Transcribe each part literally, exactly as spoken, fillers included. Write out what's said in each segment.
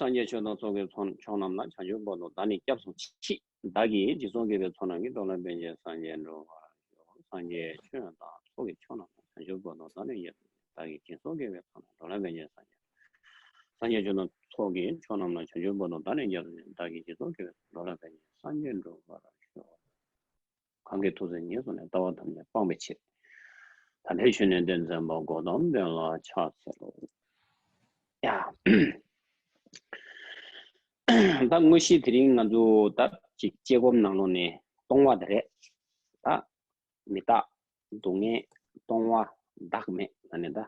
སངས་རྒྱས་ཆོས་དང་ཚོགས་ཀྱི་མཆོག་རྣམས་ལ། བྱང་ཆུབ་བར་དུ་བདག་ནི་སྐྱབས་སུ་མཆི། བདག་གིས་སྦྱིན་སོགས་བགྱིས་པའི་ཚོགས་རྣམས་ཀྱིས། འགྲོ་ལ་ཕན་ཕྱིར་སངས་རྒྱས་འགྲུབ་པར་ཤོག་སངས་རྒྱས་ཆོས་དང་ཚོགས་ཀྱི་མཆོག་རྣམས་ལ། བྱང་ཆུབ་བར་དུ་བདག་ནི་སྐྱབས་སུ་མཆི། བདག་གིས་སྦྱིན་སོགས་བགྱིས་པའི་ཚོགས་རྣམས། འགྲོ་ལ་ཕན་ཕྱིར་སངས་རྒྱས། སངས་རྒྱས་ཆོས་དང་ཚོགས་ཀྱི་མཆོག་རྣམས་ལ། བྱང་ཆུབ་བར་དུ་བདག་ནི་སྐྱབས་སུ་མཆི། བདག་གིས་སྦྱིན་སོགས་བགྱིས་པའི་ཚོགས། འགྲོ་ལ་ཕན་ཕྱིར་སངས་རྒྱས་འགྲུབ་པར་ཤོག་གང་གིས་ཐུགས་བརྩེ་ཉེར་བཟུང་ནས། ལྟ་བ་ཐམས་ཅད་སྤང་བའི་ཕྱིར། དམ་པའི་ཆོས་ནི་སྟོན་མཛད་པ། གཽ་ཏམ་དེ་ལ་ཕྱག་འཚལ་ལོ། ཡ། ད་དངོས་གཞི་དེ་རིང་ང་ཚོ་ད་ཅིག་དཔྱད་སྒོམ་ནང་ལོགས་ནས་སྟོང་བ་དེ་རེད། ད་མི་རྟག་སྡུག་བསྔལ་སྟོང་བ་བདག་མེད་ལ་ནི་ད།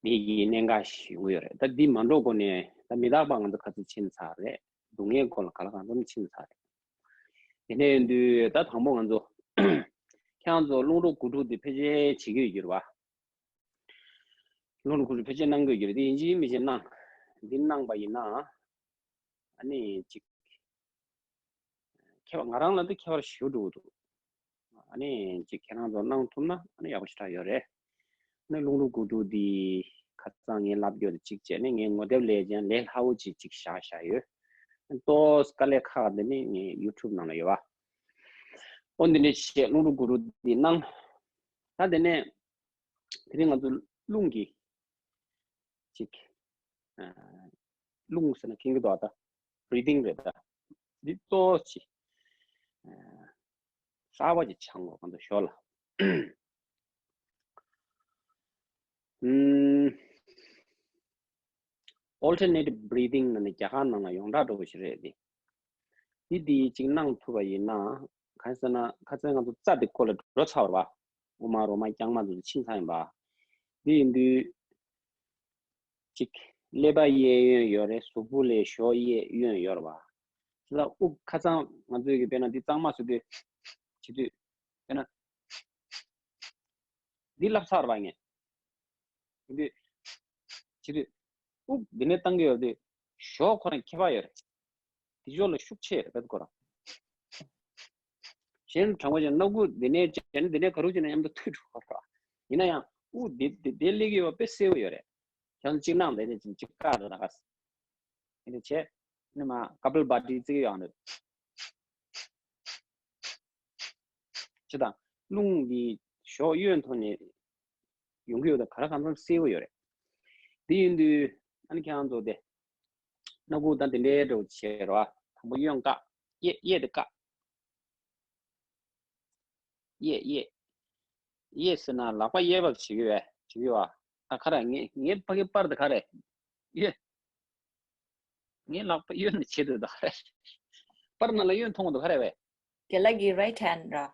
མི་གི་གནད་འགག་ཞིག་ཡོང་གི་ཡོད་རེད། ད་འདི་མ་འགྲོ་གོང་ནས་ད་མི་རྟག་པ་ང་ཚོ་ག་ཚོད་ཕྱིན་ཚར་རེད། སྡུག་བསྔལ་སྐོར་ལ་ག་ལ་གང་འཚམ་ཕྱིན་ཚར་རེད། དེ་འདྲ་ཡིན་དུས་ད་དང་པོ་ང་ཚོ་ཁྱེད་རང་ཚོ་རླུང་རོ་དགུ་ཕྲུགས་འདི་ཕལ་ཆེར་བྱེད་ཀྱི་ཡོད་རེད་བ། རླུང་རོ་དགུ་ཕྲུགས་ཕལ་ཆེར་གནང་གི་ཡོད་རེད། དེ་ཡིན་གཅིག་མིན་གཅིག་གནང་། འདི་གནང་པ་ཡིན་ན་ཨ་ནི་ཅིག་ཁྱད་པར། ང་རང་ལ་འདི་ཁྱད་པར་ཞེ་པོ་འགྲོ་གི་འདུག་ཨ་ནི་ཅིག་ཁྱེད་རང་ཚོ་གནང་ཐུབ་ན་ཨ་ནི་ཡག་པོ་ཞེ་དྲག་ཡོད་རེད། ཨ་ནི་རླུང་རོ་དགུ་ཕྲུགས་འདི་ཁ་སང་ངས་ལབ་རྒྱུ་དེ་གཅིག་བྱས་ནས། ངས་ངོ་དེབ་ལས་ཀྱང་ལས་སླ་བོ་ཅིག་ཅིག་བཞག་བཞག་ཡོད། ཏོག་དཀའ་ལས་ཁག་འདི་ནི་ངས་ཡུ་ཊུབ་ནང་ལ་ཡོད་པ། ཨོ་འདི་འདྲ་བྱས་རླུང་རོ་དགུ་ཕྲུགས་འདི་གནང་། ད་དེ་ནས་དེ་རིང་ང་ཚོ་རླུང་གི་ཅིག་ཨ། རླུང་ཟེར་ན་མཁྱེན་གྱི་འདུག་ད། བྷི་རི་དིང་རེད་ད། འདི་ཏོག་ཙམ་ཨ། གསར་པ་ཅིག་སྦྱང་དགོས། གང་དུ་ཞོར་ལ། ཨུམ། Alternative breathing ལབ་ནས་རྒྱ་གར་ནང་ལ་ཡོངས་གྲགས་འདྲ་པོ་ཞིག་རེད་དེ། འདི་འདི་གཅིག་གནང་ཐུབ་པ་ཡིན་ན། གང་ཟེར་ན་ཁ་སང་ང་ཚོ་རྩ་དེ་ཁོ་ལ་འགྲོ་ཚར་བ་རེད་བ། དབུ་མ་རོ་མ་རྐྱང་མ་ཚོ་ཕྱིན་ཚར་ཡིན་པ། འདི་ཡིན་དུས་གཅིག་ཀླད་པ་གཡས་གཡོན་ཡོད་རེད། གཟུགས་པོ་ལ་ཞོགས་གཡས་གཡོན་ཡོད་རེད་བ། དེ་ལ་དབུགས་ཁ་སང་ང་ཚོས་ཀྱི་དཔེར་ན་འདི་གཙང་མ་བཟོ་དུས་བྱེད་དུས་དཔེར་ན། འདི་ལབ་ཚར་བ་ངས། འདི་བྱེད་དུས་དབུགས་འདི་ནས་བཏང་གི་ཡོད་དུས་ཞོགས་ཁོ་རང་ཁྱད་པར་ཡོད་རེད། དེ་ཞོགས་ལ་ཤུགས་ཆེ་རེད་པས་ཁོ་རང་། གཞན་དྲང་པོ་བྱས་ན་སྣ་ཁུག་འདི་ནས་བྱས་ན་འདི་ནས་ག་རུ་བྱས་ན་མཉམ་དུ་ཐུག་འགྲོ་བ་རེད། ཡིན་ན་ཡང་དབུགས་འདི་འདི་འདི་སླེབས་ཀྱི་ཡོད་པ་དཔེ་གསལ་པོ་ཡོད་རེད། ཁྱེད་ཚོ་གཅིག་གནང་། དེ་ནས་གཅིག་བཀག་རེད་ད་ག་ས། དེ་ནས་བྱས་ནས་མ་ཀ་པལ་བྷ་ཏི་བརྩི་གི་ཡོད་རེད། ཅི་དང་། རླུང་གི་ཞོགས་གཡོན་ཐོག་ནས་ཡོང་གི་ཡོད་དང་ག་རེ་གང་འཚམ་གསལ་པོ་ཡོད་རེད། འདི་ཡིན་དུས་ཨ་ནི་ཁྱེད་རང་ཚོ་དེ་སྣ་ཁུག་དང་དེ་འདྲའི་འདྲ་བོ་བྱེད་རོགས། དང་པོ་གཡོན་བཀག་གཡས་གཡས་དེ་བཀག་གཡས་གཡས། གཡས་ཟེར་ན་ལག་པ་གཡས་པར་བྱེད་ཀྱི་བས་བྱེད་ཀྱི་བ། ཨ་ཁ་ར་ངའི་ངའི་ཕ་གི་པར་དེ་ག་རེད། གཡས། ངའི་ལག་པ་གཡོན་ནས་བྱེད་འདོད་ད་རེད། པར་ནང་ལ་གཡོན་མཐོང་འདུག་ག་རེ་བས། རྒན་ལགས་ཀྱི་right hand ར།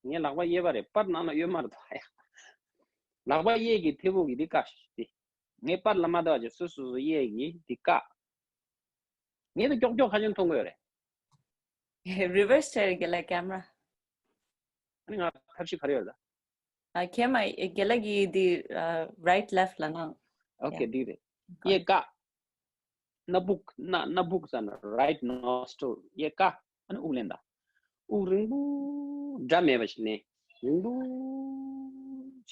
ངའི་ལག་པ་གཡས་པ་རེད། པར་ནང་ལ་གཡོན་མ་རེད་ད་ཡ། ལག་པ་གཡས་ཀྱི་མཐེ་བོ་གི་འདི་བཀག་ཤིག་འདི། ངའི་པར་ལ་མ་ལྟ་བ་ཅིག་སོ་སོ་སོ་གཡས་ཀྱི་འདི་བཀག་ངས་ད་མགྱོགས་མགྱོགས་ཁ་ཆེམས་མཐོང་གི་ཡོད་རེད། Reverse བྱས་རེད་རྒན་ལགས་camera། ཨ་ནི་ང་ཐབས་ཤེས་ག་རེ་ཡོད་ད། ཨ་ཁྱེད་མ་རྒན་ལགས་ཀྱི་འདི་right left ལ་ནང་། Okay འདི་རེད། གཡས་བཀག་སྣ་བུག་སྣ་སྣ་བུག་ཟེར་ན་right nostril གཡས་བཀག་ཨ་ནི་དབུགས་ལེན་ད། དབུགས་རིང་པོ་སྒྲ་མེད་པ་ཞིག་ལེན། རིང་པོ་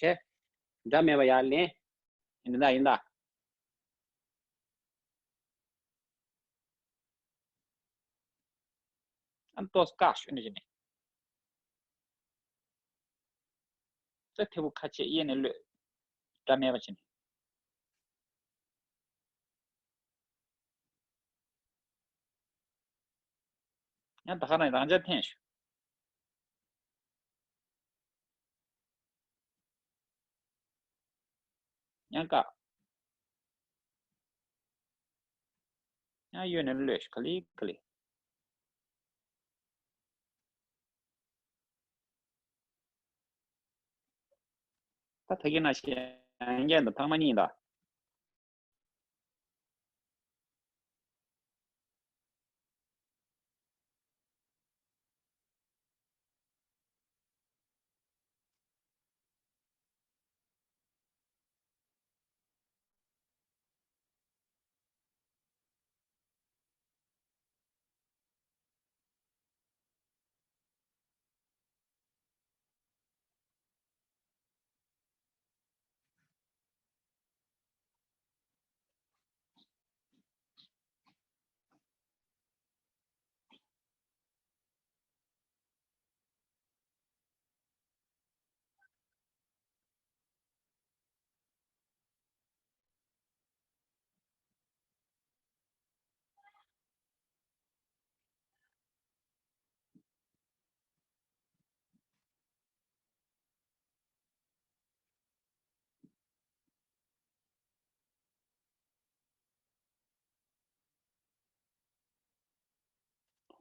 བྱས། སྒྲ་མེད་པ་ཡར་ལེན། ཡིན་ད་ཡིན་ད། ཨ་ཏོག་བཀག་ཞུ་ནི་བྱས་ནས། ད་མཐེ་བོ་ཁ་ཕྱེ་གཡས་ནས་གློད། སྒྲ་མེད་པ་བྱས་ནས། ཡང་ད་ག་ནས་རང་འཇགས་འཐེན་ཞུ། ཡང་བཀག་ཡང་གཡོན་ནས་གློད་ཞུ། ག་ལེ་ག་ལེ། ད་ཐ་གི་ན་ཤེས་ཡང་རྒྱན་དང་ཐང་མ་གཉིས་ད།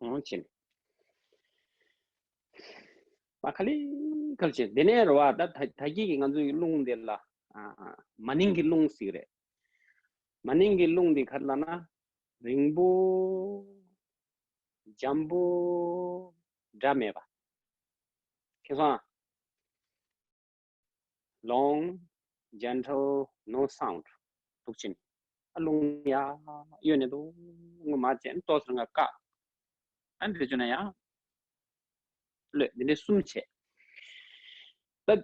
འོང་ཕྱིན། མ་ཁ་ལི་ཁ་ལི་ཕྱིན། དེ་ནས་རེད་བ། ད་ད་ད་གིན་གྱི་ང་ཚོའི་རླུང་འདི་ལ། ཨ་ཨ། མ་ནིང་གི་རླུང་ཟེར་གྱི་རེད། མ་ནིང་གི་རླུང་འདི་ག་རེ་ལབ་ན། རིང་པོ། འཇམ་པོ། སྒྲ་མེད་པ། ཁྱེད་སོང་ཨ། Long, gentle, no sound. འདུག་ཕྱིན། ཨ་རླུང་ཡར་གཡོ་ནས་འདུག་ངོ་མ་ཅན་ཏོག་ཙམ་ང་བཀག་ཨ་འདྲ་བྱུང་ན་ཡང་། གློད། འདི་འདྲའི་གསུམ་བྱས། ད་དེ་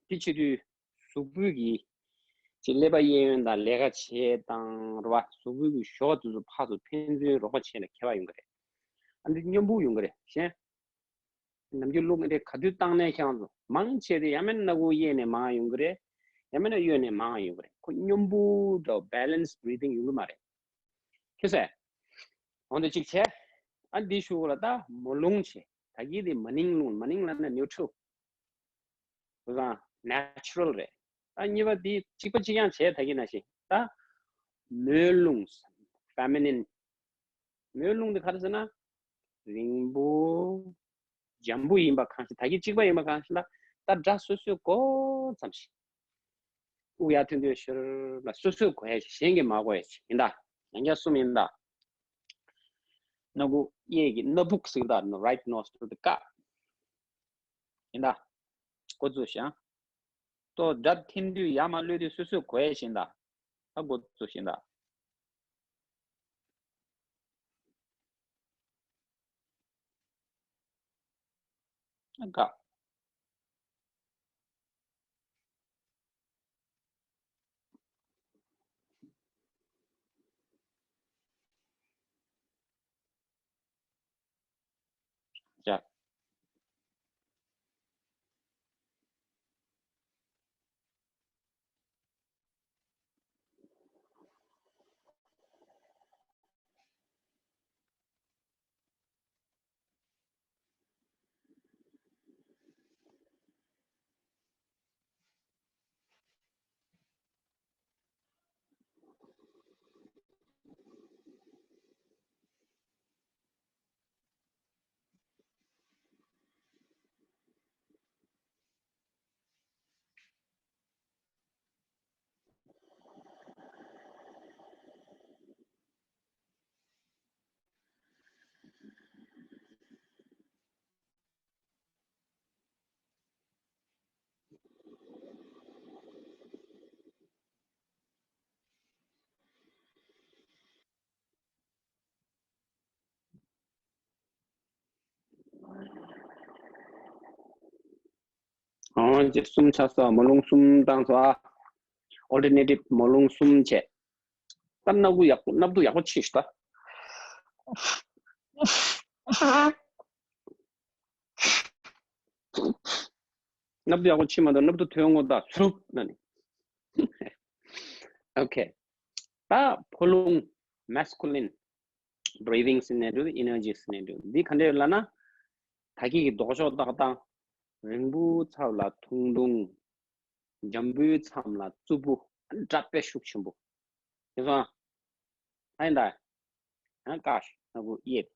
བྱེད་དུས་གཟུགས་པོའི་གི་ཅིག་ཀླད་པ་གཡས་གཡོན་དང་ལས་ཀ་བྱེད་སྟངས་རེད་བ། གཟུགས་པོའི་གི་གཞོགས་དེ་ཚོ་ཕར་ཚུར་ཕན་ཚུན་རོགས་པ་བྱེད་ན་ཁྱད་པར་ཡོང་གི་རེད། ཨ་འདི་སྙོམས་པོ་ཡོང་གི་རེད་ཤེས། ནམ་རྒྱུན་རླུང་འདི་ག་དུས་བཏང་ནས་ཁྱེད་རང་ཚོ་མང་ཆེ་དེ་ཡང་མིན་ན་སྣ་ཁུག་གཡས་ནས་མར་ཡོང་གི་རེད། ཡང་མིན་ན་གཡོན་ནས་མར་ཡོང་གི་རེད། ཁོ་སྙོམས་པོ་འདྲ་བོ་balance breathing ཡོང་གི་མ་རེད། ཁྱོད་ཚོས། འོ་འདི་གཅིག་བྱས། ཨ་འདི་ཞུ་གོ་ལ་ད་མོ་རླུང་བྱས། ད་གིན་དེ་མ་ནིང་རླུང་། མ་ནིང་ལབ་ན་neutral། བཟང་། Natural རེད། ཨ་གཉིས་པ་འདི་གཅིག་པ་གཅིག་རྐྱང་བྱས། ད་གིན་ནང་བཞིན་ད་མོའི་རླུང་། Feminine། མོའི་རླུང་འདི་ག་རེ་ཟེར་ན། རིང་པོ། འཇམ་པོ་ཡིན་པ་གང་ཞིག་ད་གིན་གཅིག་པ་ཡིན་པ་གང་ཞིག་ལ། ད་སྒྲ་སོ་སོས་གོ་ཙམ་ཞིག་དབུགས་ཡར་ཐོན་དུས་ཤུར་ལ་སོ་སོས་གོ་ཡ་ཞིག་གཞན་གྱིས་མ་གོ་ཡ་ཞིག་ཡིན་ད། ཡང་བསྐྱར་གསུམ་ཡིན་ད། སྣ་ཁུག་གཡས་ཀྱི་སྣ་བུག་ཟེར་ད། right nostril དེ་བཀག་ཡིན་ད། འགོ་བཙུགས་ཤིང་། ཏོ་སྒྲ་འཐེན་དུས་ཡར་མར་གློད་དུས་སོ་སོས་གོ་ཡ་ཞིག་ཡིན་ད། ད་འགོ་བཙུགས་ཤིང་ད། ཨ་ཀ་ཡ། ཨང་ཅེ་གསུམ་ཆགས་སོ། མོ་རླུང་གསུམ་བཏང་སོ་ཨ། Alternative མོ་རླུང་གསུམ་བྱས། ད་སྣ་ཁུག་ཡག་པོ། སྣབས་དུ་ཡག་པོ་ཕྱིས་ཤོག་ད། སྣབས་དུ་ཡག་པོ་ཕྱིས་མ་གཏོགས་སྣབས་དུ་ཐོན་ངོ་ད་སུབ་ན་ནི། Okay. ད་ཕོ་རླུང་masculine breathing ཟེར་ནས་འགྲོ། energy ཟེར་ནས་འགྲོ། འདི་ག་འདྲས་ལབ་ན། ད་གིན་གྱི་ལྡོག་ཕྱོགས་ཏག་ཏག་རིང་པོའི་མཚམས་ལ་ཐུང་ཐུང་། འཇམ་པོའི་མཚམས་ལ་རྩུབ་པོ། སྒྲ་དཔེ་ཤུགས་ཆེན་པོ། ཁྱེད་ཚོ། ཨ་ཡིན་ད། ཡང་ཀ་ཤ་སྣ་ཁུག་གཡས།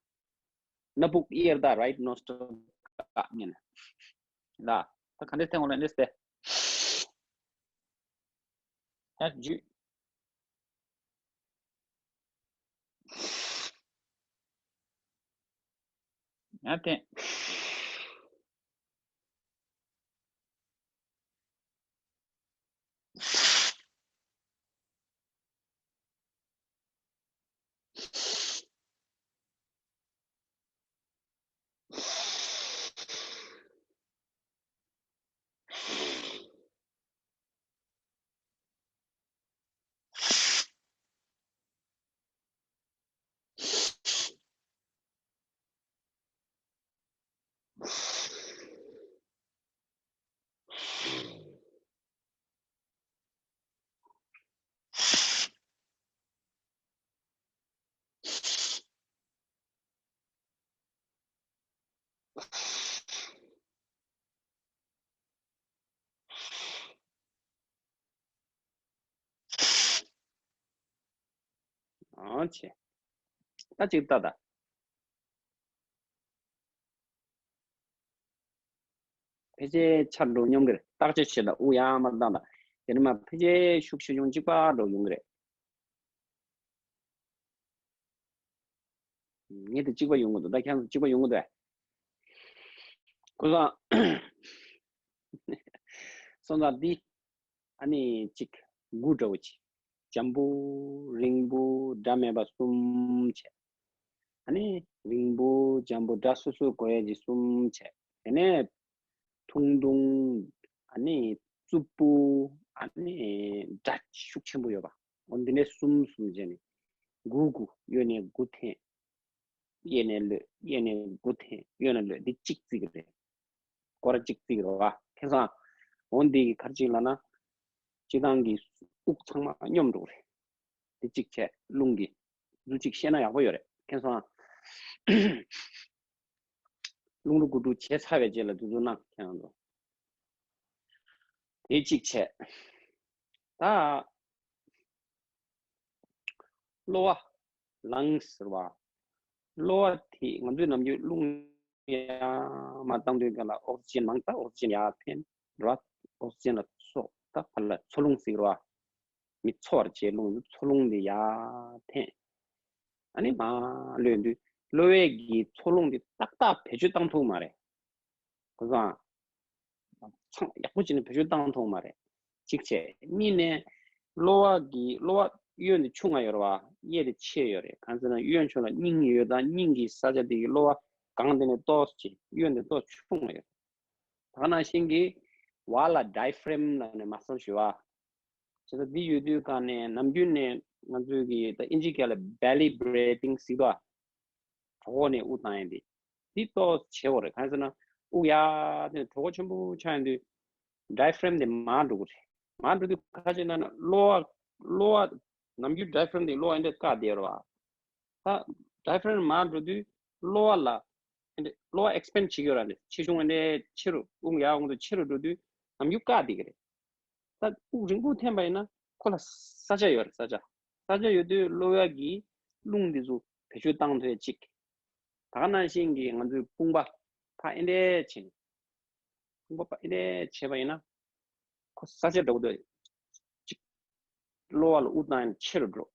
སྣ་བུག་གཡས་ད། right nostril བཀག་ཉན། ད་ད་ག་འདྲས་ཐེངས་འོང་ལ་འདྲས་ཏེ། ཡང་འཇུས། ཡང་འཐེན། ཨང་ཆེ། ད་ཅིག་ལྟ་ད། ཕལ་ཆེར་ཆར་འགྲོ་སྙོམས་གི་རེད། བརྟག་དཔྱད་བྱེད་དང་དབུགས་ཡར་མར་བཏང་དང་། དེ་ནས་མར་ཕལ་ཆེར་ཤུགས་ཆེ་ཆུང་གཅིག་པ་འགྲོ་ཡོང་གི་རེད། ངས་དེ་གཅིག་པ་ཡོང་གི་འདུག་ད་ཁྱེད་ཚོ་གཅིག་པ་ཡོང་གི་འདུག་ཨེ། ཁོ་ཚོ་སོང་ཙང་འདི། ཨ་ནི་གཅིག་དགུ་འདྲ་བོ་གཅིག་འཇམ་པོ་རིང་པོ་འདྲ་མེད་པ་གསུམ་བྱས། ཨ་ནི་རིང་པོ་འཇམ་པོ་འདྲ་སོ་སོའི་དགོས་ཡས་ཀྱི་གསུམ་བྱས། དེ་ནས་ཐུང་ཐུང་། ཨ་ནི་རྩུབ་པོ། ཨ་ནི་སྒྲ་ཤུགས་ཆེན་པོ་ཡོད་པ། འོ་འདི་ནས་གསུམ་གསུམ་བྱས་ནས་དགུ་དགུ་གཡོན་ནས་དགུ་འཐེན། གཡས་ནས་གློད། གཡས་ནས་དགུ་འཐེན། གཡོན་ནས་གློད། འདི་གཅིག་བརྩི་གི་རེད། སྐོར་ར་གཅིག་བརྩི་གི་རེད་བ། མཁྱེན་སོང་ཨ། འོ་འདི་གི་ག་རེ་བྱེད་ལབ་ན། སྤྱིར་བཏང་གི་དབུགས་ཚང་མ་སྙོམས་འགྲོ་གི་རེད། འདི་གཅིག་བྱས། རླུང་གི་འཛུལ་གཅིག་བཤད་ན་ཡག་པོ་ཡོད་རེད། མཁྱེན་སོང་ཨ། རླུང་རོ་དགུ་ཕྲུགས་བྱས་ཚར་བའི་རྗེས་ལ་འདི་ཚོ་གནང་། ཁྱེད་རང་ཚོ། དེ་གཅིག་བྱས། ད་གློ་བ་ལངས་ཟེར་བ། གློ་བ་དེ་ང་ཚོས་ནམ་རྒྱུན་རླུང་ཡར་མར་བཏང་དུས་སྒང་ལ་ཨོག་སི་ཇན་མང་ཙམ་ཨོག་སི་ཇན་ཡར་འཐེན་ར། ཨོག་སི་ཇན་ལ་སོགས་ད་ཕར་ལ་འཚོ་རླུང་ཟེར་བ། མི་འཚོ་བར་བྱེད་རླུང་འཚོ་རླུང་དེ་ཡར་འཐེན། ཨ་ནི་མར་གློད་དུས་གློ་བའི་གི་འཚོ་རླུང་དེ་ཏག་ཏག་བེད་སྤྱོད་བཏང་ཐུབ་མ་རེད། ཁོ་ཚོ་ཚང་ཡག་པོ་བྱས་ནས་བེད་སྤྱོད་བཏང་ཐུབ་མ་རེད། གཅིག་བྱས། གཉིས་ནས་གློ་བ་གི་གློ་བ་གཡོན་དེ་ཆུང་ང་ཡོད་རེད་བ། གཡས་དེ་ཆེ་ཡོད་རེད། གང་ཟེར་ན་གཡོན་ཕྱོགས་ལ་སྙིང་ཡོད་ད། སྙིང་གི་ས་ཆ་དེ་གི་གློ་བ་སྒང་དེ་ནས་ཏོག་ཙམ་གཡོན་དེ་ཏོག་ཆུང་ང་ཡོད། ད་ག་ནང་བཞིན་གྱི་བར་ལ་ཌའི་ཕ་རེམ་ལབ་ནས་མ་སལ་ཞུ་བ། བྱས་ཙང་འདི་ཡོད་དུས་གང་ནས་ནམ་རྒྱུན་ནས་ང་ཚོའི་གི་ད་ཨིན་ཇི་སྐད་ལ་བེ་ལི་བྷི་རི་ཐིང་ཟེར་དོ། གྲོད་ཁོག་ནས་དབུགས་བཏང་ཡས་འདི། འདི་ཏོག་ཙམ་བྱེད་དགོས་རེད། གང་ཟེར་ན་དབུགས་ཡར་འཐེན་གྲོད་ཁོག་ཆེན་པོ་ཆགས་ཡོང་དུས་ཌའི་ཕ་རེམ་འདི་མར་འགྲོ་གི་རེད། མར་འགྲོ་དུས་ག་རེ་བྱེད་ན་ན་གློ་བ་གློ་བ་ནམ་རྒྱུན་ཌའི་ཕ་རེམ་འདི་གློ་བ་འདི་བཀག་བསྡད་ཡོད་རེད་བ། ད་ཌའི་ཕ་རེམ་མར་འགྲོ་དུས་གློ་བ་ལ་འདི་གློ་བ་ཨེག་སི་པེན་ཌི་བྱེད་ཀྱི་ཡོད་ར། འདི་ཆེ་ཆུང་འདི་ཆེ་རུ་དབུགས་ཡར་འོང་དུས་ཆེ་རུ་འགྲོ་དུས་ནམ་རྒྱུན་བཀག་བསྡད་ཀྱི་རེད། ད་དབུགས་རིང་པོ་འཐེན་པ་ཡིན་ན་ཁོ་ལ་ས་ཆ་ཡོད་རེད། ས་ཆ། ས་ཆ་ཡོད་དུས་གློ་བ་གི་རླུང་འདི་ཚོ་བེད་སྤྱོད་བཏང་ཐུབ་ཡ་གཅིག་ད་ག་ནང་བཞིན་གྱི་ང་ཚོའི་དཔུང་པ་ཕར་ཨེ་འདྲས་བྱས་ནས། དཔུང་པ་ཕར་ཨེ་འདྲས་བྱས་པ་ཡིན་ན། ཁོ་ས་ཆ་འདྲ་བོ་འདུག་གཅིག་གློ་བ་ལ་དབུགས་བཏང་ཡང་ཆེ་རུ་འགྲོ།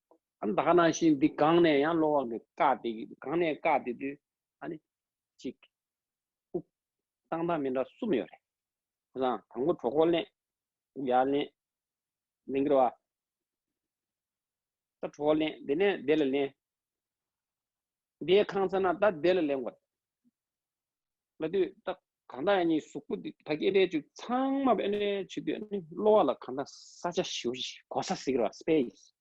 ཨ་ནི་ད་ག་ནང་བཞིན་འདི་སྒང་ནས་ཡང་གློ་བ་གི་བཀག་དེ་སྒང་ནས་བཀག་དེ་དུས་ཨ་ནི་གཅིག་དབུགས་བཏང་སྟངས་མི་འདྲ་གསུམ་ཡོད་རེད། ཁོ་ཚང་དང་པོ་གྲོད་ཁོག་ལེན། དབུགས་ཡར་ལེན། ལེན་གྱི་རེད་བ། ད་གྲོད་ཁོག་ལེན། དེ་ནས་དེ་ལ་ལེན། དེ་གང་ཚར་ན་ད་དེ་ལ་ལེན་དགོས། ལབ་དུས་ད་གང་ལྟར་ཡང་ནི་གཟུགས་པོ་འདི་ད་སྐད་དེ་ཅིག་ཚང་མ་བས་ནས་བྱེད་དུས་ནི་གློ་བ་ལ་གང་ལྟར་ས་ཆ་ཞེ་པོ་ཅིག་གོ་ས་ཟེར་གྱི་རེད་བ། སི་པེ་སི།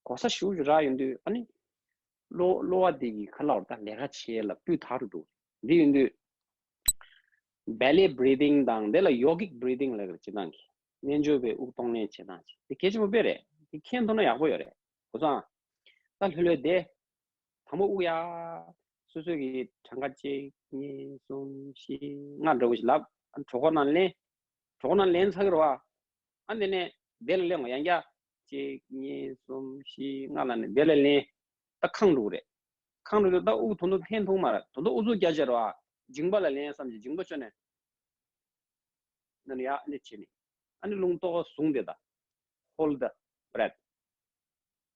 གོ་ས་ཞེ་པོ་ཅིག་རག་ཡོང་དུས་ཨ་ནི་གློ་གློ་བ་འདི་གི་ཁ་ལག་ད་ལས་ཀ་བྱེད་ལ་སྤུས་དག་རུ་འགྲོ། འདི་ཡོང་དུས་བེ་ལི་བྷི་རི་ཐིང་དང་དེ་ལ་ཡོ་གིག་བྷི་རི་ཐིང་ལབ་ཀྱི་རེད། སྤྱིར་བཏང་གི་རྣལ་འབྱོར་པའི་དབུགས་གཏོང་ལེན་བྱེད་སྟངས་ཅིག་དེ་གལ་ཆེན་པོ་དཔེ་རེད། དེ་མཁྱེན་ཐུབ་ན་ཡག་པོ་ཡོད་རེད། གོ་སོང་ཨ། ད་ལྷོད་ལྷོད་བསྡད། དང་པོ་དབུགས་ཡར། སོ་སོ་གི་གྲངས་ཀ་གཅིག་གཉིས། གསུམ། བཞི། ལྔ་འདྲ་བོ་ཞིག་ལབ། གྲོད་ཁོག་ནང་ལེན། གྲོད་ཁོག་ནང་ལེན་ཚར་གྱི་རེད་བ། ཨ་ནི་དེ་ནས་དེ་ལ་ལེན་དགོས། ཡང་བསྐྱར་གཅིག་གཉིས། གསུམ། བཞི། ལྔ་ལ་ནི་དེ་ལ་ལེན། ད་ཁེངས་འགྲོ་གི་རེད། ཁེངས་འགྲོ་དུས་ད་དབུགས་ད་དུང་འཐེན་ཐུབ་མ་རེད། ད་དུང་ཨུ་ཚུགས་རྒྱག་བྱས་རེད་བ། མཇིང་པ་ལ་ལེན་བསམ་གྱི་མཇིང་པ་ཤོར་ནས། ནི་ཡ་ཨ་ནི་བྱས་ནི། ཨ་ནི་རླུང་ཏོག་བཟུང་སྟེ་ད། Hold the breath.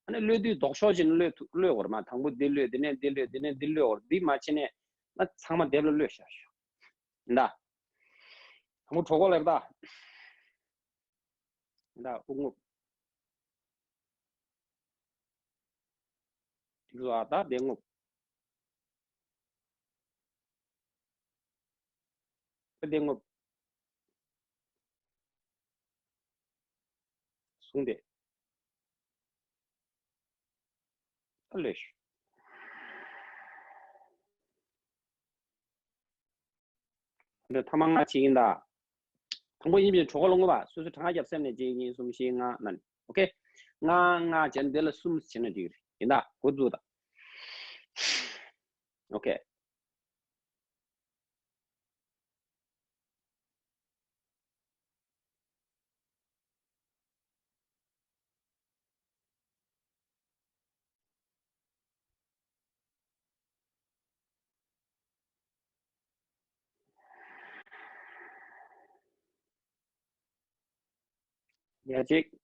ཨ་ནི་གློད་དུས་ལྡོག་ཕྱོགས་བྱས་ནས་གློད་ཐུབ། གློད་དགོས་རེད་མ། དང་པོ་འདི་གློད། དེ་ནས་འདི་གློད། དེ་ནས་འདི་གློད་དགོས་རེད། འདི་མ་བྱས་ནས་ན་ཚང་མ་སྡེབ་ལ་གློད་བཞག་ཤོག་ད་དང་པོ་གྲོད་ཁོག་ལ་ད། ད་དབུགས་རྔུབ། དེ་ཚོ་ཨ་ད་བདེ་རྔུབ། ད་བདེ་རྔུབ། བཟུང་སྟེ། ད་གློད་ཤོག་འདི་ཐ་མ་ལྔ་བྱེད་ཀྱིན་ད། དང་པོ་ཡིན་པའི་གྲོད་ཁོག་ལ་རྔུབ་པ། སོ་སོའི་གྲངས་ཀ་རྒྱབ་སེམས་ནས་གཅིག་གཉིས་གསུམ་བཞི་ལྔ་ན་ནི། ཨོ་ཁེ། ལྔ་ལྔ་བྱས་ནས་འདི་ལ་གསུམ་བྱས་ན་འགྲིག་གི་རེད། ཡིན་ད་འགོ་འཛུགས་ད། ཨོ་ཁེ། ཡ་གཅིག་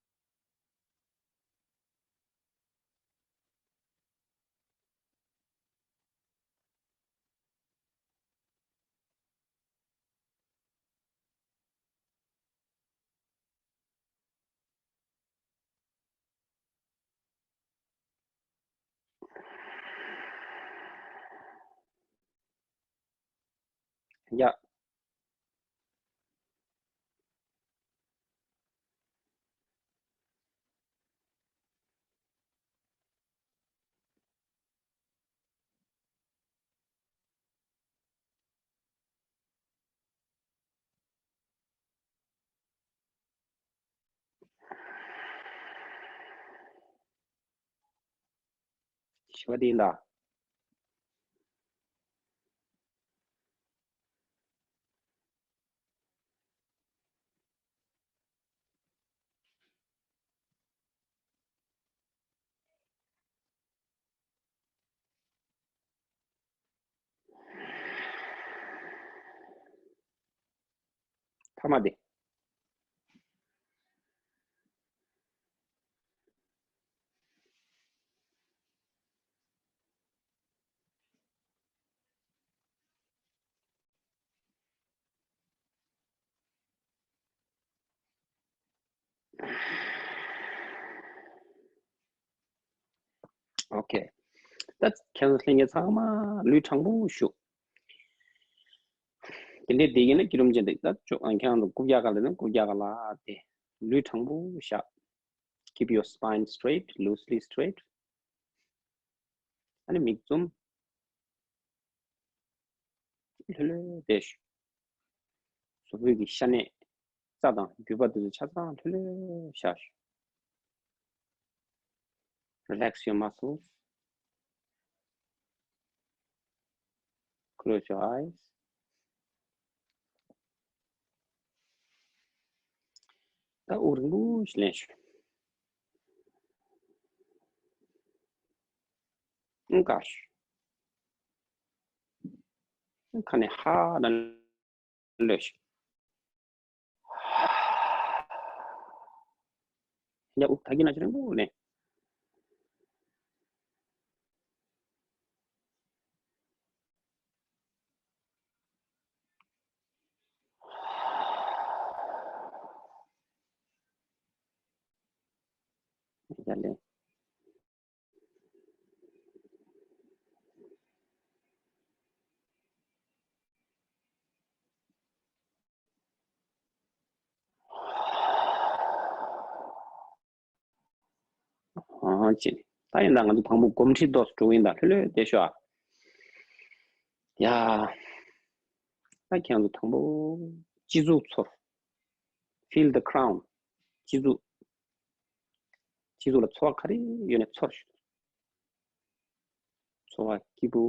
ཡ། ཞི་བ་དེ་ཡིན་ད། ཐ་མ་དེ། ཨོ་ཁེ། ད་ཁྱེད་ཚོ་ལྷན་རྒྱས་ཚང་མ་ལུས་དྲང་པོ་བཞུགས། དེ་འདྲའི་བསྡད་ཡིན་ན་སྐྱིད་རུམ་ཅན་དེ་ད་ཅོ་ཨང་ཁྱེད་རང་ཚོ་རྐུབ་བཀྱག་ག་ལ་ན་རྐུབ་བཀྱག་ག་ལ་དེ་ལུས་དྲང་པོ་བཞག Keep your spine straight, loosely straight. ཨ་ནི་མིག་བཙུམ། ལྷོད་ལྷོད་བསྡད་ཤོག་གཟུགས་པོའི་གི་ཤ་གནད། རྩ་དང་རྒྱུས་པ་དེ་ཚོ་ཆ་ཚང་ལྷོད་ལྷོད་བཞག་ཤོག Relax your muscles. Close your eyes. ད་དབུགས་རིང་པོ་ཞིག་ལེན་ཤོག་ཨང་། དགའ་ཤོག་ཁ་ནས་ཧ་ན་ལོས་ཤིག་ཡ་དབུགས་ད་གིན་ན་ཅི་རིང་པོ་ནས། ཡ་ལེ། ཨང་ཅི། ད་ཡིན་ད་ང་ཚོ་དང་པོ་གོམས་འདྲིས་ཏོག་ཙམ་འགྲོ་གི་ཡིན་ད་ལྷོད་ལྷོད་བསྡད་ཤོག་ཨ། ཡ། ད་ཁྱེད་ཚོ་དང་པོ་སྤྱི་གཙུག་ཚོར། Feel the crown. སྤྱི་གཙུག་སྤྱི་གཙུག་ལ་ཚོར་བ་ག་རེ་ཡོད་ནས་ཚོར་ཤོག་ཚོར་བ་སྐྱིད་པོ།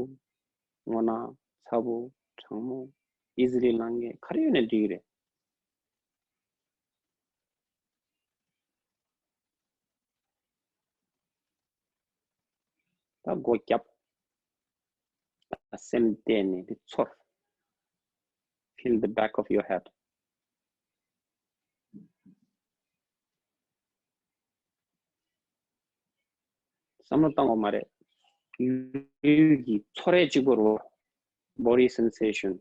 སྔོ་ནག་ཚ་པོ། གྲང་མོ། easily ལངས་མཁན་ག་རེ་ཡོད་ནས་འགྲིག་གི་རེད། ད་སྒོ་བརྒྱབ། སེམས་གཏད་ནས་དེ་ཚོར། Feel the back of your head. བསམ་བློ་བཏང་དགོས་མ་རེད། ལུས་ཀྱི་ཚོར་རེ་གཅིག་པོ་རོ། Body sensation.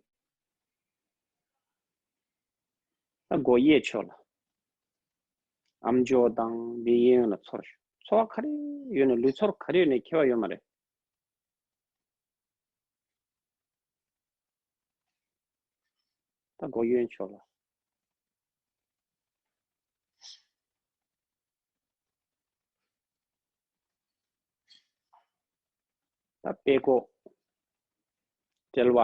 ད་སྒོ་གཡས་ཕྱོགས་ལ། ཨམ་ཅོག་དང་འདི་གཡས་གཡོན་ལ་ཚོར། ཚོར་བ་ག་རེ་ཡོད་ནས་ལུས་ཚོར་ག་རེ་ཡོད་ནས་ཁྱད་པར་ཡོད་མ་རེད། ད་སྒོ་གཡོན་ཕྱོགས་ལ། ད་དཔྲལ་ཀོ། དཔྲལ་བ།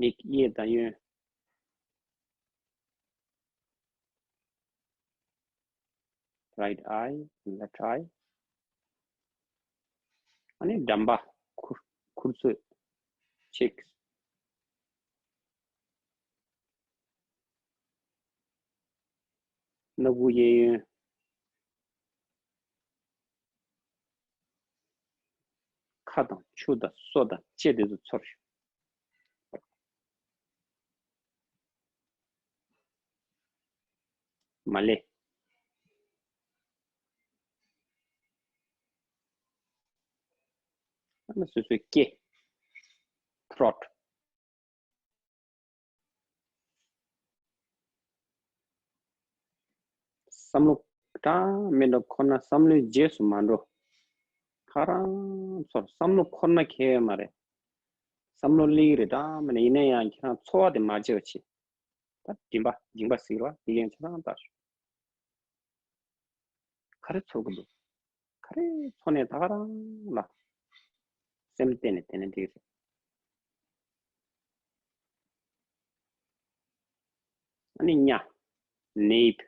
མིག་གཡས་དང་གཡོན། Right eye, left eye. ཨ་ནི་འགྲམ་པ། ཁུར་ཁུར་ཚོས། Cheeks. སྣ་ཁུག་གཡས་གཡོན། ཁ་དང་མཆུ་དང་སོ་དང་ལྕེ་དེ་ཚོ་ཚོར་ཤོག་མ་ལེ། ཨ་ནི་སོ་སོའི་སྐེ། throat། བསམ་བློ་གྲངས་མེད་འགྲོ་ཁོ་ན་བསམ་བློའི་རྗེས་སུ་མ་འགྲོ། ཁ་རང་ཚོར་བསམ་བློ་འཁོར་ན་ཁྱད་ཡོད་མ་རེད། བསམ་བློ་སླེབས་ཀྱི་རེད་གྲངས་མེད་ན། ཡིན་ན་ཡང་ཁྱེད་རང་ཚོར་བ་དེ་མ་བརྗེད་པ་བྱེད། ད་མགྲིན་པ་མགྲིན་པ་ཟེར་བ་དེ་ཡང་ཆ་ཚང་ལྟ་ཞོག་ག་རེ་ཚོར་གི་འདུག་ག་རེ་ཚོར་ནས་ད་ག་རང་ལ་སེམས་གཏད་ནས་དེ་ནས་འགྲིག་རེད། ཨ་ནི་སྙ། nape།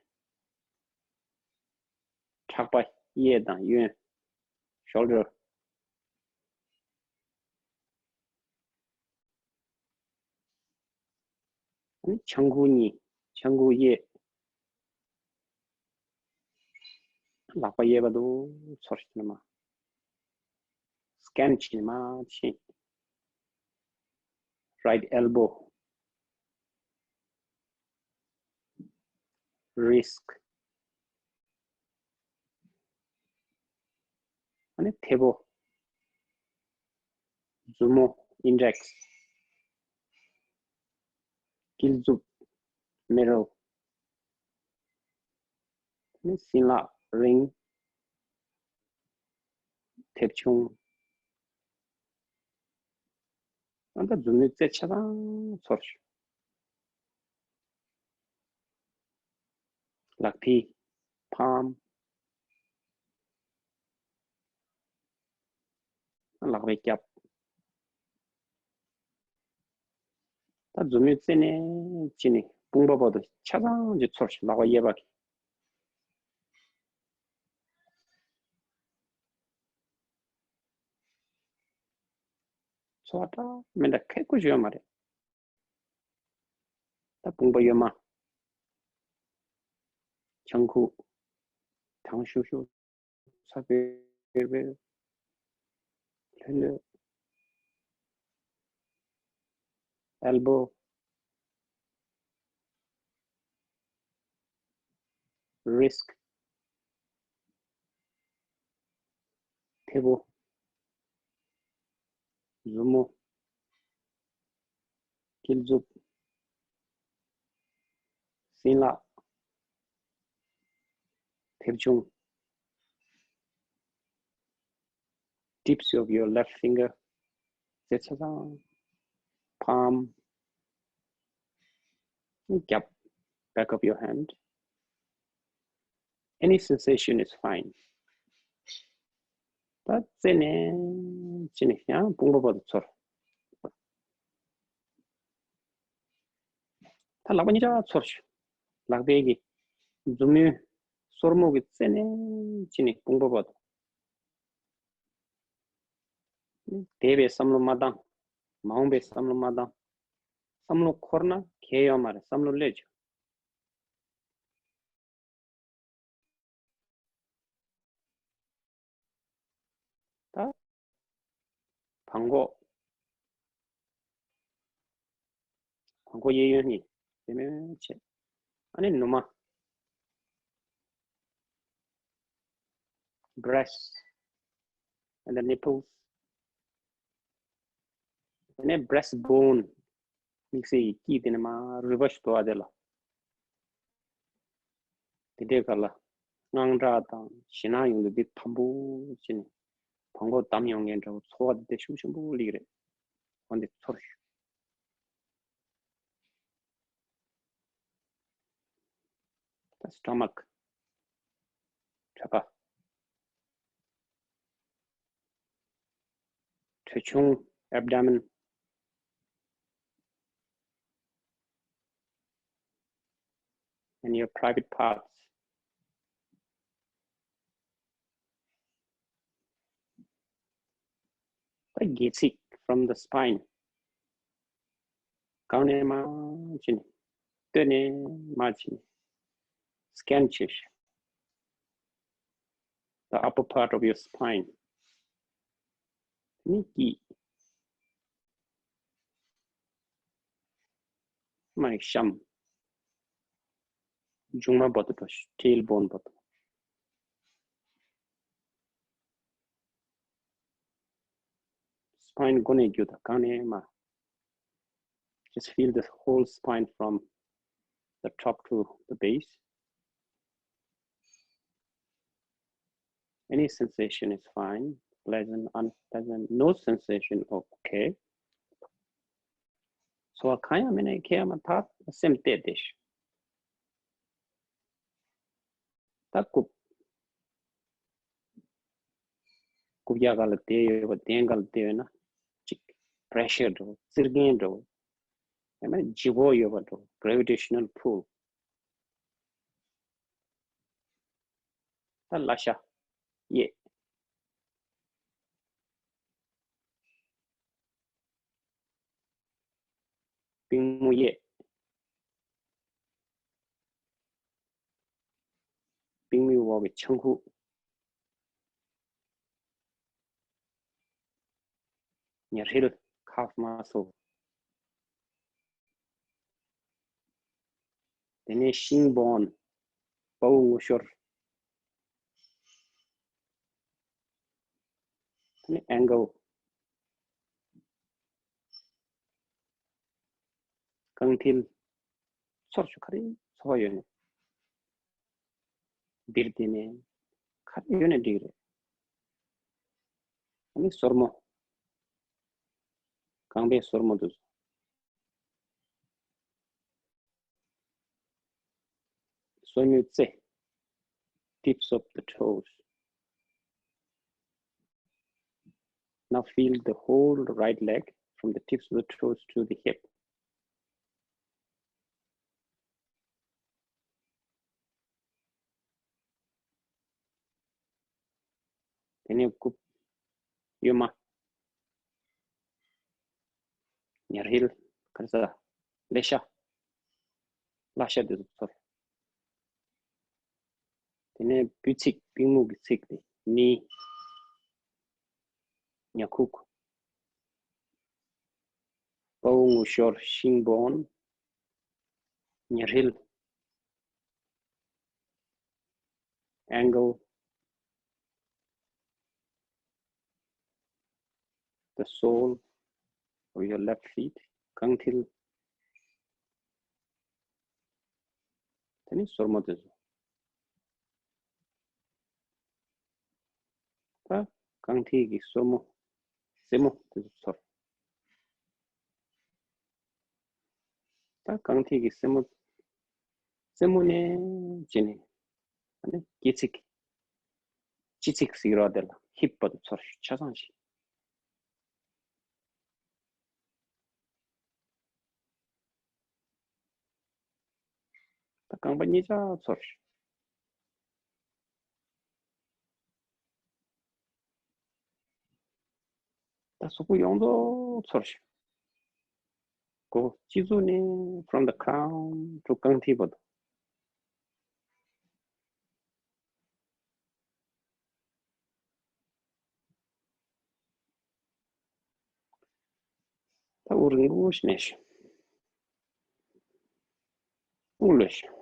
ཕྲག་པ། གཡས་དང་གཡོན། shoulder། ཨ་ནི་ཆང་ཁུག་གཉིས། ཆང་ཁུག་གཡས། ལག་པ་གཡས་པ་དུ་ཚོར་ཞིག་ནི་མ། scan བྱེད་ནི་མ་ཕྱིན། right elbow། wrist། ཨ་ནི་མཐེ་བོ། མཛུབ་མོ། index། དཀྱིལ་མཛུབ། middle། ཨ་ནི་སྲིན་ལག ring། མཐེབ་ཆུང་། ཨ་ད་མཛུབ་མོའི་རྩེ་ཆ་ཚང་ཚོར་ཞིག་ལག་མཐིལ། palm། ལག་པའི་རྒྱབ། ད་མཛུབ་མོའི་རྩེ་ནས་ཕྱིན་ནས་དཔུང་པ་བར་དུ་ཆ་ཚང་གི་ཚོར་ཞིག་ལག་པ་གཡས་པ་གི། ཚོར་བ་འདྲ་མི་འདྲ་ཁེ་ཁུ་ཞིག་ཡོད་མ་རེད། ད་དཔུང་པ་གཡོན་མ། ཆང་ཁུག་གྲང་ཤུར་ཤུར། ཚ་བེར་བེར། ལྷོད་ལྷོད། elbow། wrist། མཐེ་བོ། མཛུབ་མོ། དཀྱིལ་མཛུབ། སྲིན་ལག་མཐེབ་ཆུང་། tips of your left finger། རྩེ་ཆ་ཚང་། palm། རྒྱབ། back of your hand། any sensation is fine། ད་རྩེ་ནས་ཕྱིན་ནས་ཡང་དཔུང་པ་བར་དུ་ཚོར། ད་ལག་པ་གཉིས་ཆ་ཚོར་ཞིག་ལག་པའི་གི་མཛུབ་མོའི་སོར་མོ་གི་རྩེ་ནས་ཕྱིན་ནས་དཔུང་པ་བར་དུ། འདས་པའི་བསམ་བློ་མ་བཏང་། མ་འོངས་པའི་བསམ་བློ་མ་བཏང་། བསམ་བློ་འཁོར་ན་གལ་ཡོད་མ་རེད། བསམ་བློ་སླེབས་བྱུང་། ད་བྲང་ཁོག་བྲང་ཁོག་གཡས་གཡོན་གཉིས་དེ་མོ་བྱས། ཨ་ནི་ནུ་མ། breast and the nipples། དེ་ནས་breast bone། དམིགས་བསལ་གྱི་དཀྱིལ་དེ་ནས་མར་རུས་པ་ཞིག་འདུག་ཨ་དེ་ལ། དེ་འདྲའི་ཁ་ལ་དངངས་སྐྲག་དང་ཞེད་སྣང་ཡོང་དུས་འདི་དམ་པོ་བྱས་ནས་བྲང་ཁོག་བསྡམས་ཡོང་མཁན་འདྲ་བོ་ཚོར་བ་དེ་དེ་ཤུགས་ཆེན་པོ་སླེབས་ཀྱི་རེད། འོན་ཏེ་ཚོར་ཞུ། ད་stomach། ཁྲག་པ། ཁྲག་ཆུང་། abdomen། and your private parts། ད་སྒལ་ཚིགས། from the spine། གང་ནས་མར་ཕྱིན། སྟོད་ནས་མར་ཕྱིན། scan བྱས། the upper part of your spine། ནི་དཀྱིལ། མར་གཤམ། མཇུག་མ་བར་དུ་འགྲོ་ཤིག tailbone བར་དུ། སྤའིན་མགོ་ནས་རྒྱུ་དང་གང་ནས་མ། Just feel the whole spine from the top to the base. Any sensation is fine. Pleasant, unpleasant, no sensation, okay. So གང་ཡང་མེད་ན་ཁྱེད་མ་ཐག་སེམས་གཏད་དེ་ཤོག་ད་རྐུབ། རྐུབ་ཡ་ག་ལ་བསྡད་ཡོད་པ་གདན་ག་ལ་བསྡད་ཡོད་ན་ཅིག pressure འགྲོ་བཙིར་མཁན་འགྲོ་ཡང་ན་ལྗིད་ཁོག་ཡོད་པ་འགྲོ gravitational pull ད་བརླ་ཤ། གཡས། པུས་མོ་གཡས། པུས་མོའི་འོག་གི་ཆང་ཁུག་ཉ་རིལ། calf muscle། དེ་ནས་shin bone། དཔའ་བོའི་ངུ་ཤོར། དེ་ནས་ankle། རྐང་མཐིལ། ཚོར་ཤོག་ག་རེ་ཚོར་བ་ཡོད་ན། འདིར་བསྡད་ནས་ག་རེ་ཡོད་ན་འགྲིག་རེད། ཨ་ནི་སོར་མོ། རྐང་པའི་སོར་མོ་དེ་ཚོ། སོར་མོའི་རྩེ། tips of the toes. Now feel the whole right leg from the tips of the toes to the hip. དེ་ནས་རྐུབ། གཡོན་མ། ཉ་རིལ། ག་རེ་ཟ། ཀླད་ཤ། བརླ་ཤ་དེ་ཚོ་ཚོར། དེ་ནས་སྤུས་ཚིགས། པུས་མོ་གི་ཚིགས་དེ། ནི། ཉ་ཁུག་དཔའ་བོའི་ངུ་ཤོར། shin bone། ཉ་རིལ། ankle། the sole of your left feet. རྐང་མཐིལ། དེ་ནི་སོར་མོ་དེ་ཚོ། ད་རྐང་མཐིལ་གྱི་སོར་མོ། རྩེ་མོ་དེ་ཚོ་ཚོར། ད་རྐང་མཐིལ་གྱི་རྩེ་མོ། རྩེ་མོ་ནས་བྱས་ནས། ཨ་ནི་སྐེ་ཚིགས། སྤྱི་ཚིགས་ཟེར་བ་དེ་ལ་hip བར་དུ་ཚོར་ཤོག་ཆ་ཚང་ཞིག་ད་རྐང་པ་གཉིས་ཆ་ཚོར་ཤོག་ད་གཟུགས་པོ་ཡོངས་རྫོགས་ཚོར་ཤོག་མགོ་སྤྱི་གཙུག་ནས་from the crown to རྐང་མཐིལ་བར་དུ། ད་དབུགས་རིང་པོ་ཞིག་ནས་ཤོག་དབུགས་ལོས་ཤོག་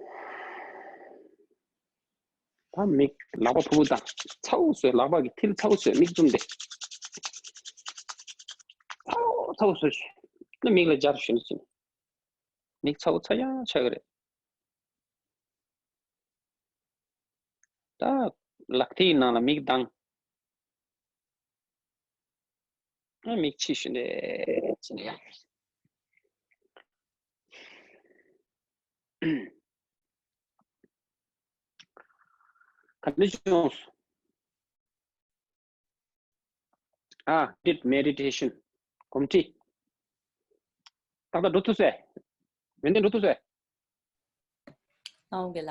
ད་མིག་ལག་པ་ཕུར་བུ་བཏང་། ཚ་བོ་བཟོས། ལག་པ་གི་མཐིལ་ཚ་བོ་བཟོས། མིག་བཙུམས་ཏེ། ཚ་བོ་ཚ་བོ་བཟོས་ཤིག་ན་མིག་ལ་སྦྱར་ཞུ་ནས་ཟིན། མིག་ཚ་བོ་ཚ་ཡང་ཆགས་ཀྱི་རེད། ད་ལག་མཐིལ་ནང་ལ་མིག་བཏང་། ཨ་མིག་ཕྱིས་ཞུ་ནས་ཟིན་ཡ། ག་འདྲ་བྱུང་སོང་། ཨ། guided meditation གོམས་འདྲིས། ཏག་ཏག་འགྲོ་ཐུབ་སོང་། ཡོན་ཏན་འགྲོ་ཐུབ་སོང་། ཨང་གི་ལ།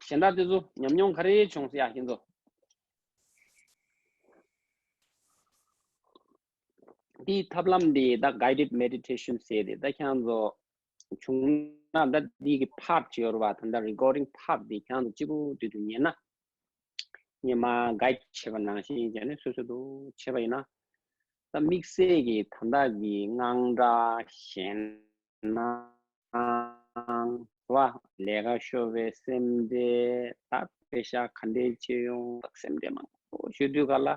གཞན་དག་དེ་ཚོ་ཉམས་མྱོང་ག་རེ་བྱུང་སོང་ཡ་ཁྱེད་ཚོ། འདིའི་ཐབས་ལམ་འདི་ད་guided meditation ཟེར་ཏེ། ད་ཁྱེད་ཚོ་བྱུང་ན་ད་འདི་གི་part ཅིག་ཡོད་རེད་བ། ད་ད་recording part འདི་ཁྱེད་ཚོ་གཅིག་པུ་དུས་དུ་ཉན་ན། སྔོན་མ་guide བྱས་པ་ནང་བཞིན་བྱས་ནས་སོ་སོ་དུ་བྱས་པ་ཡིན་ན། ད་དམིགས་བསལ་གྱི་ད་ལྟ་གི་དངངས་སྐྲག་ཞེད་སྣང་ བ། ལས་ཀ་ཤོར་བའི་སེམས་ཁྲལ། ད་པེ་ཤག་ག་འདྲས་བྱེད་ཡོང་། ད་སེམས་ཁྲལ་མང་པོ་ཞུ་དུས་ག་ལ།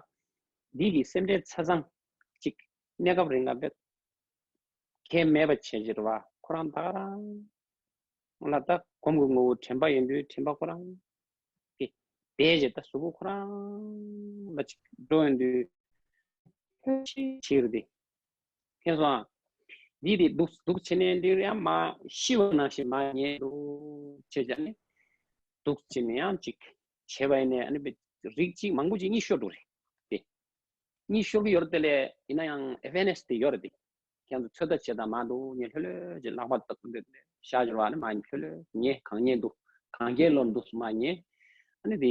འདི་གི་སེམས་ཁྲལ་ཆ་ཚང་ཅིག་གནས་སྐབས་རིང་ལ་བེད་གལ་མེད་པ་བྱས་ཕྱིར་བ། ཁོ་རང་ད་ག་རང་ལ་ད་སྒོམ་གྱི་ངོ་བོ་དྲན་པ་ཡོད་དུས་དྲན་པ་ཁོ་རང་གི་བེད་ཅེས་ད་གཟུགས་པོ་ཁོ་རང་ལ་ཅིག་འགྲོ་ཡོང་དུས་ལྷོད་ཤིག་བྱེད་རེད་དེ། མཁྱེན་སོང་ཨ། འདི་དེ་འདུག་འདུག་བྱེད་ནས་འདི་ཡང་མ་ཤི་བ་ནང་བཞིན་མ་ཉལ་འདུག་བྱས་ཀྱང་ནི་འདུག་བྱེད་ནས་ཡང་ཅིག་བྱས་པ་ཡིན་ནས་ཨ་ནི་རིགས་གཅིག་མང་པོ་ཅིག་གཉིད་ཤོར་འགྲོ་རེད་དེ། གཉིད་ཤོར་གྱི་ཡོད་རེད་དེ་ལས་ཡིན་ན་ཡང་ཨེ་ཝེར་ནེ་སི་དེ་ཡོད་རེད་དེ། ཁྱེད་ཚོ་ཚོད་ལྟ་བྱེད་དང་མ་འདུག་ཉལ་ལྷོད་ལྷོད་ཅིག་ལག་པ་བཏགས་འདུག་ཤག་ཅིག་བ་ནི་མ་ཉལ་ལྷོད་ལྷོད་ཉལ་གང་ཉལ་འདུག་གང་གལ་ལོར་འདུག་མ་ཉལ། ཨ་ནི་དེ་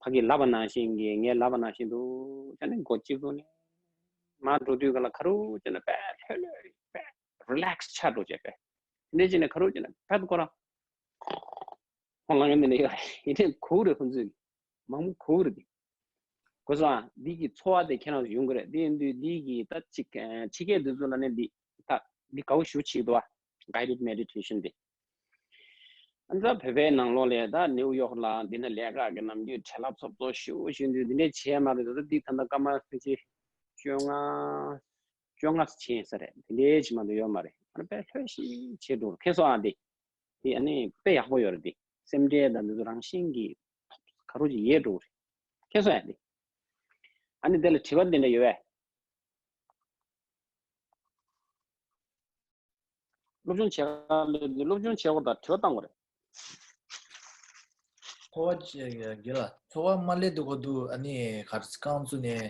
ཕ་གི་ལབ་པ་ནང་བཞིན་གྱི་ངས་ལབ་པ་ནང་བཞིན་དུ་ཅ་ནི་མགོ་གཅིག་པུ་ནས་མ་འགྲོ་དུས་ག་ལ་ཁ་རུ་ཅ་ནི་དཔེ་ལྷོད་ལྷོད་དཔེ་རི་ལེག་སི་ཆགས་འགྲོ་བྱས་དཔེ་འདི་ཅི་ནས་ཁ་རུ་ཅ་ནི་ཕད་ཁོ་རང་ཁོང་ལང་ཡོང་ནས་ཡོད་རེད། ཡིན་ནའི་གོ་རེད། ཁོང་ཚོས་མང་པོ་གོ་རེད། གོ་སོང་ཨ། འདི་གི་ཚོར་བ་དེ་ཁྱེད་རང་ཚོ་ཡོང་གི་རེད། དེ་ཡིན་དུས་འདི་གི་ད་ཅིག་ཕྱི་རྒྱལ་དེ་ཚོ་ལ་ནི་འདི་ད་འདི་དགའ་བོ་ཞུ་ཆེ་འདུག་ཨ། guided meditation་དེ། ཨ་ནི་ད་བོད་པའི་ནང་ལོགས་ལ་ད་ནེའུ་ཡོག་ལ་འདི་ན་ལས་ཀ་གི་ནམ་རྒྱུན་བྲེལ་བ་ཚོབ་ཚོབ་ཞེ་པོ་ཞིག་འདུག་འདི་འདྲས་བྱས་མ་རེད། ད་འདི་ད་ལྟ་སྐར་མ་ཕལ་ཆེར་བཅོ་ལྔ་བཅོ་ལྔ་ཕྱིན་ས་རེད། འདི་འདྲས་ཅིག་མ་གཏོགས་ཡོད་མ་རེད། ཨ་ནི་དཔེ་ལྷོད་ཤིག་བྱས་འགྲོ་མཁྱེན་སོང་ཨ། འདི་འདི་ཨ་ནི་དཔེ་ཡག་པོ་ཡོད་རེད། འདི་སེམས་ཁྲལ་དང་འདི་ཚོ་རང་བཞིན་གྱིས་ག་རུ་ཅིག་ཡལ་འགྲོ་གི་རེད། མཁྱེན་སོང་ཨ། འདི་ཨ་ནི་དེ་ལ་དྲི་བ་འདི་འདྲ་ཡོད་པས། སློབ་སྦྱོང་བྱེད་ག་སླེབས་དུས་སློབ་སྦྱོང་བྱེད་དགོས་དང་དྲི་བ་བཏང་དགོས་རེད། ཚོར་བ་ཅི་ཡ་དགེ་ལ་ཚོར་བ་མ་སླེབས་དུས་གོ་དུས་ཨ་ནི་གར་རྐང་བཙུགས་ནས་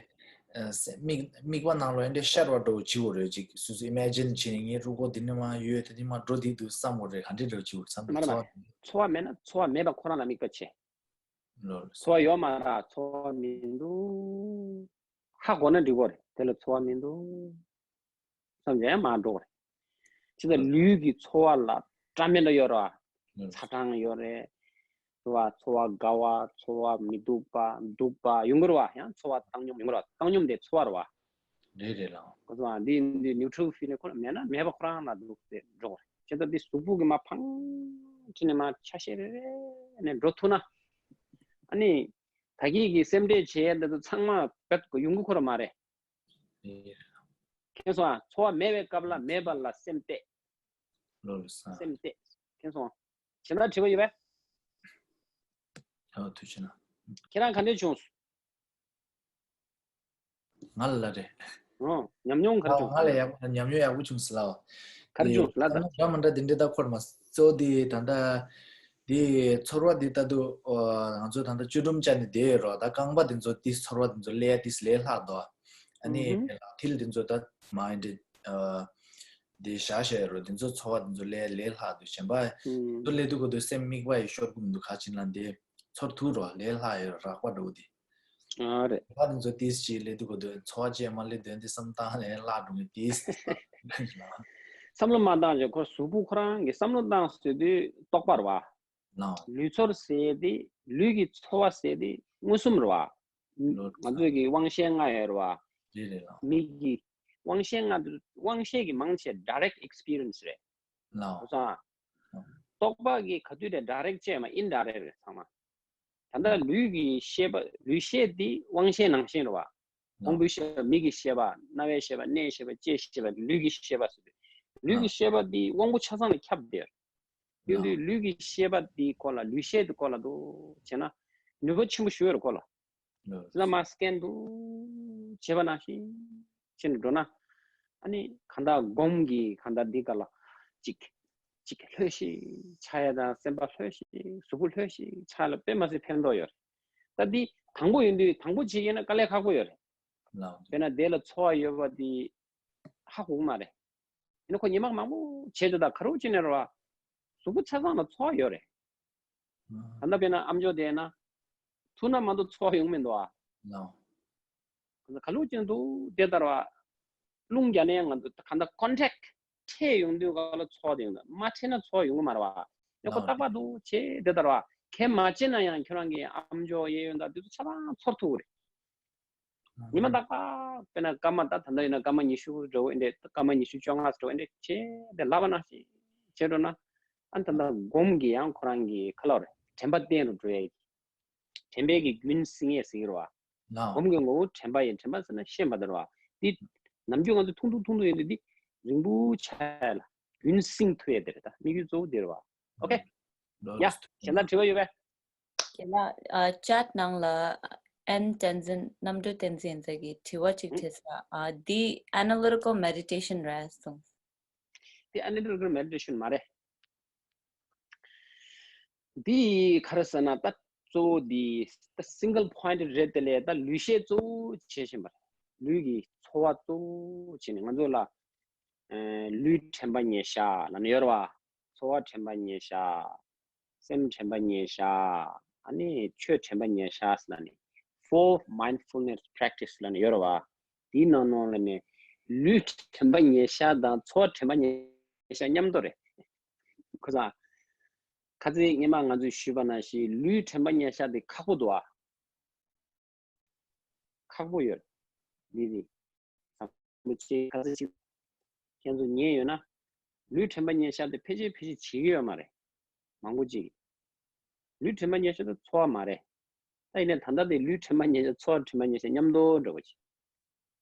ཨ་སེ་མིག་མིག་པ་ནང་ལོགས་ཨེ་འདྲས་ཤར་བ་འདྲ་བོ་བྱེད་དགོས་རེད། ཅིག་སོ་སོ་ཨི་མེ་ཇིན་བྱས་ནས་ངའི་རུས་ཁོག་འདི་ནས་མར་ཡོད་དེ་ནས་མར་འགྲོ་བསྡད་འདུག་བསམ་དགོས་རེད། ག་འདྲས་འདྲ་བོ་བྱེད་དགོས་རེད་བསམ་མ་རེད་མ་རེད། ཚོར་བ་མེད་ན་ཚོར་བ་མེད་པ་ཁོ་རང་ལ་དམིགས་པ་བྱེད། ལོ་ལོ། ཚོར་བ་ཡོད་མ་རེད། ཚོར་བ་མི་འདུག་ཧ་གོ་ན་འགྲིག་གོ་རེད། དེ་ལ་ཚོར་བ་མི་འདུག་བསམ་བྱས་མར་འགྲོ་གི་རེད། ཅི་ལྟར་ལུས་ཀྱི་ཚོར་བ་ལ་འདྲ་མི་འདྲ་ཡོད་རེད་བ། ཚ་གྲང་ཡོད་རེད། རེད་བ། ཚོར་བ་དགའ་བ། ཚོར་བ་མི་སྡུག་པ་སྡུག་པ་ཡོང་གི་རེད་བ། ཡང་ཚོར་བ་བཏང་སྙོམས་ཡོང་གི་རེད་བ། བཏང་སྙོམས་དེ་ཚོར་བ་རེད་བ། རེད་རེད་ལགས། གོ་སོང་ཨ། འདི་འདི་ནིའུ་ཊྲལ་ཕི་ལིང་ཁོ་ན་མེད་ན་མེད་པ་ཁོ་རང་ལ་འདུག་སྟེ་འགྲོ་གི་རེད། ཅི་ལྟར་འདི་གཟུགས་པོ་གི་མར་ཕང་ཁྲི་ནས་མར་ཆ་ཤས་རེ་རེ་ནས་འགྲོ་ཐུབ་ན། ཨ་ནི་ད་གིན་གྱི་སེམས་ཁྲལ་བྱེད་ཡ་འདི་ཚོ་ཚང་མ་བེད་ཡོང་གི་ཁོ་རང་མ་རེད། མཁྱེན་སོང་ཨ། ཚོར་བ་མེད་པའི་སྐབས་ལ་མེད་པ་ལ་སེམས་གཏད། ལོ་ལོ་ས། སེམས་གཏད། མཁྱེན་སོང་ཨ། གཞན་དག་དྲི་བ་ཡོད་པས། ཨོ་ཐུགས་རྗེ་གནང་། ཁྱེད་རང་ག་འདྲས་བྱུང་། ང་ལ་ལ་རེད། ཨོ་ཉམས་མྱོང་ག་རེ་ཨོ་བྱུང་། ང་ལ་ཡག་པོ་ཉམས་མྱོང་ཡག་པོ་བྱུང་སོང་ལགས། ག་རེ་བྱུང་ལ་ད། འདྲ་མི་འདྲ་འདི་འདྲས་ད་འཁོར་མ་གཙོ་བོ་འདི་ད་ལྟ་འདི་ཚོར་བ་འདི་ལྟ་དུས་ཨོ་ང་ཚོ་ད་ལྟ་བཅོས་སྒྲོམ་བཅའ་ནས་བསྡད་ཡོད་རོགས། ད་རྐང་པ་འདི་ཚོ་འདི་ཚོར་བ་འདི་ཚོ་ལས་འདི་ལས་ལྷག་འདུག་ཨ་ནི་ལག་མཐིལ་འདི་ཚོ་ད་མ་ཡིན་འདི་ཨ་འདི་བཞག་བཞག་ཡོད་རོགས། འདི་ཚོ་ཚོར་བ་འདི་ཚོ་ལས་ལས་ལྷག་འདུག་གཞན་པ་ཚོ་ལས་འདུག་གོ་འདུག་སེམས་དམིགས་པ་ཡི་ཤོར་གི་མི་འདུག་ག་ཅིག་ན་འདི་ཚོར་ཐུག་རོགས། ལས་ལྷག་ཡོད་རགས་པ་འདྲ་བོ་འདི། ཨ་རེད། ཕ་དེ་ཚོ་ཏིས་ཅིག་ལས་དུས་གོ་དུས་ཚོར་བ་ཅན་མ་ལས་དོན་དེ་བསམ་བཏང་ནས་བརླག་འགྲོ་གི་ཏིས། བསམ་བློ་མ་བཏང་ཅིག་ཁོ་གཟུགས་པོ་ཁོ་རང་གི་བསམ་བློ་བཏང་ཟེར་དུས་རྟོག་པ་རེད་བ། ལའོ། ལུས་ཚོར་ཟེར་དེ་ལུས་ཀྱི་ཚོར་བ་ཟེར་དེ་མངོན་སུམ་རེད་བ། ལོ། ང་ཚོས་ཀྱི་དབང་ཤེས་ལྔ་ཡོད་རེད་བ། རེད་རེད་ལའོ། མིག་གི་དབང་ཤེས་ལྔ་དེ་དབང་ཤེས་ཀྱི་མང་ཆེ་direct experience་རེད། ལའོ། ཁོ་ཚང་། རྟོག་པ་གི་ག་དུས་དེ་direct་ཅེས་མ་indirect་རེད་ཚང་མ། ད་ལྟ་ལུས་ཀྱི་ཤེས་པ་ལུས་ཤེས་འདི་དབང་ཤེས་ནང་བཞིན་རེད་བ། ཕུང་པོའི་ཤེས་པ། མིག་གི་ཤེས་པ། རྣ་བའི་ཤེས་པ། སྣའི་ཤེས་པ། ལྕེའི་ཤེས་པ། ལུས་ཀྱི་ཤེས་པ་ཟེར་དུས། ལུས་ཀྱི་ཤེས་པ་འདི་དབང་པོ་ཆ་ཚང་ལ་ཁྱབ་བསྡད་ཡོད། ཡིན་དུས་ལུས་ཀྱི་ཤེས་པ་འདི་སྐོར་ལ་ལུས་ཤེས་འདི་སྐོར་ལ་འདུག་བྱས་ན་ནུས་པ་ཆེན་པོ་ཞིག་ཡོད་རེད་ཁོ་ལ། ལ་མ་སྐན་དུ་བྱེད་པ་ནང་བཞིན་བྱེད་ནས་འགྲོ་ན། ཨ་ནི་གང་ལྟར་སྒོམ་གྱི་གང་ལྟར་འདི་ག་ལ་ཅིག་ཅིག་ལྷོད་ཤིག་ཆགས་ཡ་དང་སེམས་པ་ལྷོད་ཤིག་གཟུགས་པོ་ལྷོད་ཤིག་ཆགས་ལ་དཔེ་མ་སྲིད་ཕན་ཐོགས་ཡོད་རེད། ད་འདི་དང་པོ་ཡིན་དུས་དང་པོ་བྱེད་ཡིན་ན་དཀའ་ལས་ཁག་པོ་ཡོད་རེད། ལགས། དཔེར་ན་དེ་ལ་ཚོར་བ་ཡོད་པ་འདི་ཧ་གོ་གི་མ་རེད། ཡིན་ན་ཁོ་ཉི་མ་མང་པོ་བྱས་དུས་ད་ག་རེ་བྱས་ནས་རེད་བ། གཟུགས་པོ་ཆ་ཚང་ལ་ཚོར་བ་ཡོད་རེད། ད་ལྟ་དཔེར་ན་ཨམ་ཅོག་དེ་ན། ཐུག་ན་མ་གཏོགས་ཚོར་བ་ཡོང་མི་འདུག་ཨ། ལའོ། ག་ལུགས་ཅན་དུ་དེ་ལྟར་བ། རླུང་རྒྱག་ནས་ང་ཚོ་ག་འདྲ་contact འཕྲད་ཡོང་དུས་ག་ལ་ཚོར་བ་དེ་ཡོང་ད་མ་འཕྲད་ན་ཚོར་བ་ཡོང་གི་མ་རེད་བ། ཡང་ཁོ་ལའོ། རྟག་པར་དུ་བྱེད་དེ་ལྟར་བ་གལ་མ་བྱེད་ན་ཡང་ཁྱོད་རང་གི་ཨམ་ཅོག་གཡས་གཡོན་དང་དེ་ཚོ་ཆ་ཚང་ཚོར་ཐུབ་རེད། ཉི་མ་རྟག་པར་དཔེར་ན་སྐར་མ་ད་ད་ལྟ་ཡིན་ན་སྐར་མ་ཉི་ཤུ་འགྲོ་འདྲ་སྐར་མ་ཉི་ཤུ་བཅོ་ལྔ་འགྲོ་འདྲ་བྱས་དེ་ལབ་པ་ནང་བཞིན་བྱས་འགྲོ་ན། ཨ་ད་ལྟ་སྒོམ་གྱི་ཡང་ཁོ་རང་གི་ཁ་ལོ་རེད། དྲན་པ་བརྟན་རུ་འགྲོ་ཡ་གི། དྲན་པའི་གི་རྒྱུན་སྲིང་ཡས་ཟེར་གྱི་རེད་བ། ལའོ། སྒོམ་གྱི་ངོ་བོ་དྲན་པ་ཡིན། དྲན་པ་ཟེར་ན་ཤེས་པ་དེ་རེད་བ། འདི་ནམ་རྒྱུན་ང་ཚོ་ཐུང་ཐུང་ཐུང་ཐུང་ཡོད་འདི་འདི་རིང་པོ་ཆགས་ཡ་ལ་རྒྱུན་སྲིང་ཐུབ་ཡ་དེ་རེད། ད་དམིགས་ཡུལ་གཙོ་བོ་དེ་རེད་བ། ཨོ་ཁེ། ཡ། གཞན་དག་དྲི་བ་ཡོད་པས། རྒན་ལགས། ཨ། ཅེཊ་ནང་ལ་ཨན་བསྟན་འཛིན། རྣམ་གྲོལ་བསྟན་འཛིན་ཟེར་གྱི་དྲི་བ་གཅིག་ཨུ། དྲིས་ས། ཨ། འདི་ཨ་ན་ལི་ཊི་ཀལ་མེ་ཌི་ཊེ་ཤན་རེད་གསུངས། འདི་ཨ་ན་ལི་ཊི་ཀལ་མེ་ཌི་ཊེ་ཤན་མ་རེད། འདི་ག་རེ་ཟེར་ན། ད་གཙོ་བོ་འདི་ད་སིང་གལ་པོ་ཡིན་ཊི་རེད་དེ། ལས་ད་ལུས་ཤེད་གཙོ་བོ་བྱེད་བཞིན་པ་རེད། ལུས་ཀྱི་ཚོར་བ་གཙོ་བོ་བྱས་ནས། ང་ཚོ་ལ་ཨ་ལུས་དྲན་པ་ཉེར་བཞག་ལབ་ནས་ཡོད་རེད་བ། ཚོར་བ་དྲན་པ་ཉེར་བཞག་སེམས་དྲན་པ་ཉེར་བཞག་ཨ་ནི་ཆོས་དྲན་པ་ཉེར་བཞག་ཟེར་ནས། Four Mindfulness Practice ལབ་ནས་ཡོད་རེད་བ། དེའི་ནང་ནང་ལ་ནས་ལུས་དྲན་པ་ཉེར་བཞག་དང་ཚོར་བ་དྲན་པ་ཉེར་བཞག་མཉམ་དུ་རེད། ཁོ་ཚ། ཁ་ཚིག་སྔོན་མ་ང་ཚོས་ཞུས་པ་ནང་བཞིན་ལུས་དྲན་པ་ཉེར་བཞག་དེ་ཁག་པོ་འདུག་ཨ། ཁག་པོ་ཡོད། འདི་ནི་བཟང་པོ་ཅིག་ཁ་ཚིག་ཅིག་ཁྱེད་ཚོ་ཉན་ཡོད་ན། ལུས་དྲན་པ་ཉེར་བཞག་དེ་ཕལ་ཆེར་ཕལ་ཆེར་བྱེད་ཀྱི་ཡོད་མ་རེད། མང་པོ་ཅིག་ལུས་དྲན་པ་ཉེར་བཞག་དེ་ཚོར་བ་མ་རེད། ད་ཡིན་ནའི་ད་ལྟ་དེ་ལུས་དྲན་པ་ཉེར་བཞག་ཚོར་བ་དྲན་པ་ཉེར་བཞག་མཉམ་དུ་འགྲོ་གི་ཅིག་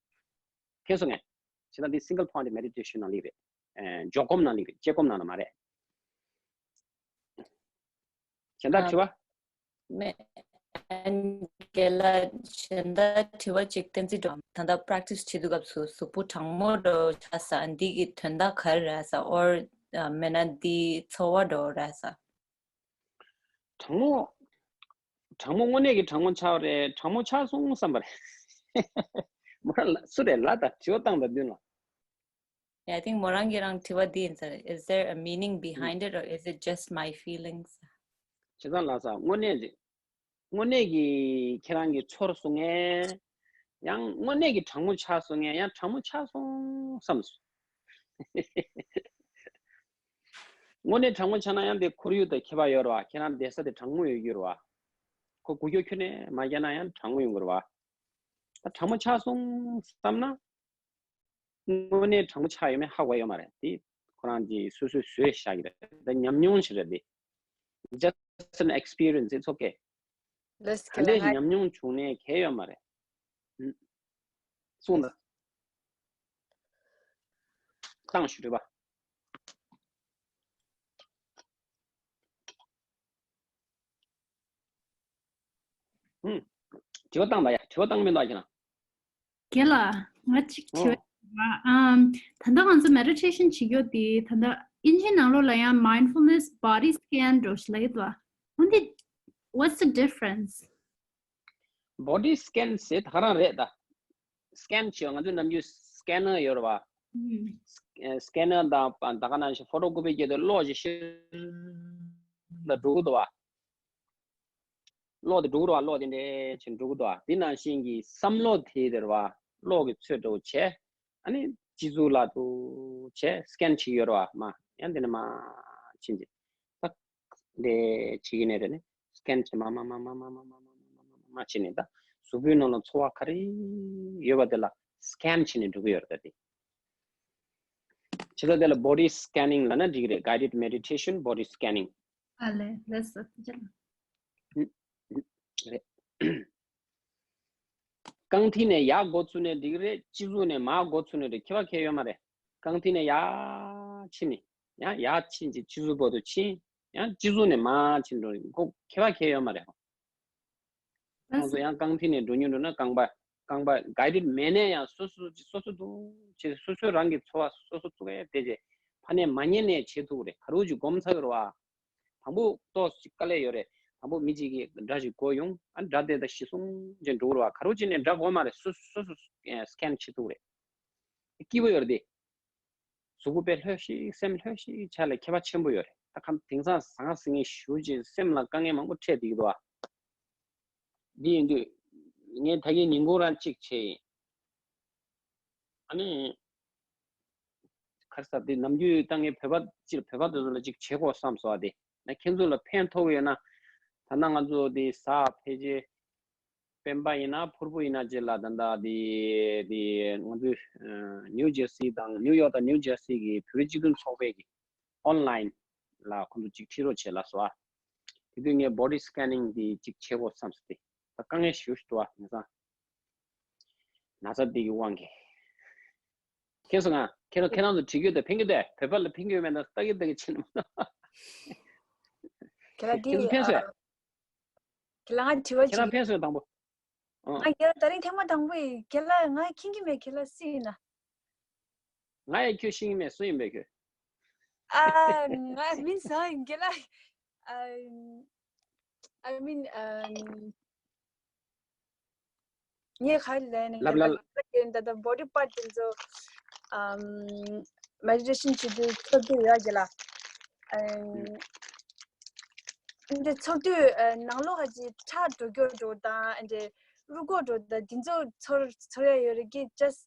མཁྱེན་སོང་ངས། བྱས་ཙང་འདི་སིང་གལ་པོ་ཡིན་ཊི་མེ་ཌི་ཊེ་ཤན་ནང་ལ་རེད། ཨེ། འཇོག་སྒོམ་ནང་ལ་རེད། དཔྱད་སྒོམ་ནང་ལ་མ་རེད། གཞན་དག་ཨ། དྲི་བ། མེད། རྒན་ལགས། གཞན་དག་དྲི་བ་གཅིག་བསྟན་འཛིན་འགྲོ། ད་ལྟ་པ་རེག་ཊི་སི་བྱེད་དུས་སྐབས་སུ་གཟུགས་པོ་གྲང་མོ་འདྲ་ཆགས་ས། འདི་གི་དོན་དག་ག་རེ་རེད་ས། ཨོར་མེད་ན་འདི་ཚོར་བ་འདྲ་རེད་ས། གྲང་མོ། གྲང་མོ་དངོས་གནས་ཀྱི་གྲང་མོ་ཆགས་རེད། གྲང་མོ་ཆགས་སོང་བསམ་པ་རེད། མོ་རང་ལ་སུ་རེད་ལ་ད་དྲི་བ་བཏང་དང་བསྟུན་ལ། Yeah, I think མོ་རང་གིས་རང་དྲི་བ་འདི་ཡིན་ས་རེད། Is there a meaning behind it, or is it just my feelings? བྱས་ཙང་ལགས་སོ། དངོས་གནས་རེད། དངོས་གནས་ཀྱི་ཁྱེད་རང་གི་ཚོར་སོང་ངས། ཡང་དངོས་གནས་ཀྱི་གྲང་མོ་ཆགས་སོང་ངས། ཡང་གྲང་མོ་ཆགས་སོང་བསམ་སོང་། དངོས་གནས་གྲང་མོ་ཆགས་ན་ཡང་དེ་ཁོར་ཡུག་དང་ཁྱད་པར་ཡོད་རེད་བ། ཁྱེད་རང་བསྡད་ས་དེ་གྲང་མོ་ཡོད་རྒྱུ་རེད་བ། ཁོ་སྒུག་རྒྱུ་ཁྱོན་ནས་མ་བརྒྱབ་ན་ཡང་གྲང་མོ་ཡོང་གི་རེད་བ། ད་གྲང་མོ་ཆགས་སོང་བསམ་ན། དངོས་གནས་གྲང་མོ་ཆགས་ཡོད་མེད་ཧ་གོ་ཡོད་མ་རེད། དེ་ཁོ་རང་གིས་སོ་སོས་བཟོས་བཞག་གི་རེད། ད་ཉམས་མྱོང་ཞིག་རེད་དེ། Just an experience, it's okay. ལགས་སོ། ག་འདྲས་ཉམས་མྱོང་བྱུང་ནས་གལ་ཡོད་མ་རེད། ཨུ། གསུངས་དང་། བཏང་ཞུ་རེད་པ། ཨུ། དྲི་བ་བཏང་དང་ཡ། དྲི་བ་བཏང་མི་འདུག་ཁྱེད་རང་། རྒན་ལགས། ང་གཅིག་དྲི་བ། ཨོ། ཨམ། ད་ལྟ་ང་ཚོ་མེ་ཌི་ཊེ་ཤན་བྱེད་རྒྱུ་དེ་ད་ལྟ་དབྱིན་ཇིའི་ནང་ལོགས་ལ་ཡང་mindfulness body scan འདྲ་ཞིག་ལབ་ཡོད་པ། འོན་ཏེ། What's the difference? Body scan ཟེར་ད་ག་རང་རེད་ད། སི་ཀེན་བྱེད་པ། ང་ཚོའི་ནམ་རྒྱུན་སི་ཀེ་ནར་ཡོད་རེད་བ། ཨུམ། སི་ཀེ་ནར་དང་ད་ག་ནང་བཞིན་ཕོ་ཊོ་ཀོ་པི་བརྒྱབ་དུས་གློག་ཅིག་ཤར་ལ་འགྲོ་གི་འདུག་བ། གློག་དེ་འགྲོ་གི་རེད་བ། གློག་དེ་འདྲ་བྱས་འགྲོ་གི་འདུག་བ། དེ་ནང་བཞིན་གྱི་བསམ་བློ་དེ་དེར་བ་གློག་གི་ཚོད་འདྲ་བོ་བྱས། ཨ་ནི་སྤྱི་གཙུག་ལ་དུ་བྱས་སི་ཀེན་བྱེད་ཀྱི་ཡོད་རེད་བ། མ་ཡང་དེ་ནས་མ་ཕྱིན་ཅི། ད་འདི་བྱེད་ཀྱི་ནས་རེད་ནས་སི་ཀེན་བྱེད། མ་མ་མ་མ་མ་བྱས་ནས་ད་གཟུགས་པོའི་ནང་ལ་ཚོར་བ་ག་རེ་ཡོད་པ་དེ་ལ་སི་ཀེན་བྱས་ནས་འགྲོ་གི་ཡོད་རེད། ད་དེ་བྱེད་ད་དེ་ལ་body scanning ལབ་ན་འགྲིག་གི་རེད། Guided meditation, body scanning. ཨ་ལས། ལགས་སོ། ཐུགས་རྗེ་ཆེ། རེད། རྐང་མཐིལ་ནས་ཡར་འགོ་ཚུགས་ནས་འགྲིག་གི་རེད། སྤྱི་གཙུག་ནས་མར་འགོ་ཚུགས་ནས་འགྲིག་ཁྱད་པར་གང་ཡང་ཡོད་མ་རེད། རྐང་མཐིལ་ནས་ཡར་ཕྱིན་ནས། ཡང་ཡར་ཕྱིན་ཅིག་སྤྱི་གཙུག་བར་དུ་ཕྱིན། ཡང་སྤྱི་གཙུག་ནས་མར་ཕྱིན་འགྲོ། ཁོ་ཁྱད་པར་གང་ཡང་ཡོད་མ་རེད། ཁོང་ཚོ་ཡང་རྐང་མཐིལ་ནས་འགྲོ་མྱོང་འགྲོ་ན་རྐང་པ། རྐང་པ་guided མེད་ནས་ཡང་སོ་སོ་སོ་སོ་འདུག་བྱས། སོ་སོ་རང་གི་ཚོར་བ་སོ་སོ་ཚུགས་ཡས་དེ་རྗེས་ཕ་ནས་མ་ཉན་ནས་བྱེད་ཐུབ་རེད། ག་རུ་ཅིག་སྒོམ་ཚར་ཡོད་རེད་བ། དང་པོ་ཏོག་ཙམ་དཀའ་ལས་ཡོད་རེད། དང་པོ་མི་གཅིག་གིས་སྒྲ་ཞིག་གོ་ཡོང་། ཨ། སྒྲ་དེ་ད་ཤི་སོང་ཅེས་འགྲོ་གི་རེད་བ། ག་རུ་ཅིག་ནས་སྒྲ་གོ་མ་རེད། སོ་སོ་སོ་སི་ཀེན་བྱེད་ཐུབ་རེད། སྐྱིད་པོ་ཡོད་རེད་དེ། གཟུགས་པོ་དཔེ་ལྷོད་ཤིག་སེམས་ལྷོད་ཤིག་ཆ་ལ་ཁྱད་པར་ཆེན་པོ་ཡོད་རེད། ད་ཁམས་དེང་སང་ཟང་ཟིང་ངེ་ཞུ་ཅེས་སེམས་ལ་དཀའ་ངལ་མང་པོ་འཕྲད་བསྡད་ཀྱི་འདུག་བ། འདི་ཡིན་དུས་ངས་ད་གིན་ཉིན་གུང་རང་གཅིག་བྱས་ཡིན། ཨ་ནི། ཁར་ས་དེ་ནམ་རྒྱུན་ད་ངས་བོད་པ་སྤྱིར་བོད་པ་དེ་ཚོ་ལ་ཅིག་བྱེད་དགོས་བསམ་སོང་བ། དེ་ན་ཁྱེད་ཚོ་ལ་ཕན་ཐོགས་ཡོད་ན། ད་ན་ང་ཚོ་དེ་ས་ཕལ་ཆེར་སྤེན་པ་ཡིན་ན་ཕུར་བུ་ཡིན་ན་ཅིག་ལ་ད་ད་དེ་དེ་ང་ཚོའི་ནིའུ་ཇར་སི་དང་ནིའུ་ཡོག་དང་ནིའུ་ཇར་སི་གི་བོད་རིགས་སྤྱི་མཐུན་ཚོགས་པའི་གི་ཨོན་ལའིན་ ལ་ཁོང་ཚོ་ཅིག་ཁྲིད་རོགས་བྱེད་ལབ་སོང་ཨ། དེ་དུས་ངས་body scanning དེ་ཅིག་བྱེད་དགོས་བསམ་སོང་སྟེ། ད་དཀའ་ངལ་ཞེ་པོ་ཞིག་འདུག་ཨ་ངེད་ཚང་། ན་ཚ་འདི་གི་དབང་གིས། ཁྱེད་ཚོ་ང་ཁྱེད་རང་ཁྱེད་རང་ཚོ་བྲིས་རྒྱུ་དང་ཕན་གྱི་འདུག་བོད་པ་ལ་ཕན་གྱི་ཡོད་མེད་ན་ལྟ་གི་ལྟ་གི་ཕྱིན་ནམ། ཁྱེད་ལ་ཁྱེད་ཚོ་འདི་ཕན་སོང་། ཨ། ཁྱེད་ལ་ང་དྲི་བ་ཁྱེད་རང་ཅིག་ཕན་སོང་དང་པོ། ཨང་། ང་ཁྱེད་ལ་ད་རིང་ཐེངས་མ་དང་པོ་ཡིན། ཁྱེད་ལ་ང་མཁྱེན་གྱི་མེད། ཁྱེད་ལ་སུ་ཡིན་ན། ང་ཡང་ཁྱོད་ཤེས་ཀྱི་མེད། སུ་ཡིན་པས་ཁྱོད། ཨ། ང་མིན་ས་ཡིན་ཁྱེད་ལ། ཨ། I mean, um, ངས་ག་རེ་ལབ་ན་ལབ་ལབ། ད་ལྟ་body part དེ་ཚོ་ཨམ་meditation བྱེད་དུས་ཚོར་དུས་ཡོད་ཀྱི་ལ། ཨམ་འདི་ཚོར་དུས་ཨ་ནང་ལོགས་ཧ་ཅིག་ཁྲག་འགྲོ་རྒྱུ་འགྲོ་དང་འདི་རུས་ཁོག་འགྲོ་དང་འདི་ཚོ་ཚོར་ཚོར་ཡ་ཡོད་རེད་ཀྱི། just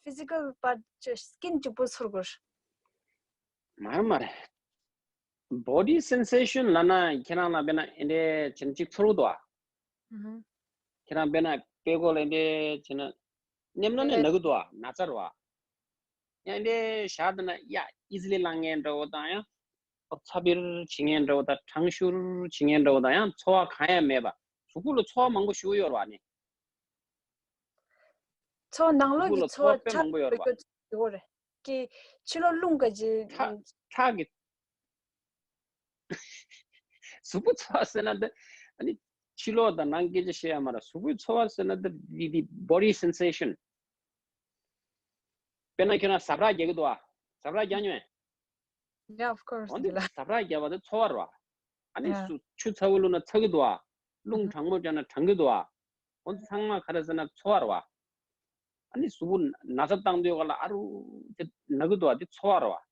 physical part, just skin གཅིག་པོ་ཚོར་དགོས། མ་རེད་མ་རེད། body sensation ལབ་ན་ཁྱེད་རང་ལ་དཔེར་ན་ཨེ་འདྲས་བྱས་ན་གཅིག་ཚོར་གི་འདུག་ཨ། ཨུ་ཧུ། ཁྱེད་རང་དཔེར་ན་པད་ཀོ་ལ་ཨེ་འདྲས་བྱས་ན་མནན་ན་ནི་ན་གི་འདུག་ཨ། ན་ཚ་རེད་བ། ཡང་ཨེ་འདྲས་བཞག་བསྡད་ན་ཡ་easily ལངས་མཁན་འདྲ་བོ་དང་ཡང་ཚ་འཕེལ་བྱེད་མཁན་འདྲ་བོ་དང་གྲང་ཤུར་བྱེད་མཁན་འདྲ་བོ་དང་ཡང་ཚོར་བ་གང་ཡང་མེད་པ། གཟུགས་པོ་ལ་ཚོར་བ་མང་པོ་ཞིག་ཡོད་རེད་བ་ནི། ཚོར་ནང་ལོགས་ཀྱི་གཟུགས་པོ་ལ་ཚོར་བ་ཚོར་བ་དཔེ་མང་པོ་ཡོད་རེད་བ། ཡོད་རེད། ཀྱི་ཕྱི་ལོགས་རླུང་ག་ཅི། ཁྲག་ཁྲག་གི། གཟུགས་པོ་ཚོར་བ་ཟེར་ན་འདི། ཨ་ནི་ཕྱི་ལོགས་དང་ནང་སྐད་ཆ་བཤད་ཡ་མ་རེད། གཟུགས་པོའི་ཚོར་བ་ཟེར་ན་འདི་འདི་འདི་body sensation། དཔེར་ན་ཁྱོད་རང་ཟ་འཕྲུག་རྒྱག་གི་འདུག་ཨ། ཟ་འཕྲུག་རྒྱག་མྱོང་ངས། Yeah, of course. འོན་ཏེ་འདི་ལ་ཟ་འཕྲུག་རྒྱག་པ་དེ་ཚོར་བ་རེད་བ། ཨ་ནི། Yeah. སུ་ཆུ་ཚ་བོ་བླུགས་ན་ཚ་གི་འདུག་ཨ། རླུང་གྲང་མོ་རྒྱག་ན་གྲང་གི་འདུག་ཨ། འོན་ཏེ་ཚང་མ་ག་རེ་ཟེར་ན་ཚོར་བ་རེད་བ། ཨ་ནི་གཟུགས་པོ་ན་ཚ་བཏང་དུས་ག་ལ་ཨ་རུ་དེ་ན་གི་འདུག་ཨ། དེ་ཚོར་བ་རེད་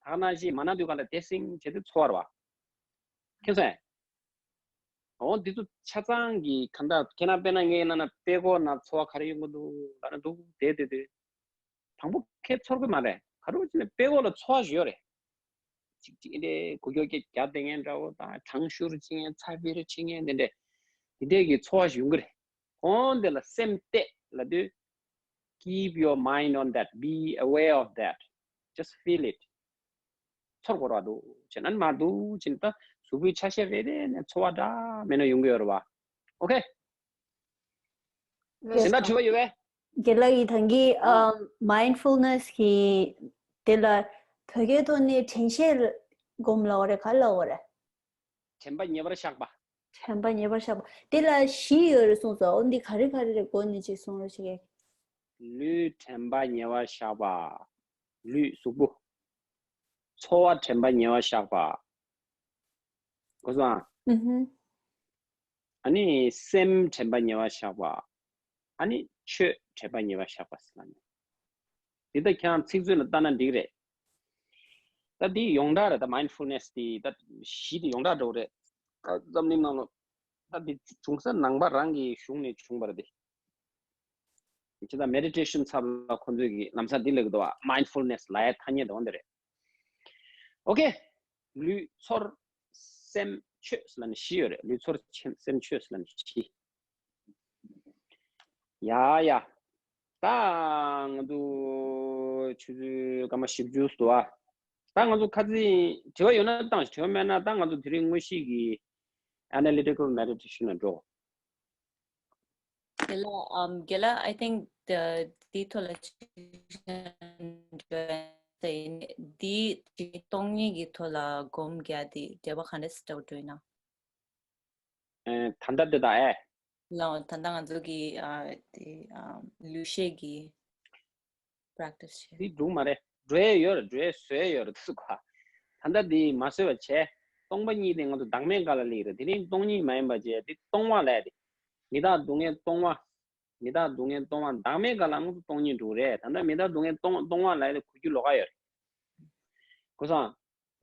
བ། ད་ག་ནང་བཞིན་མ་ན་དུས་ག་ལ་དེ་སིང་བྱེད་དེ་ཚོར་བ་རེད་བ། མཁྱེན་སོང་ངས། འོ་འདི་ཚོ་ཆ་ཚང་གི་གང་ལྟར་ཁྱེད་རང་དཔེར་ན་ངའི་ནང་ན་པད་ཀོ་ན་ཚོར་བ་ག་རེ་ཡོང་གི་འདུག་ལབ་ན་འདུག་དེ་དེ་དེ། དང་པོ་ཁྱེད་ཚོར་གི་མ་རེད། ག་རེ་ཟེར་ན་པད་ཀོ་ལ་ཚོར་བ་ཞིག་ཡོད་རེད། ཅིག་ཅིག་འདྲའི་འགུལ་སྐྱོད་རྒྱག་བསྡད་མཁན་འདྲ་བོ་དང་གྲང་ཤུར་བྱེད་མཁན་ཚ་འཕེལ་བྱེད་མཁན་དེ་འདྲས། དེ་འདྲས་ཀྱི་ཚོར་བ་ཞིག་ཡོང་གི་རེད། འོ་འདི་ལ་སེམས་གཏད་ལབ་དུས། Keep your mind on that, be aware of that, just feel it. ཚོར་དགོས་ར་འདུག་བྱས་ན་མ་འདུག་བྱས་ན་ད་གཟུགས་པོའི་ཆ་ཤས་རེ་རེ་ནས་ཚོར་བ་འདྲ་མིན་ན་ཡོང་གི་ཡོད་རེད་བ། ཨོ་ཁེ། དེ་འདྲ་དྲི་བ་ཡོད་པས། རྒན་ལགས་ཀྱིས་ད་གིན་ཨ། ཨམ་mindfulness གི་དེ་ལ་བོད་སྐད་ཐོག་ནས་དྲན་ཤེས་སྒོམ་ལབ་པ་རེད། ག་ལབ་པ་རེད། དྲན་པ་ཉེ་བར་བཞག་པ། དྲན་པ་ཉེ་བར་བཞག་པ། དེ་ལ་བཞི་ཡོད་རེད་གསུངས་སོང་། འོ་འདི་ག་རེ་ག་རེ་རེད། འགོ་ནས་ཅིག་གསུང་རོགས་བྱེད་ཀྱི། ལུས་དྲན་པ་ཉེ་བར་བཞག་པ། ལུས་གཟུགས་པོ། ཚོར་བ་དྲན་པ་ཉེ་བར་བཞག་པ། གོ་སོང་ཨ། ཨུ་ཧུ། ཨ་ནི་སེམས་དྲན་པ་ཉེ་བར་བཞག་པ། ཨ་ནི་ཆོས་དྲན་པ་ཉེ་བར་བཞག་པ་ཟེར་ན་ནི། འདི་ད་ཁྱེད་རང་ཚིག་མཛོད་ལ་ལྟ་ན་འགྲིག་རེད། ད་འདི་ཡོངས་གྲགས་རེད། ད་mindfulness འདི་ད་གཞི་འདི་ཡོངས་གྲགས་འགྲོ་རེད། ད་འཛམ་གླིང་ནང་ལ་ད་འདི་བྱུང་ས་ནང་པ་རང་གི་གཞུང་ནས་བྱུང་བ་རེད་དེ། ཅི་ད་meditation ཚབ་ལ་ཁོ་ཚོས་ཀྱི་ལམ་སང་འདི་ལབ་ཀྱི་འདུག་བ། mindfulness ལབ་ཡ་ཐ་སྙད་འདི་འོ་འདི་རེད། ཨོ་ཁེ། ལུས་ཚོར་སེམས་ཆོས་ལབ་ནས་བཞི་ཡོད་རེད། ལུས་ཚོར་སེམས་ཆོས་ལབ་ནས་བཞི། ཡ་ཡ། ད་ང་ཚོ་ཆུ་ཚོད་སྐར་མ་བཞི་བཅུ་འདུག་ཨ། ད་ང་ཚོ་ཁ་རྩང་དྲི་བ་ཡོད་ན་བཏང་། དྲི་བ་མེད་ན་ད་ང་ཚོ་དེ་རིང་དངོས་གཞི་གི་analytical meditation ལ་འགྲོ། རྒན་ལགས། ཨམ། རྒན་ལགས། I think the འདིའི་ཐོག་ལ་ཅིག་འདྲ་ཡིན། འདི་ཅིག་སྟོང་ཉིད་ཀྱི་ཐོག་ལ་སྒོམ་རྒྱག་དེ་འབྲེལ་བ་ག་འདྲ་ཞིག་འདྲ་བོ་འགྲོ་ཡིན་ན། ཨེ། ད་ལྟ་འདི་དང་ཨེ། ལགས། ད་ལྟ་ང་ཚོ་གི་ཨ་དེ་ཨ་ལུས་ཤེས་ཀྱི་practice བྱེད། འདི་འགྲིག་མ་རེད། འགྲོ་ཡས་ཡོད་རེད། འགྲོ་ཡས་བཟོ་ཡས་ཡོད་རེད། ཚུགས་ག་ད་ལྟ་འདི་མ་བཟོས་པ་བྱས། སྟོང་པ་ཉིད་དེ་ང་ཚོ་བདག་མེད་ཁ་ལ་སླེབས་རེད། དེ་རིང་སྟོང་ཉིད་མ་ཡིན་པ་བྱས། འདི་སྟོང་བ་ལབ་ཡ་དེ། མི་རྟག་སྡུག་བསྔལ་སྟོང་བ། མི་རྟག་སྡུག་བསྔལ་སྟོང་བ། བདག་མེད་ཁ་ལ་ང་ཚོ་སྟོང་ཉིད་འགྲོ་རེད། ད་ལྟ་མི་རྟག་སྡུག་བསྔལ་སྟོང་སྟོང་བ་ལབ་ཡ་དེ་གོ་རྒྱུ་ལོགས་ཀ་ཡོད་རེད། གོ་སོང་།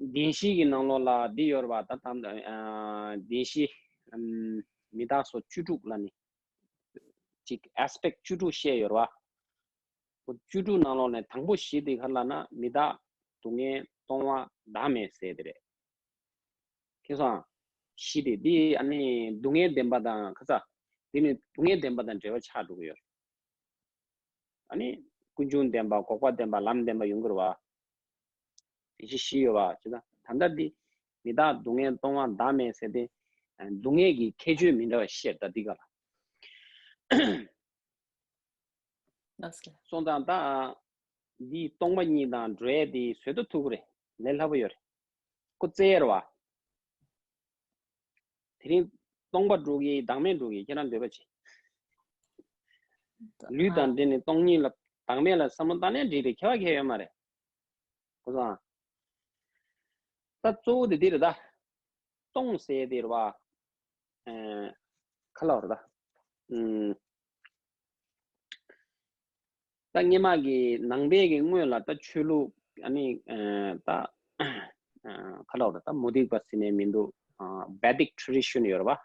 བདེན་བཞིའི་གི་ནང་ལོགས་ལ་འདི་ཡོད་རེད་བ། ད་ད་ཨ་བདེན་བཞི། ཨམ། མི་རྟག་སོགས་བཅུ་དྲུག་ལབ་ནི། ཅིག་aspect བཅུ་དྲུག་བཤད་ཡོད་རེད་བ། ཁོ་བཅུ་དྲུག་ནང་ལོགས་ནས་དང་པོ་བཞི་དེ་ག་རེ་ལབ་ན། མི་རྟག་སྡུག་བསྔལ་སྟོང་བ་བདག་མེད་ཟེར་དེ་རེད། མཁྱེན་སོང་། བཞི་དེ་འདི་ཨ་ནི་སྡུག་བསྔལ་བདེན་པ་དང་ཁ་ཚ། འདི་ནི་སྡུག་བསྔལ་བདེན་པ་དང་འབྲེལ་བ་ཆགས་འགྲོ་གི་ཡོད་རེད། ཨ་ནི་ཀུན་འབྱུང་བདེན་པ། འགོག་པ་བདེན་པ། ལམ་བདེན་པ་ཡོང་གི་རེད་བ། དེ་བཞི་བཞི་ཡོད་བ། ཅི་ད་ད་ལྟ་འདི་ མི་རྟག་སྡུག་བསྔལ་སྟོང་པ་བདག་མེད་ཟེར་ཏེ། སྡུག་བསྔལ་གྱི་ཁྱད་ཆོས་མི་འདྲ་བ་བཤད་ད་འདི་ག་ལ། ལགས་སོ། སོང་ཙང་ད། འདི་སྟོང་པ་ཉིད་དང་འགྲོ་ཡས་དེ་བཟོད་དུ་ཐུབ་ཀྱི་རེད། ལས་སླ་པོ་ཡོད་རེད། ཁོ་བཙལ་ཡས་རེད་བ། དེ་རིང་སྟོང་པ་འགྲོ་གི་བདག་མེད་འགྲོ་གི་ཁྱེད་རང་འདོད་པ་བྱེད། ལུས་དང་འབྲེལ་ནས་སྟོང་ཉིད་ལ་བདག་མེད་ལ་བསམ་བློ་བཏང་ནས་འགྲིག་རེད། ཁྱད་པར་གང་ཡང་ཡོད་མ་རེད། གོ་སོང་ཨ། ད་གཙོ་བོ་དེ་འདི་རེད་ད། སྟོང་ཟེར་དེ་རེད་བ། ཨེ། ག་ལབ་རེད་ད། ཨུམ། ད་སྔོན་མ་གི་ནང་པའི་གི་སྔོན་ལ་ད་ཆོས་ལུགས་ཨ་ནི་ཨེ་ད་ཨ་ག་ལབ་རེད་ད། མུ་སྟེགས་པ་ཟེར་ནས་མི་འདུག་ཨ། Vedic tradition ཡོད་རེད་བ།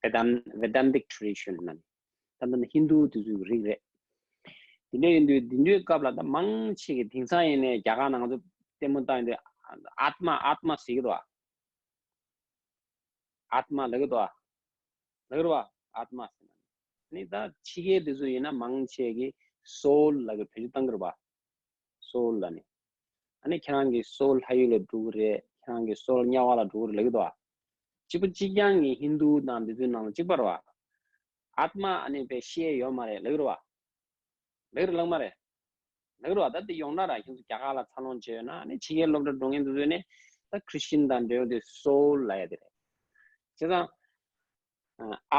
Vedan- Vedantic tradition ནང་ད་ལྟ་ཧིན་དུ་དེ་ཚོའི་རིགས་རེད། དེ་འདྲ་ཡིན་དུས་དེ་འདྲའི་སྐབས་ལ་ད་མང་ཆེ་གི་དེང་སང་ཡིན་ནའི་རྒྱ་གར་ནང་ཚོ་ལྟད་མོ་བལྟ་ཡིན་དུས་ཨཱཏྨ་ཨཱཏྨ་ཟེར་གི་འདུག་བ། ཨཱཏྨ་ལབ་གི་འདུག་བ། ལབ་གི་རེད་བ། ཨཱཏྨ་ཟེར་ན། ནི་ད་ཕྱི་རྒྱལ་དེ་ཚོ་ཡིན་ན་མང་ཆེ་གི་སོལ་ལབ་གི་བེད་སྤྱོད་བཏང་གི་རེད་བ། སོལ་ལ་ནི། ཨ་ནི་ཁྱེད་རང་གི་སོལ་ལྷ་ཡུལ་ལ་འགྲོ་གི་རེད། ཁྱེད་རང་གི་སོལ་དམྱལ་བ་ལ་འགྲོ་གི་རེད་ལབ་ཀྱི་འདུག་ཨ། གཅིག་པ་གཅིག་རྐྱང་གི་ཧིན་དུ་དང་འདི་ཚོའི་ནང་ལ་གཅིག་པ་རེད་བ། ཨཱཏྨ་ཨ་ནི་དཔེ་ཤེས་ཡོད་མ་རེད་ལབ་ཀྱི་རེད་བ། ལབ་ཀྱི་རེད་ལབ་མ་རེད། ལབ་ཀྱི་རེད་བ། ད་འདི་ཡོང་ན་ར་ཁྱེད་ཚོ་རྒྱ་གར་ལ་འཚར་ལོངས་བྱས་ཡོད་ན། ཨ་ནི་ཕྱི་རྒྱལ་སློབ་གྲྭ་འགྲོ་མཁན་འདི་ཚོས་ནི་ད་ཁྲི་སི་ཅན་དང་འབྲེལ་བ་དེ་སོལ་ལབ་ཡ་དེ་རེད། བྱས་ཙང་།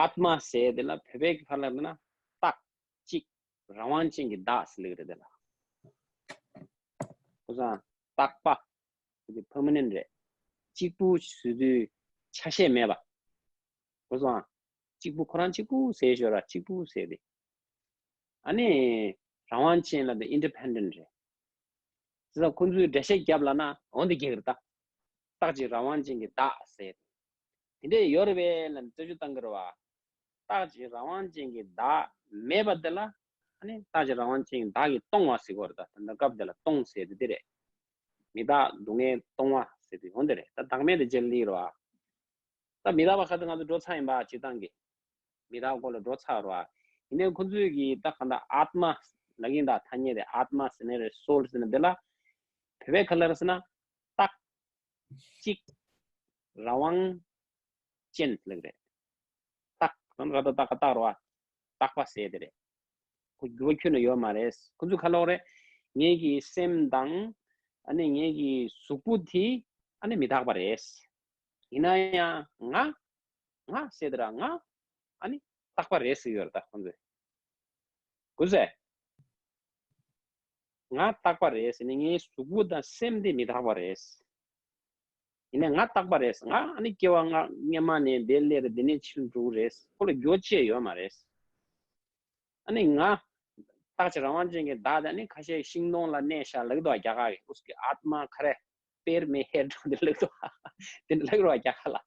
ཨཱཏྨ་ཟེར་དེ་ལ་བོད་པའི་གི་ཕར་ལབ་ན་རྟག་གཅིག་རང་དབང་ཅན་གྱི་བདག་ཟེར་ལེ་རེད་དེ་ལ། གོ་སོང་། རྟག་པ། དེ་permanent རེད། གཅིག་པུ་ཟེར་དུས་ཆ་ཤས་མེད་པ། གོ་སོང་། གཅིག་པུ་ཁོ་རང་གཅིག་པུ་ཟེར་ཞོར་ར་གཅིག་པུ་ཟེར་ཏེ། ཨ་ནི། རང་དབང་ཅན་ལབ་དེ་independent རེད། དེ་ཚོ་ཁོང་ཚོས་འགྲེལ་བཤད་བརྒྱབ་ལབ་ན་འོ་འདི་གེ་རེད་ད། རྟག་གཅིག་རང་དབང་ཅན་གྱི་བདག་ཟེར། དེ་འདྲས་ཡོད་རེད་པས་ལབ་ནས་རྩད་གཅོད་བཏང་གི་རེད་བ། རྟག་གཅིག་རང་དབང་ཅན་གྱི་བདག་མེད་པ་དེ་ལ། ཨ་ནི་རྟག་གཅིག་རང་དབང་ཅན་གྱི་བདག་གིས་སྟོང་བ་ཟེར་གྱི་ཡོད་རེད་ད། ད་ལྟ་སྐབས་དེ་ལ་སྟོང་ཟེར་དེ་འདི་རེད། མི་རྟག་སྡུག་བསྔལ་སྟོང་བ་ཟེར་དུས་འོ་འདི་རེད། ད་བདག་མེད་དེ་རྗེས་ལ་སླེབས་ཀྱི་རེད་བ། ད་མི་རྟག་པ་ཁ་ཚ་ང་ཚོ་འགྲོ་ཚར་ཡིན་པ་སྤྱིར་བཏང་གི། མི་རྟག་པ་སྐོར་ལ་འགྲོ་ཚར་རེད་བ། ཡིན་ནའི་ཁོང་ཚོས་ཀྱི་ད་གང་ལྟར་ཨཱཏྨ་ལབ་ཀྱི་ཡིན་ད། ཐ་སྙད་དེ་ཨཱཏྨ་ཟེར་ནའི་རེད། སོལ་ཟེར་ནའི་འདི་ལ་བོད་པའི་ཁ་ལ་རེད་ཟེར་ན་རྟག་གཅིག་རང་དབང་ཅན་ལབ་ཀྱི་རེད། རྟག་རང་ར་ད་རྟག་རྟག་རེད་བ། རྟག་པ་ཟེར་དེ་རེད། ཁོ་འགྱུར་བ་ཁྱོན་ནས་ཡོད་མ་རེད། ཁོ་ཚོས་ག་ལབ་རེད། ངེད་ཀྱི་སེམས་དང་ཨ་ནི་ངེད་ཀྱི་གཟུགས་པོ་དེ་ཨ་ནི་མི་རྟག་པ་རེད། ཡིན་ན་ཡང་ང་ང་ཟེར་དེ་ར་ང་ཨ་ནི་རྟག་པ་རེད་ཟེར་ཡོད་རེད་ད་ཁོང་ཚོས། གོ་སོང་། ང་རྟག་པ་རེད་ཟེར་ནས་ངའི་གཟུགས་པོ་དང་སེམས་དེ་མི་རྟག་པ་རེད། ཡིན་ནའི་ང་རྟག་པ་རེད། ང་ཨ་ནི་སྐྱེ་བ་ང་སྔ་མ་ནས་འདིར་སླེབས་རེད། འདི་ནས་ཕྱིར་འགྲོ་གི་རེད། ཁོ་ལ་འགྱུར་བ་ཅི་ཡང་ཡོད་མ་རེད། ཨ་ནི་ང་རྟག་གཅིག་རང་དབང་ཅན་གྱི་བདག་དེ་ཨ་ནི་ཁ་ཤས་ཤིང་སྡོང་ལ་གནས་ཤག་ལབ་ཀྱི་འདུག་རྒྱ་གར་གྱི། उसकी आत्मा खरे पेड़ में है འགྲོ་འདི་ལབ་ཀྱི་འདུག་དེ་འདྲ་ལབ་ཀྱི་རེད་བ་རྒྱ་གར་ལ། རེད་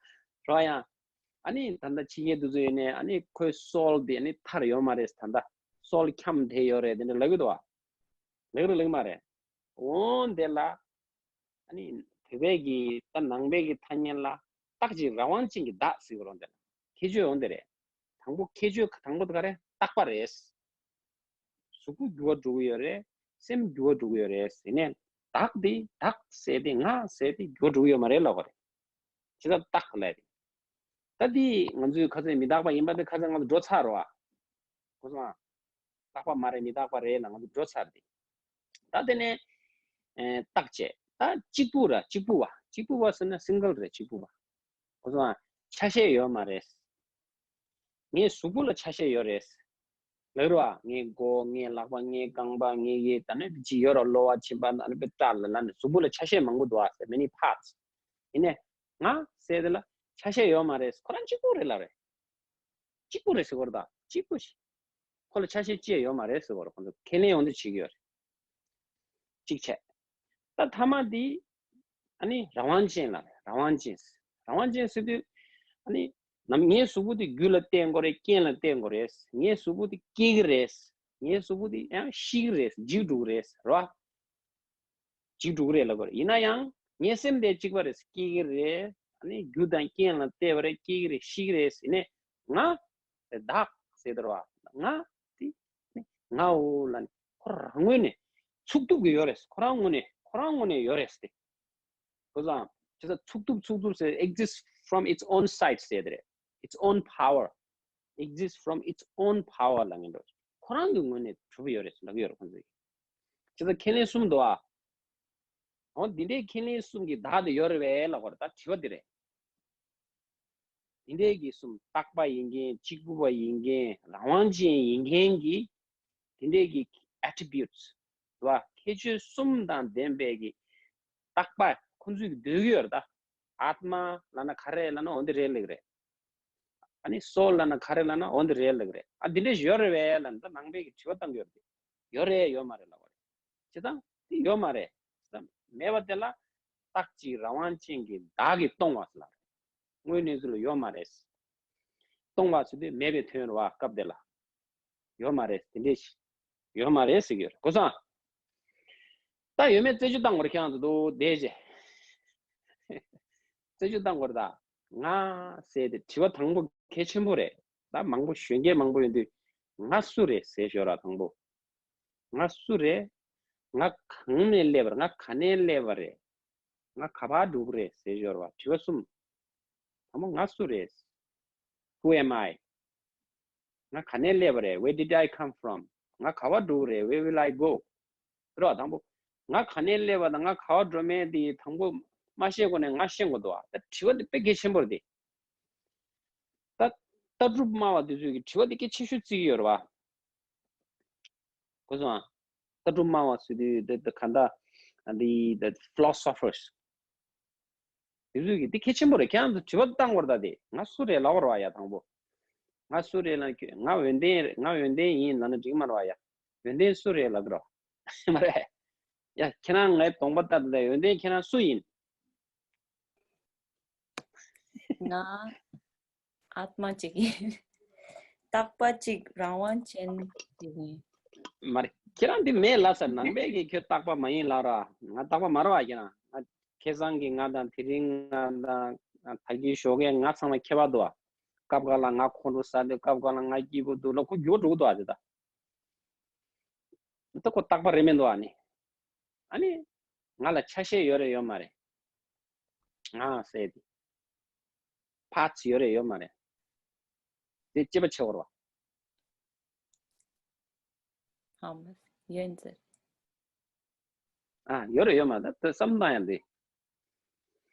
བ། ཡང་ཨ་ནི་ད་ལྟ་ཕྱི་རྒྱལ་དེ་ཚོ་ཡིན་ནའི་ཨ་ནི་ཁོའི་སོལ་དེ་ཨ་ནི་ཐར་ཡོད་མ་རེད། ད་ལྟ་སོལ་འཁྱམས་བསྡད་ཡོད་རེད། དེ་འདྲ་ལབ་ཀྱི་འདུག་བ། ལབ་ཀྱི་རེད་ལབ་ཀྱི་མ་རེད། འོ་དེ་ལ་ཨ་ནི་བོད་པའི་གི་ད་ནང་པའི་གི་ཐ་སྙད་ལ་རྟག་གཅིག་རང་དབང་ཅན་གྱི་བདག་ཟེར་གྱི་རེད། འོ་དེ་ལ་ཁྱད་ཆོས་འོ་དེ་རེད། དང་པོ་ཁྱད་ཆོས་དང་པོ་དེ་ག་རེ། རྟག་པ་རེད། གཟུགས་པོ་འགྱུར་བ་འགྲོ་གི་ཡོད་རེད། སེམས་འགྱུར་བ་འགྲོ་གི་ཡོད་རེད་ཟེར་ནས་བདག་དེ་བདག་ཟེར་དེ་ང་ཟེར་དེ་འགྱུར་བ་འགྲོ་གི་ཡོད་མ་རེད་ལབ་པ་རེད། བྱས་ཙང་རྟག་ལབ་དེ། ད་དེ་ང་ཚོའི་ཁ་སང་མི་རྟག་པ་ཡིན་པ་དེ་ཁ་སང་ང་ཚོ་འགྲོ་ཚར་རེད་བ། གོ་སོང་ཨ། རྟག་པ་མ་རེད། མི་རྟག་པ་རེད་ལ་ང་ཚོ་འགྲོ་ཚར་དེ། ད་དེ་ནས་ཨེ་རྟག་བྱས། ད་གཅིག་པུ་ར་གཅིག་པུ་བ། གཅིག་པུ་བ་ཟེར་ན་སིང་གལ་རེད། གཅིག་པུ་བ། གོ་སོང་ཨ། ཆ་ཤས་ཡོད་མ་རེད། ངའི་གཟུགས་པོ་ལ་ཆ་ཤས་ཡོད་རེད། ལབ་རོ་ཨ། ངའི་མགོ། ངའི་ལག་པ། ངའི་རྐང་པ། ངའི་ཡེ་ད་ནི་ཅི་ཡོད་ར། གློ་བ། མཆིན་པ། ཨ་ནི་པེ་སྐྲ་ལ་ལ་ནི་གཟུགས་པོ་ལ་ཆ་ཤས་མང་པོ་འདུག་ཨ་ཟེར། many parts། ཡིན་ནའི་ང་ཟེར་དེ་ལ་ཆ་ཤས་ཡོད་མ་རེད། ཁོ་རང་གཅིག་པུ་རེད་ལབ་རེད། གཅིག་པུ་རེད་ཟེར་གོ་ར། ད་གཅིག་པུ་ཞིག་ཁོ་ལ་ཆ་ཤས་ཅི་ཡང་ཡོད་མ་རེད་ཟེར་གོ་ར། ཁོ་ཚོ་ཁས་ལེན་ཡོང་དུ་བྱེད་ཀྱི་ཡོད་རེད། གཅིག་བྱས། ད་ཐ་མ་འདི་ཨ་ནི་རང་དབང་ཅན་ལ་རེད། རང་དབང་ཅན། རང་དབང་ཅན་ཟེར་དུས་ཨ་ནི་ནམ་ངའི་གཟུགས་པོ་འདི་རྒྱུ་ལ་བརྟེན་དགོས་རེད། རྐྱེན་ལ་བརྟེན་དགོས་རེད། ངའི་གཟུགས་པོ་འདི་སྐྱེ་གི་རེད། ངའི་གཟུགས་པོ་འདི་ཡང་ཤི་གི་རེད། འཇིག་འགྲོ་གི་རེད། རེད་བ། འཇིག་འགྲོ་གི་རེད་ལབ་དགོས་རེད། ཡིན་ན་ཡང་ངའི་སེམས་དེ་གཅིག་པ་རེད། སྐྱེ་གི་རེད། ཨ་ནི་རྒྱུ་དང་རྐྱེན་ལ་བརྟེན་པ་རེད། སྐྱེ་གི་རེད། ཤི་གི་རེད། ཡིན་ནའི་ང་བདག་ཟེར་དེ་རེད་བ། ང་དེ་ནི་ངའོ་ལབ་ནས་ཁོ་རང་ངོས་ནས་ཚུགས་ཐུབ་ཀྱི་ཡོད་རེད། ཁོ་རང་ངོས་ནས་ཁོ་རང་ངོས་ནས་ཡོད་རེད་ཟེར་ཏེ། བུ་ལགས། བྱས་ཙང་ཚུགས་ཐུབ་ཚུགས་ཐུབ་ཟེར། exist from its own side ཟེར་དེ་རེད། its own power, exist from its own power ལབ་མཁན་འདྲ། ཁོ་རང་གི་ངོས་ནས་གྲུབ་ཡོད་རེད་ཟེར་ལབ་ཀྱི་ཡོད་རེད་ཁོང་ཚོས། བྱས་ཙང་ཁས་ལེན་གསུམ་འདུག་ཨ། འོ་འདི་འདྲའི་ཁས་ལེན་གསུམ་གྱི་བདག་དེ་ཡོད་རེད་པས་ལབ་པ་རེད། ད་དྲི་བ་འདི་རེད། འདི་འདྲའི་གི་གསུམ། རྟག་པ་ཡིན་མཁན། གཅིག་པུ་པ་ཡིན་མཁན། རང་དབང་ཅན་ཡིན་མཁན་གྱི་འདི་འདྲའི་གི་attributes འདུག་བ། ཁྱད་ཆོས་གསུམ་དང་ལྡན་པའི་གི་རྟག་པ་ཁོང་ཚོས་འདོད་ཀྱི་ཡོད་རེད་ད། ཨཱཏྨ་ལབ་ན་ག་རེ་ལབ་ན་འོ་འདི་རེད་ལབ་ཀྱི་རེད། ཨ་ནི་སོལ་ལབ་ན་ག་རེ་ལབ་ན་འོ་འདི་རེད་ལབ་ཀྱི་རེད། ཨ་འདི་འདྲ་ཞིག་ཡོད་རེད་པས་ལབ་ན་ད་ནང་པའི་གི་དྲི་བ་བཏང་གི་ཡོད་རེད། ཡོད་རེད་ཡོད་མ་རེད་ལབ་པ་རེད། བྱས་ཙང་འདི་ཡོད་མ་རེད། མེད་པ་དེ་ལ་རྟག་གཅིག་རང་དབང་ཅན་གྱི་བདག་གིས་སྟོང་བ་ཟེར་ལབ་རེད། དངོས་གནས་ཚུལ་ལ་ཡོད་མ་རེད། སྟོང་བ་ཟེར་དུས་མེད་པའི་དོན་རེད་བ། སྐབས་དེ་ལ་ཡོད་མ་རེད། དེ་འདྲས་ཤིག་ཡོད་མ་རེད་ཟེར་གྱི་ཡོད་རེད། གོ་སོང་། ད་ཡོད་མེད་རྩད་གཅོད་བཏང་དགོས་རེད། ཁྱེད་རང་ཚོ་འདུག་བསྡད་རྗེས་རྩད་གཅོད་བཏང་དགོས་རེད། ད་ང་ཟེར་དེ་དྲི་བ་དང་པོ་གལ་ཆེན་པོ་རེད། ད་མང་པོ་གཞོན་སྐྱེས་མང་པོ་ཡོད་དུས་ང་སུ་རེད་ཟེར་ཞོར་ར་དང་པོ། ང་སུ་རེད། ང་གང་ནས་སླེབས་པ་རེད། ང་ག་ནས་སླེབས་པ་རེད། ང་ག་པར་འགྲོ་གི་རེད་ཟེར་ཞོར་བ། དྲི་བ་གསུམ། དང་པོ་ང་སུ་རེད། Who am I? ང་ག་ནས་སླེབས་པ་རེད། Where did I come from? ང་ག་པར་འགྲོ་གི་རེད། Where will I go? རེད་བ། དང་པོ་ང་ག་ནས་སླེབས་པ་དང་ང་ག་པར་འགྲོ་མིན་དེ་དང་པོ་མ་ཤེས་གོང་ནས་ང་ཤེས་དགོས་འདུག་བ། ད་དྲི་བ་འདི་དཔེ་གལ་ཆེན་པོ་རེད་དེ། ད་ལྟ་གྲུབ་སྨྲ་བ་དེ་ཚོས་ཀྱི་དྲི་བ་འདི་གལ་ཆེ་ཤོས་བརྩི་གི་ཡོད་རེད་བ། གོ་སོང་ཨ། ལྟ་གྲུབ་སྨྲ་བ་ཟེར་དུས་འདི་འདི་ག་འདྲ། འདི་the philosophers དེ་ཚོས་ཀྱི་འདི་གལ་ཆེན་པོ་རེད། ཁྱེད་རང་ཚོ་དྲི་བ་བཏང་བར་ད་དེ་ང་སུ་རེད་ལབ་པ་རེད་བ་ཡ། དང་པོ་ང་སུ་རེད་ལབ། ང་འོན་ཏན་རེད། ང་འོན་ཏན་ཡིན་ལབ་ན་འགྲིག་མ་རེད་བ་ཡ། འོན་ཏན་སུ་རེད་ལབ་ཀྱི་རེད་བ། མ་རེད་ཡ། ཁྱེད་རང་ངའི་གདོང་པ་ལྟ་དེ། འོན་ཏན་ཁྱེད་རང་སུ་ཡིན། ང་ཨཱཏྨ་ཅིག་ཡིན། རྟག་པ་ཅིག་རང་དབང་ཅན་ཅིག་ཡིན། མ་རེད། ཁྱེད་རང་འདི་མེད་ལབ་ས། ནང་པའི་གི་ཁྱོད་རྟག་པ་མ་ཡིན་ལབ་ར། ང་རྟག་པ་མ་རེད་བ། ཁྱེད་རང་ང་ཁེ་བཟང་གི་ང་དང་དེ་རིང་ང་དང་ད་གི་ཞོགས་ཀས་ང་ཚང་མ་ཁྱད་པར་འདུག་བ། སྐབས་འགའ་ལ་ང་ཁོང་ཁྲོ་ཟ་འདུག་སྐབས་འགའ་ལ་ང་སྐྱིད་པོ་འདུག་ལ། ཁོ་འགྱུར་བ་འགྲོ་གི་འདུག་བ། དེ་ད་ད་ཁོ་རྟག་པ་རེད་མི་འདུག་བ། ཨ་ནི་ཨ་ནི་ང་ལ་ཆ་ཤས་ཡོད་རེད་ཡོད་མ་རེད། ང་ཟེར་དེ་parts ཡོད་རེད་ཡོད་མ་རེད། དེ་དཔྱད་པ་བྱེད་དགོས་རེད་བ། ཧམ་ཡོད་ཟེར། ཨ་ཡོད་རེད་ཡོད་མ་རེད། ད་བསམ་བཏང་ཡང་དེ་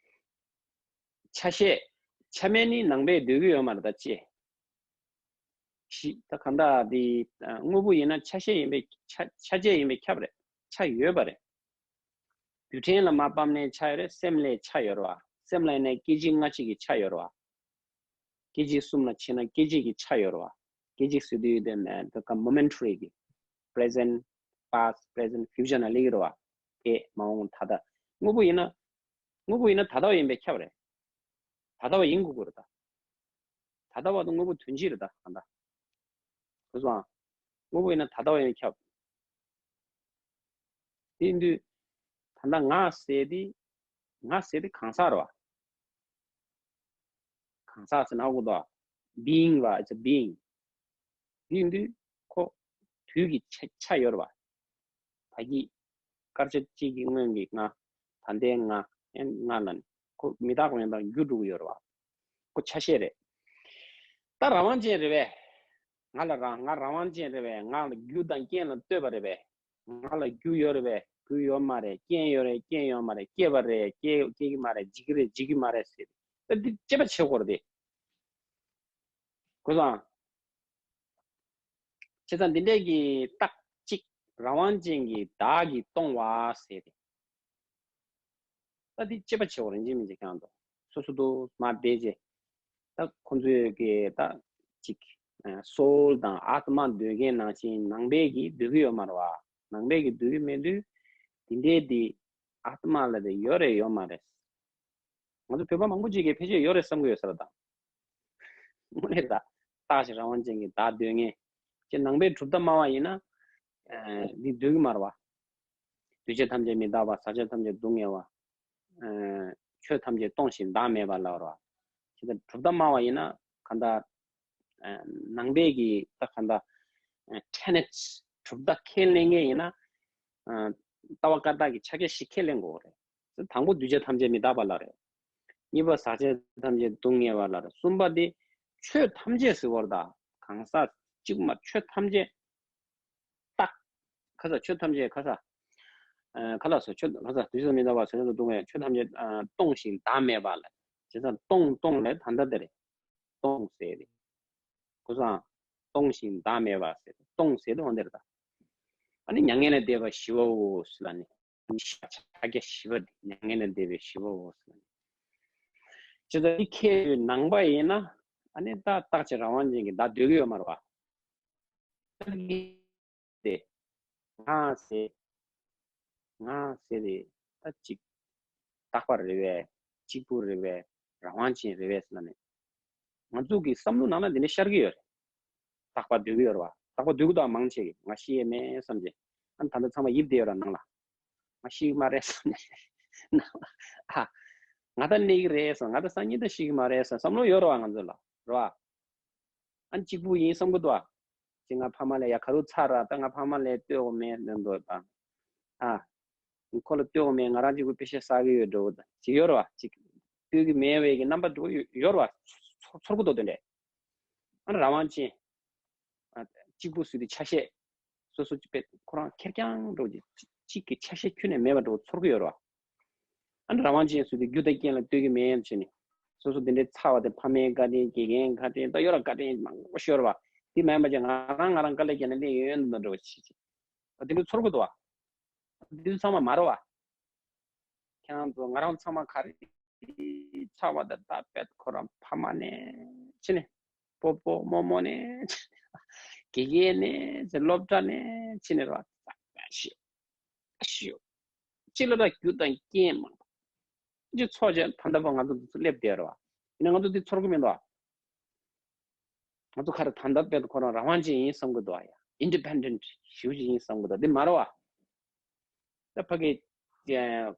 ཆ་ཤས། ཆ་མེད་ནི་ནང་པས་འདོད་ཀྱི་ཡོད་མ་རེད། ད་ཅེ། ཤི་ད་གང་ལྟར་དེ་དངོས་པོ་ཡིན་ན་ཆ་ཤས་ཡིན་པས། ཆ་ཆ་བྱད་ཡིན་པས་ཁྱབ་རེད། ཆ་ཡོད་པ་རེད། རྡུལ་ཕྲན་ལ་མ་ཕབ་ནས་ཆ་ཡོད་རེད། སེམས་ལ་ཆ་ཡོད་རེད་བ། སེམས་ལ་ཡིན་ན་སྐད་ཅིག་སྔ་ཕྱི་གི་ཆ་ཡོད་རེད་བ། སྐད་ཅིག་གསུམ་ལ་ཕྱིན་ན་སྐད་ཅིག་གི་ཆ་ཡོད་རེད་བ། སྐད་ཅིག་ཟེར་དུས་དེ་ནས་དེ་ག་momentary གི་present, past, present, future ན་སླེབས་ཀྱི་རེད་བ། དེ་མ་འོངས་ད་ལྟ། དངོས་པོ་ཡིན་ན། དངོས་པོ་ཡིན་ན་ད་ལྟ་བ་ཡིན་པས་ཁྱབ་རེད། ད་ལྟ་བ་ཡིན་དགོས་ཀྱི་རེད་ད། ད་ལྟ་བ་དང་དངོས་པོ་དོན་གཅིག་རེད་ད་གང་ལྟར། གོ་སོང་ཨ། དངོས་པོ་ཡིན་ན་ད་ལྟ་བ་ཡིན་ཁྱབ། དེ་ཡིན་དུས་ད་ལྟ་ང་ཟེར་དེ། ང་ཟེར་དེ་གང་ཟག་རེད་བ། གང་ཟག་ཟེར་ན་ཨ་གོ་ད། being ར། it's a being. དེ་ཡིན་དུས་ཁོ་དུས་ཀྱི་ཆ་ཆ་ཡོད་རེད་བ། ད་གི་སྐར་ཆ་གཅིག་གི་སྔོན་གྱི་ང་། ད་ལྟའི་ང་། ཨེ་ང་ལ་ནི་ཁོ་མི་རྟག་པ་ཡིན་པར་འགྱུར་འགྲོ་གི་ཡོད་རེད་བ། ཁོ་ཆ་ཤས་རེད། ད་རང་དབང་ཅན་རེད་པས། ང་ལ་རང་། ང་རང་དབང་ཅན་རེད་པས། ང་ལ་རྒྱུ་དང་རྐྱེན་ལ་ལྟོས་པ་རེད་པས། ང་ལ་རྒྱུ་ཡོད་རེད་པས། རྒྱུ་ཡོད་མ་རེད། རྐྱེན་ཡོད་རེད། རྐྱེན་ཡོད་མ་རེད། སྐྱེས་པ་རེད། སྐྱེ་སྐྱེ་གི་མ་རེད། འཇིག་གི་རེད། འཇིག་གི་མ་རེད་ཟེར། ད་འདི་དཔྱད་པ་བྱེད་དགོས་རེད་དེ། གོ་སོང་། བྱས་ཙང་འདི་འདྲས་ཀྱི་རྟག་གཅིག་རང་དབང་ཅན་གྱི་བདག་གིས་སྟོང་བ་ཟེར་ཏེ། ད་འདི་དཔྱད་པ་བྱེད་དགོས་རེད། ཡིན་གཅིག་མིན་གཅིག་ཀྱང་འདུག་སོ་སོ་འདུག་མ་བསྡད་རྗེས། ད་ཁོང་ཚོས་ཀྱི་ད་ཅིག་སོལ་དང་ཨཱཏྨ་འདོད་མཁན་ནང་བཞིན་ནང་པས་ཀྱི་འདོད་ཀྱི་ཡོད་མ་རེད་བ། ནང་པས་ཀྱི་འདོད་ཀྱི་མེད་དུས་འདི་འདྲས་འདི་ཨཱཏྨ་ལ་དེ་ཡོད་རེད་ཡོད་མ་རེད། ང་ཚོ་བོད་པ་མང་པོ་ཅིག་གིས་ཕལ་ཆེར་ཡོད་རེད་བསམ་གྱི་ཡོད་ས་རེད་ད། དངོས་གནས་ད། རྟག་གཅིག་རང་དབང་ཅན་གྱི་བདག་འདོད་མཁན། ཅེས་ནང་པའི་གྲུབ་མཐའ་སྨྲ་བ་ཡིན་ན། ཨ་འདི་འདོད་ཀྱི་མ་རེད་བ། འདུས་བྱས་ཐམས་ཅད་མི་རྟག་པ། ཟག་བཅས་ཐམས་ཅད་སྡུག་བསྔལ་བ། ཨ་ཆོས་ཐམས་ཅད་སྟོང་ཞིང་བདག་མེད་པ་ལབ་རེད་བ། ཅེས་ད་གྲུབ་མཐའ་སྨྲ་བ་ཡིན་ན་གང་ལྟར། ཨ་ནང་པའི་གི་ད་གང་ལྟར། ཨ་tenets གྲུབ་མཐའ་ཁས་ལེན་མཁན་ཡིན་ན། ཨ་ལྟ་བ་བཀའ་རྟགས་ཀྱི་ཕྱག་རྒྱ་ཞིག་ཁས་ལེན་དགོས་རེད། དང་པོ་འདུས་བྱས་ཐམས་ཅད་མི་རྟག་པ་ལབ་རེད། གཉིས་པ་ཟག་བཅས་ཐམས་ཅད་སྡུག་བསྔལ་བ་ལ། གསུམ་པ་དེ་ཆོས་ཐམས་ཅད་ཟེར་བར་ད་གང་ཟག་གཅིག་མ་ཆོས་ཐམས་ཅད་རྟག་ཁ་ས་ཆོས་ཐམས་ཅད་ཁ་ས་ཁ་ལ་སོ་ཆོས་ཁ་ས་དུས་སུ་མི་འདའ་བ་ཟེར་ན་སྡུག་བསྔལ། ཆོས་ཐམས་ཅད་སྟོང་ཞིང་བདག་མེད་པ་ལ། བྱས་ཙང་སྟོང་སྟོང་ལས་ད་ལྟ་དེ་རེད། སྟོང་ཟེར་རེད། ཁོ་སང་སྟོང་ཞིང་བདག་མེད་པ་ཟེར་སྟོང་ཟེར་དུས་འོང་དེར་ད། ཨ་ནི་མྱ་ངན་ལས་འདས་པ་ཞི་བའོ་ཟེར་ལ་ནི། ཕྱག་རྒྱ་ཞི་བ་འདི་མྱ་ངན་ལས་འདས་པའི་ཞི་བའོ་ཟེར་ལ་ནི། ཇི་ལྟར་ཁྱེད་ནང་པ་ཡིན་ན་ཨ་ནི་ད་རྟག་ཅིག་རང་དབང་ཅན་གྱི་བདག་འདོད་ཀྱི་ཡོད་མ་རེད་བ། ཏེ། ང་ཟེར། ང་ཟེར་རེད། ད་གཅིག་རྟག་པ་རེད་པས། གཅིག་པུ་རེད་པས། རང་དབང་ཅན་རེད་པས་ཟེར་ན་ནི། ང་ཚོ་གི་བསམ་བློ་ནང་ན་འདི་འདྲ་ཤར་གྱི་ཡོད་རེད། རྟག་པ་འདོད་ཀྱི་ཡོད་རེད་བ། རྟག་པ་འདོད་ཀྱི་འདུག་མང་ཆེ་གི། ང་ཤི་ཡས་མེད་བསམ་བྱས། ཨ་ནི་ད་ལྟ་ཚང་མ་ཡིབ་བསྡད་ཡོད་ར་ནང་ལ། ང་ཤི་གི་མ་རེད་བསམ་ནས། ནང་ལ། ཨ། ང་ད་གནས་ཀྱི་རེད་བསམ། ང་ད་སང་ཉིན་ད་ཤི་གི་མ་རེད་བསམ་བསམ་བློ་ཡོད་རེད་བ་ང་ཚོ་ལ། རེད་བ། ཨ་ནི་གཅིག་པུ་ཡིན་བསམ་གི་འདུག་ཨ། ཅི་ང་ཕ་མ་ལ་ཡ་ག་རུ་ཚར་ར་ད་ང་ཕ་མ་ལ་ལྟོས་དགོས་མེད་ནོན་འདུག་ཨ། ཨ། ཁོ་ལ་ལྟོས་དགོས་མེད། ང་རང་གཅིག་པུ་པེ་ཤ་ཟ་གི་ཡོད་འགྲོ་ད་ཅི་ཡོད་ར་བ། ཅིག་ལྟོས་གི་མེད་པའི་གི་རྣམ་པ་འགྲོ་ཡོད་ར་བ། ཚོར་ཚོར་གི་འདུག་དེ་འདྲས། ཨ་ནི་རང་དབང་ཅན། ཨ། གཅིག་པུ་ཟེར་དུས་ཆ་ཤས། སོ་སོ་གཅིག་པས་ཁོ་རང་ཁེར་རྐྱང་འགྲོ་གི་གཅིག་གི་ཆ་ཤས་ཁྱོན་ནས་མེད་པ་འགྲོ་ཚོར་གི་ཡོད་ར་བ། ཨ་ནི་རང་དབང་ཅན་ཟེར་དུས་རྒྱུ་དང་རྐྱེན་ལ་ལྟོས་ཀྱི་མེད་ཡ་བྱས་ནས། སོ་སོ་དེ་འདྲའི་ཚ་བ་དེ་ཕ་མའི་བཀའ་དྲིན་དགེ་རྒན་བཀའ་དྲིན་ད་ཡོད་ར་བཀའ་དྲིན་མང་པོ་ཤོར་བ། དེ་མེད་པ་ཅིག་ང་རང་ང་རང་དཀའ་ལས་བརྒྱབ་ནས་སླེབས་ཡོང་དུ་འགྲོ་བ་ཞིག་ཅིག་ཨ་དེ་འདྲ་ཚོར་གི་འདུག་བ། དེ་ཚང་མ་མ་རེད་བ། ཁྱེད་རང་ཚོ་ང་རང་ཚང་མ་ག་རེ་ཚ་བ་དང་ད་དཔེ་ཁོ་རང་ཕ་མ་ནས་ཕྱི་ནས་སྤོ་སྤོ་རྨོ་རྨོ་ནས་དགེ་རྒན་ནས་སློབ་གྲྭ་ནས་ཕྱི་ནས་ར་ཞིག་ཞིག་ཅི་ལ་ར་རྒྱུ་དང་རྐྱེན་མང་པོ་ཅི་ཚོགས་བྱས་ད་ལྟ་བར་ང་ཚོ་འདི་ཚོ་སླེབས་བསྡད་ར་བ། ཡིན་ན་ང་ཚོ་འདི་ཚོར་གི་མི་འདུག་བ། ང་ཚོ་ག་རེ་ད་ལྟ་དཔེ་ཁོ་རང་རང་དབང་ཅན་ཡིན་བསམ་གི་འདུག་ཨ་ཡ། ཨིན་ཌི་པེན་ཌེན་ཊི་ཞེ་པོ་ཅིག་ཡིན་བསམ་གི་འདུག་འདི་མ་རེད་བ། ད་ཕ་གི་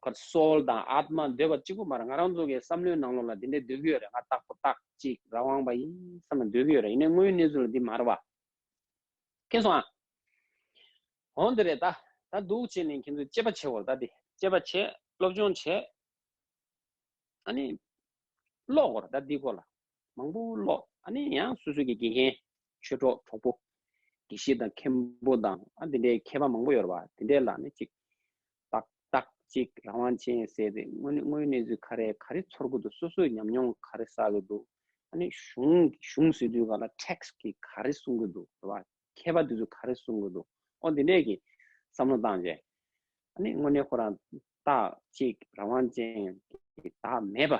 ཁོ་སོལ་དང་ཨཱཏྨ་འདོད་པ་གཅིག་པུ་མ་རེད། ང་རང་ཚོ་གི་བསམ་བློའི་ནང་ལོགས་ལ་འདི་འདྲའི་འདོད་ཀྱི་ཡོད་རེད། ང་རྟག་པ་རྟག་གཅིག་རང་དབང་པ་ཡིན་བསམ་ནས་འདོད་ཀྱི་ཡོད་རེད། ཡིན་ནའི་དངོས་ཡོད་གནས་ཚུལ་ལ་འདི་མ་རེད་བ། མཁྱེན་སོང་ཨ། འོང་འདི་རེད་ད། ད་འདུག་བྱས་ནས་ཁྱེད་ཚོས་དཔྱད་པ་བྱེད་འོར་ད་འདི་དཔྱད་པ་བྱེད་སློབ་སྦྱོང་བྱེད། ཨ་ནི། ཀློག་དགོས་རེད་ད་འདི་སྐོར་ལ། མང་པོ་ཀློག་ཨ་ནི་ཡང་སོ་སོ་གི་དགེ་རྒན། ཆོས་གྲོགས་གྲོགས་པོ། དགེ་བཤེས་དང་མཁན་པོ་དང་ཨ་འདི་འདྲའི་མཁས་པ་མང་པོ་ཡོད་རེད་བ། དེ་འདྲའི་ལ་ནི་ཅིག་ཏག་ཏག་ཅིག་རང་དབང་ཅན་ཟེར་ཏེ་དངོས་གནས་དངོས་ཡོད་གནས་ཚུལ་ག་རེ་ག་རེ་ཚོར་གི་འདུག་སོ་སོའི་ཉམས་མྱོང་ག་རེ་བསགས་གི་འདུག་ཨ་ནི་གཞུང་གཞུང་ཟེར་དུས་ག་ལ་ཊེག་སི་གིས་ག་རེ་གསུང་གི་འདུག་རེད་བ། མཁས་པ་འདི་ཚོ་ག་རེ་གསུང་གི་འདུག་ཨོ་འདི་འདྲས་ཀྱི་བསམ་བློ་བཏང་རྗེས། ཨ་ནི་དངོས་གནས་ཁོ་རང་རྟག་གཅིག་རང་དབང་ཅན་གྱི་བདག་མེད་པ་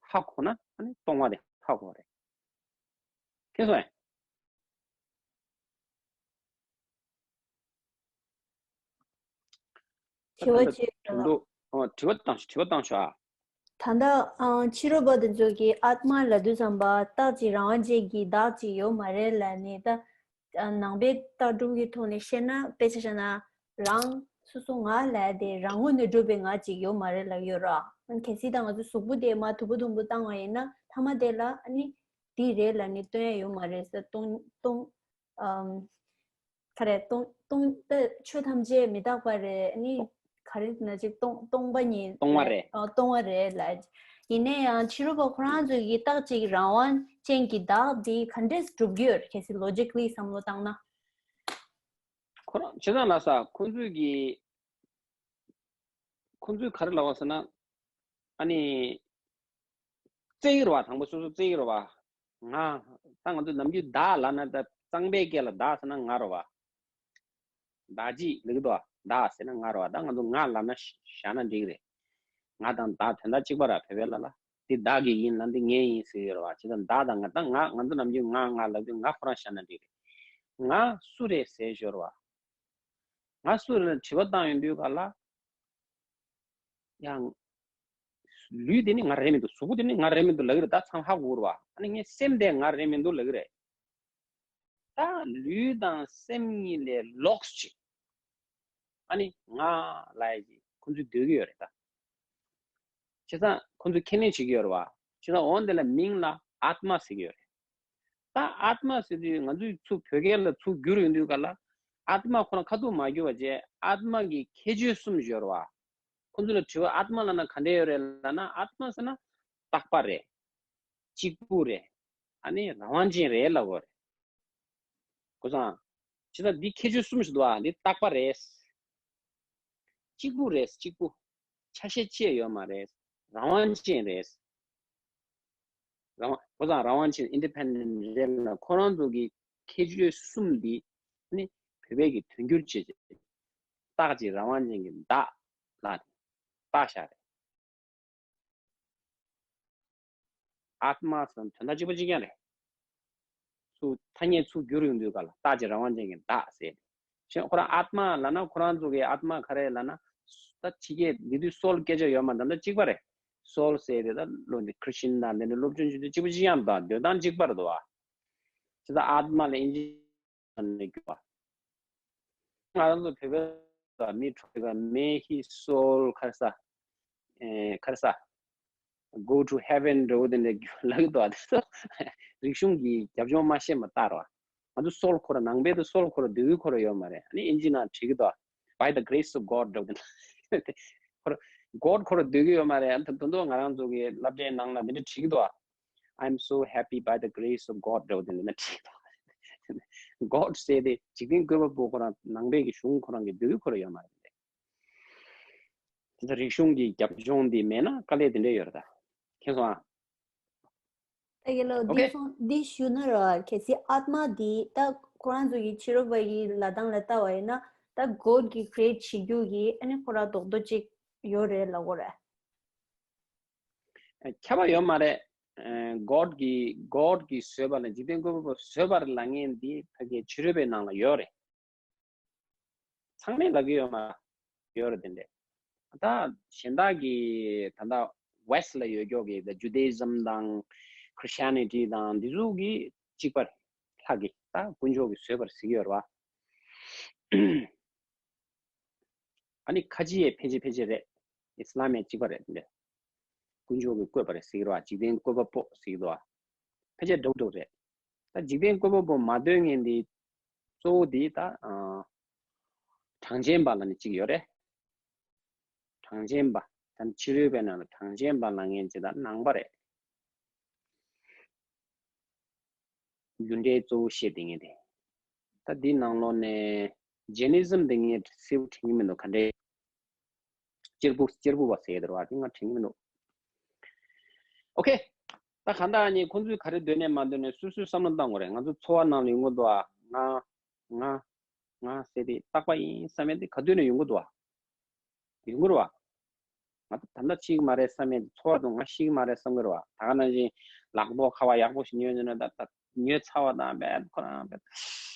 ཧ་གོ་ན་ཨ་ནི་སྟོང་པ་དེ་ཧ་གོ་རེད། མཁྱེན་སོང་ངས། དྲི་བ་ད་ལྟ་གཅིག་དྲན་འདུག་ཨོ་དྲི་བ་བཏང་ཤོག་དྲི་བ་བཏང་ཤོག་ཨ། ད་ལྟ་ཨང་ཕྱི་རོལ་པ་དེ་ཚོ་གིས་ཨཱཏྨ་ལབ་དུས་ཙམ་པ་རྟག་ཅིག་རང་དབང་ཅན་གྱི་བདག་ཅིག་ཡོད་མ་རེད་ལབ་ནས་ད། ནང་པའི་ལྟ་གྲུབ་ཀྱི་ཐོག་ནས་བཤད་ན་དཔེ་ཆ་བཞག་ན་རང་སོ་སོ་ང་ལབ་དེ་རང་ངོས་ནས་གྲུབ་པའི་ང་ཅིག་ཡོད་མ་རེད་ལབ་ཡོད་ར། གལ་སྲིད་ད་ང་ཚོ་གཟུགས་པོ་དེ་མ་དུ་བ་དུམ་བུ་བཏང་བ་ཡིན་ན་མཐའ་མ་དེ་ལ་ཨ་ནི་འདི་རེད་ལབ་ནས་སྟོན་ཡ་ཡོད་མ་རེད་ཟེར། སྟོང་སྟོང་ཨམ། ག་རེ་སྟོང་སྟོང་ད་ཆོས་ཐམས་ཅད་མི་རྟག་པ་རེད་ཨ་ནི། ག་རེ་ན་ཅིག་སྟོང་སྟོང་པ་ཉིད་སྟོང་བ་རེད། ཨ་སྟོང་བ་རེད་ལ། ཡིན་ན་ཡང་ཕྱི་རོལ་པ་ཁོ་རང་ཚོ་གིས་རྟག་ཅིག་རང་དབང་ཅན་གྱི་བདག་འདི་ག་འདྲས་སྒྲུབ་རྒྱུ་ཡོད་རེད། གལ་སྲིད་ལོ་ཇི་ཀ་ལི་བསམ་བློ་བཏང་ན། ཁོ་རང་བྱས་ཙང་ལ་ས་ཁོ་ཚོས་ཀྱི་ཁོ་ཚོས་ག་རེ་ལབ་པ་ཟེར་ན། ཨ་ནི། བརྩི་གི་རེད་བ། དང་པོ་སོ་སོ་བརྩི་གི་རེད་བ། ང་། ད་ང་ཚོ་ནམ་རྒྱུན་བདག་ལབ་ན་ད་གཙང་པའི་སྐད་ལ་བདག་ཟེར་ན་ང་རེད་བ། བདག་ཅིག་ལབ་ཀྱི་འདུག་བ། བདག་ཟེར་ན་ང་རེད་བ། ད་ང་ཚོ་ང་ལབ་ན་བཞག་ན་འགྲིག་གི་རེད། ང་དང་བདག་དོན་དག་གཅིག་པ་ར་བོད་པའི་ལ་ལ། འདི་བདག་གི་ཡིན་ལ་འདི་ངའི་ཡིན་ཟེར་གྱི་ཡོད་རེད་བ། བྱས་ཙང་བདག་དང་ང་ད་ང་ང་ཚོ་ནམ་རྒྱུན་ང་ང་ལབ་དུས་ང་ཁོ་རང་བཞག་ན་འགྲིག་གི་རེད། ང་སུ་རེད་ཟེར་ཞོར་བ། ང་སུ་རེད་ལ་དྲི་བ་བཏང་ཡོང་དུས་ག་ལ། ཡང་། ལུས་དེ་ནི་ང་རེད་མི་འདུག་གཟུགས་པོ་དེ་ནི་ང་རེད་མི་འདུག་ལབ་ཀྱི་རེད། ད་ཚང་ཧ་གོ་རེད་བ། ཨ་ནི་ངའི་སེམས་དེ་ང་རེད་མི་འདུག་ལབ་ཀྱི་རེད། ད་ལུས་དང་སེམས་གཉིས་ལས་ལོགས་ཅིག་ཨ་ནི་ང་ལབ་ཡ་ཅིག་ཁོ་ཚོས་འདོད་ཀྱི་ཡོད་རེད་ད། བྱས་ཙང་ཁོ་ཚོས་ཁས་ལེན་བྱེད་ཀྱི་ཡོད་རེད་བ། བྱས་ཙང་འོ་འདི་ལ་མིང་ལ་ཨཱཏྨ་ཟེར་གྱི་ཡོད་རེད། ད་ཨཱཏྨ་ཟེར་དུས་ང་ཚོས་ཚུར་བོད་སྐད་ལ་ཚུར་བསྒྱུར་ཡོང་དུས་ག་ལ། ཨཱཏྨ་ཁོ་རང་ཁ་ཐུག་མ་བསྒྱུར་བ་བྱས་ཨཱཏྨ་གི་ཁྱད་ཆོས་གསུམ་ཡོད་རེད་བ། ཁོ་ཚོ་ལ་དྲི་བ་ཨཱཏྨ་ལབ་ན་ག་འདྲས་ཡོད་རེད་ལབ་ན། ཨཱཏྨ་ཟེར་ན། རྟག་པ་རེད། གཅིག་པུ་རེད། ཨ་ནི་རང་དབང་ཅན་རེད་ལབ་དགོས་རེད། གོ་སོང་། བྱས་ཙང་འདི་ཁྱད་ཆོས་གསུམ་ཞིག་འདུག་ཨ། འདི་རྟག་པ་རེད། གཅིག་པུ་རེད། གཅིག་པུ། ཆ་ཤས་ཅི་ཡང་ཡོད་མ་རེད། རང་དབང་ཅན་རེད། རང་དབང་། བོད་ལ་རང་དབང་ཅན་independent རེད་ལ། ཁོ་རང་ཚོ་གི་ཁྱད་ཆོས་གསུམ་འདི་ནི་བོད་པའི་གི་དོན་འགྱུར་བྱེད་ཅིག་རྟག་གཅིག་རང་དབང་ཅན་གྱི་བདག་ལ་རྟག་བཞག་རེད། ཨཱཏྨ་ཟེར་ན་དོན་དག་གཅིག་པ་གཅིག་རྐྱང་རེད། ཚུར་ཐ་སྙད་ཚུར་བསྒྱུར་ཡོང་དུས་ག་ལ་རྟག་གཅིག་རང་དབང་ཅན་གྱི་བདག་ཟེར། གཞན་ཁོ་རང་ཨཱཏྨ་ལབ་ན་ཁོ་རང་ཚོ་གི་ཨཱཏྨ་ག་རེ་ལབ་ན། ད་ཕྱི་རྒྱལ་འདི་དུས་སོལ་སྐད་ཆ་ཡོད་མ་རེད། ད་གཅིག་པ་རེད། སོལ་ཟེར་དེ་ད་བློ་འདི་ཁྲིས་ཅན་དང་འདི་འདྲ་སློབ་སྦྱོང་བྱེད་དུས་གཅིག་པ་གཅིག་རྐྱང་དང་འདོད་སྟངས་གཅིག་པ་རེད་འདུག་བ། ཅི་ད་ཨཱཏྨ་ལ་ཨིན་ཇི་ནས་རྒྱུ་བ། ང་རང་ཚོ་བོད་པའི་མི་ཁྲོ་ག་may his soul ག་རེ་ཟ། ཨེ་ག་རེ་ཟ། go to heaven འགྲོ་དེ་འདྲ་ལབ་ཀྱི་འདུག་ཨ། དེ་ཚོ་རིག་གཞུང་གི་རྒྱབ་ལྗོངས་མ་ཤེས་མ་ལྟར་བ། ང་ཚོ་སོལ་ཁོ་ར་ནང་པའི་དུ་སོལ་ཁོ་ར་འདོད་ཀྱི་ཁོ་ར་ཡོད་མ་རེད། ཨ་ནི་ཨིན་ཇི་ནང་བྲིས་ཀྱི་འདུག by the grace of God འགྲོ་དེ་འདྲ་ཁོ་ར་God ཁོ་ར་འདོད་ཀྱི་ཡོད་མ་རེད། ཨ་ད་དུང་ང་རང་ཚོ་གི་སློབ་གྲྭའི་ནང་ལ་འདི་འདྲ་བྲིས་ཀྱི་འདུག I'm so happy by the grace of God འགྲོ་དེ་འདྲ་བྲིས་ཀྱི་འདུག God ཟེར་དེ་འཇིག་རྟེན་བཀོད་པ་པོ་ཁོ་རང་ནང་པའི་གི་གཞུང་ཁོ་རང་གི་འདོད་ཀྱི་ཁོ་ར་ཡོད་མ་རེད། དེ་ཚོ་རིག་གཞུང་གི་རྒྱབ་ལྗོངས་འདི་མེད་ན་དཀའ་ལས་དེ་འདྲ་ཡོད་རེད་ད། མཁྱེན་སོང་ཨ། ད་ཡ་ལོ། འདི་སོང་འདི་ཞུ་ན་ར། གལ་སྲིད་ཨཱཏྨ་འདི་ད་ཁོ་རང་ཚོ་གི་ཕྱི་རོལ་པ་གི་ལབ་སྟངས་ལ་ལྟ་བ་ཡིན་ན་ད་God གི་create བྱེད་རྒྱུ་གི་ཨ་ནི་ཁོ་རང་རྡོག་རྡོག་ཅིག་ཡོད་རེད་ལབ་དགོས་རེད། ཁྱབ་པ་ཡོད་མ་རེད། God གི་God གི་བཟོས་པ་ལ་འཇིག་རྟེན་བཀོད་པ་པོ་བཟོས་པར་ལབ་མཁན་འདི་ཕ་གི་ཕྱི་རོལ་པའི་ནང་ལ་ཡོད་རེད། ཚང་མས་ལབ་ཀྱི་ཡོད་མ་ཡོད་རེད་དེ་འདྲས། ད་གཞན་དག་གི་ད་ལྟ་West ལ་ཡོད་ཀྱོག་གི་the Judaism དང་Christianity དང་འདི་ཚོ་གི་གཅིག་པ་རེད། ལྷ་གི་ད་དཀོན་མཆོག་གི་བཟོས་པར་ཟེར་གྱི་ཡོད་རེད་བ། ཨ་ནི་ཁ་ཆེ་ཡས་ཕལ་ཆེར་ཕལ་ཆེར་རེད། ཨི་སི་ལམ་ཡས་གཅིག་པ་རེད་དེ་འདྲས། དཀོན་མཆོག་གི་བཀོད་པ་རེད་ཟེར་གྱི་རེད་བ། འཇིག་རྟེན་བཀོད་པ་པོ་ཟེར་གྱི་འདུག་བ། ཕལ་ཆེར་འདྲ་བོ་འདྲ་བོ་རེད། ད་འཇིག་རྟེན་བཀོད་པ་པོ་མ་འདོད་མཁན་འདི་གཙོ་བོ་འདི་ད་ཨ་གྲངས་ཅན་པ་ལ་ནི་གཅིག་ཡོད་རེད། གྲངས་ཅན་པ། ད་ཕྱི་རོལ་པའི་ནང་ལ་གྲངས་ཅན་པ་ལབ་མཁན་ཅིག་ད་ནང་པ་རེད། རྒྱུ་འབྲས་གཙོ་བོ་བཤད་བསྡད་མཁན་དེ། ད་འདི་ནང་ལོགས་ནས་Jainism དེ་ངས་གསལ་པོ་དྲན་གྱི་མི་འདུག་ག་འདྲས། གཅེར་བུ་གཅེར་བུ་བ་ཟེར་ཡ་དེ་རེད་བ། དེ་ང་དྲན་གྱི་མི་འདུག་ཨོ་ཁེ། ད་གང་ལྟར་ནི་ཁོང་ཚོས་ག་རེ་འདོད་ནས་མ་འདོད་ནས་སོ་སོས་བསམ་བློ་བཏང་དགོས་རེད། ང་ཚོ་འཚོ་བ་ནང་ལ་ཡོང་གི་འདུག་ཨ། ང་ང་ང་ཟེར་དེ་རྟག་པ་ཡིན་བསམ་ཡ་དེ་ག་དུས་ནས་ཡོང་གི་འདུག་ཨ། ཡོང་གི་རེད་བ། ང་ད་ད་ལྟ་ཤི་གི་མ་རེད་བསམ་ཡ་དེ། འཚོ་བ་དང་ང་ཤི་གི་མ་རེད་བསམ་གི་རེད་བ། ད་ག་ནང་བཞིན་ལག་ཐོག་ཁ་པར་ཡག་པོ་ཞིག་ཉོས་ནས་ད་ད་ཉོས་ཚར་བ་དང་བས་ཁོ་རང་བས་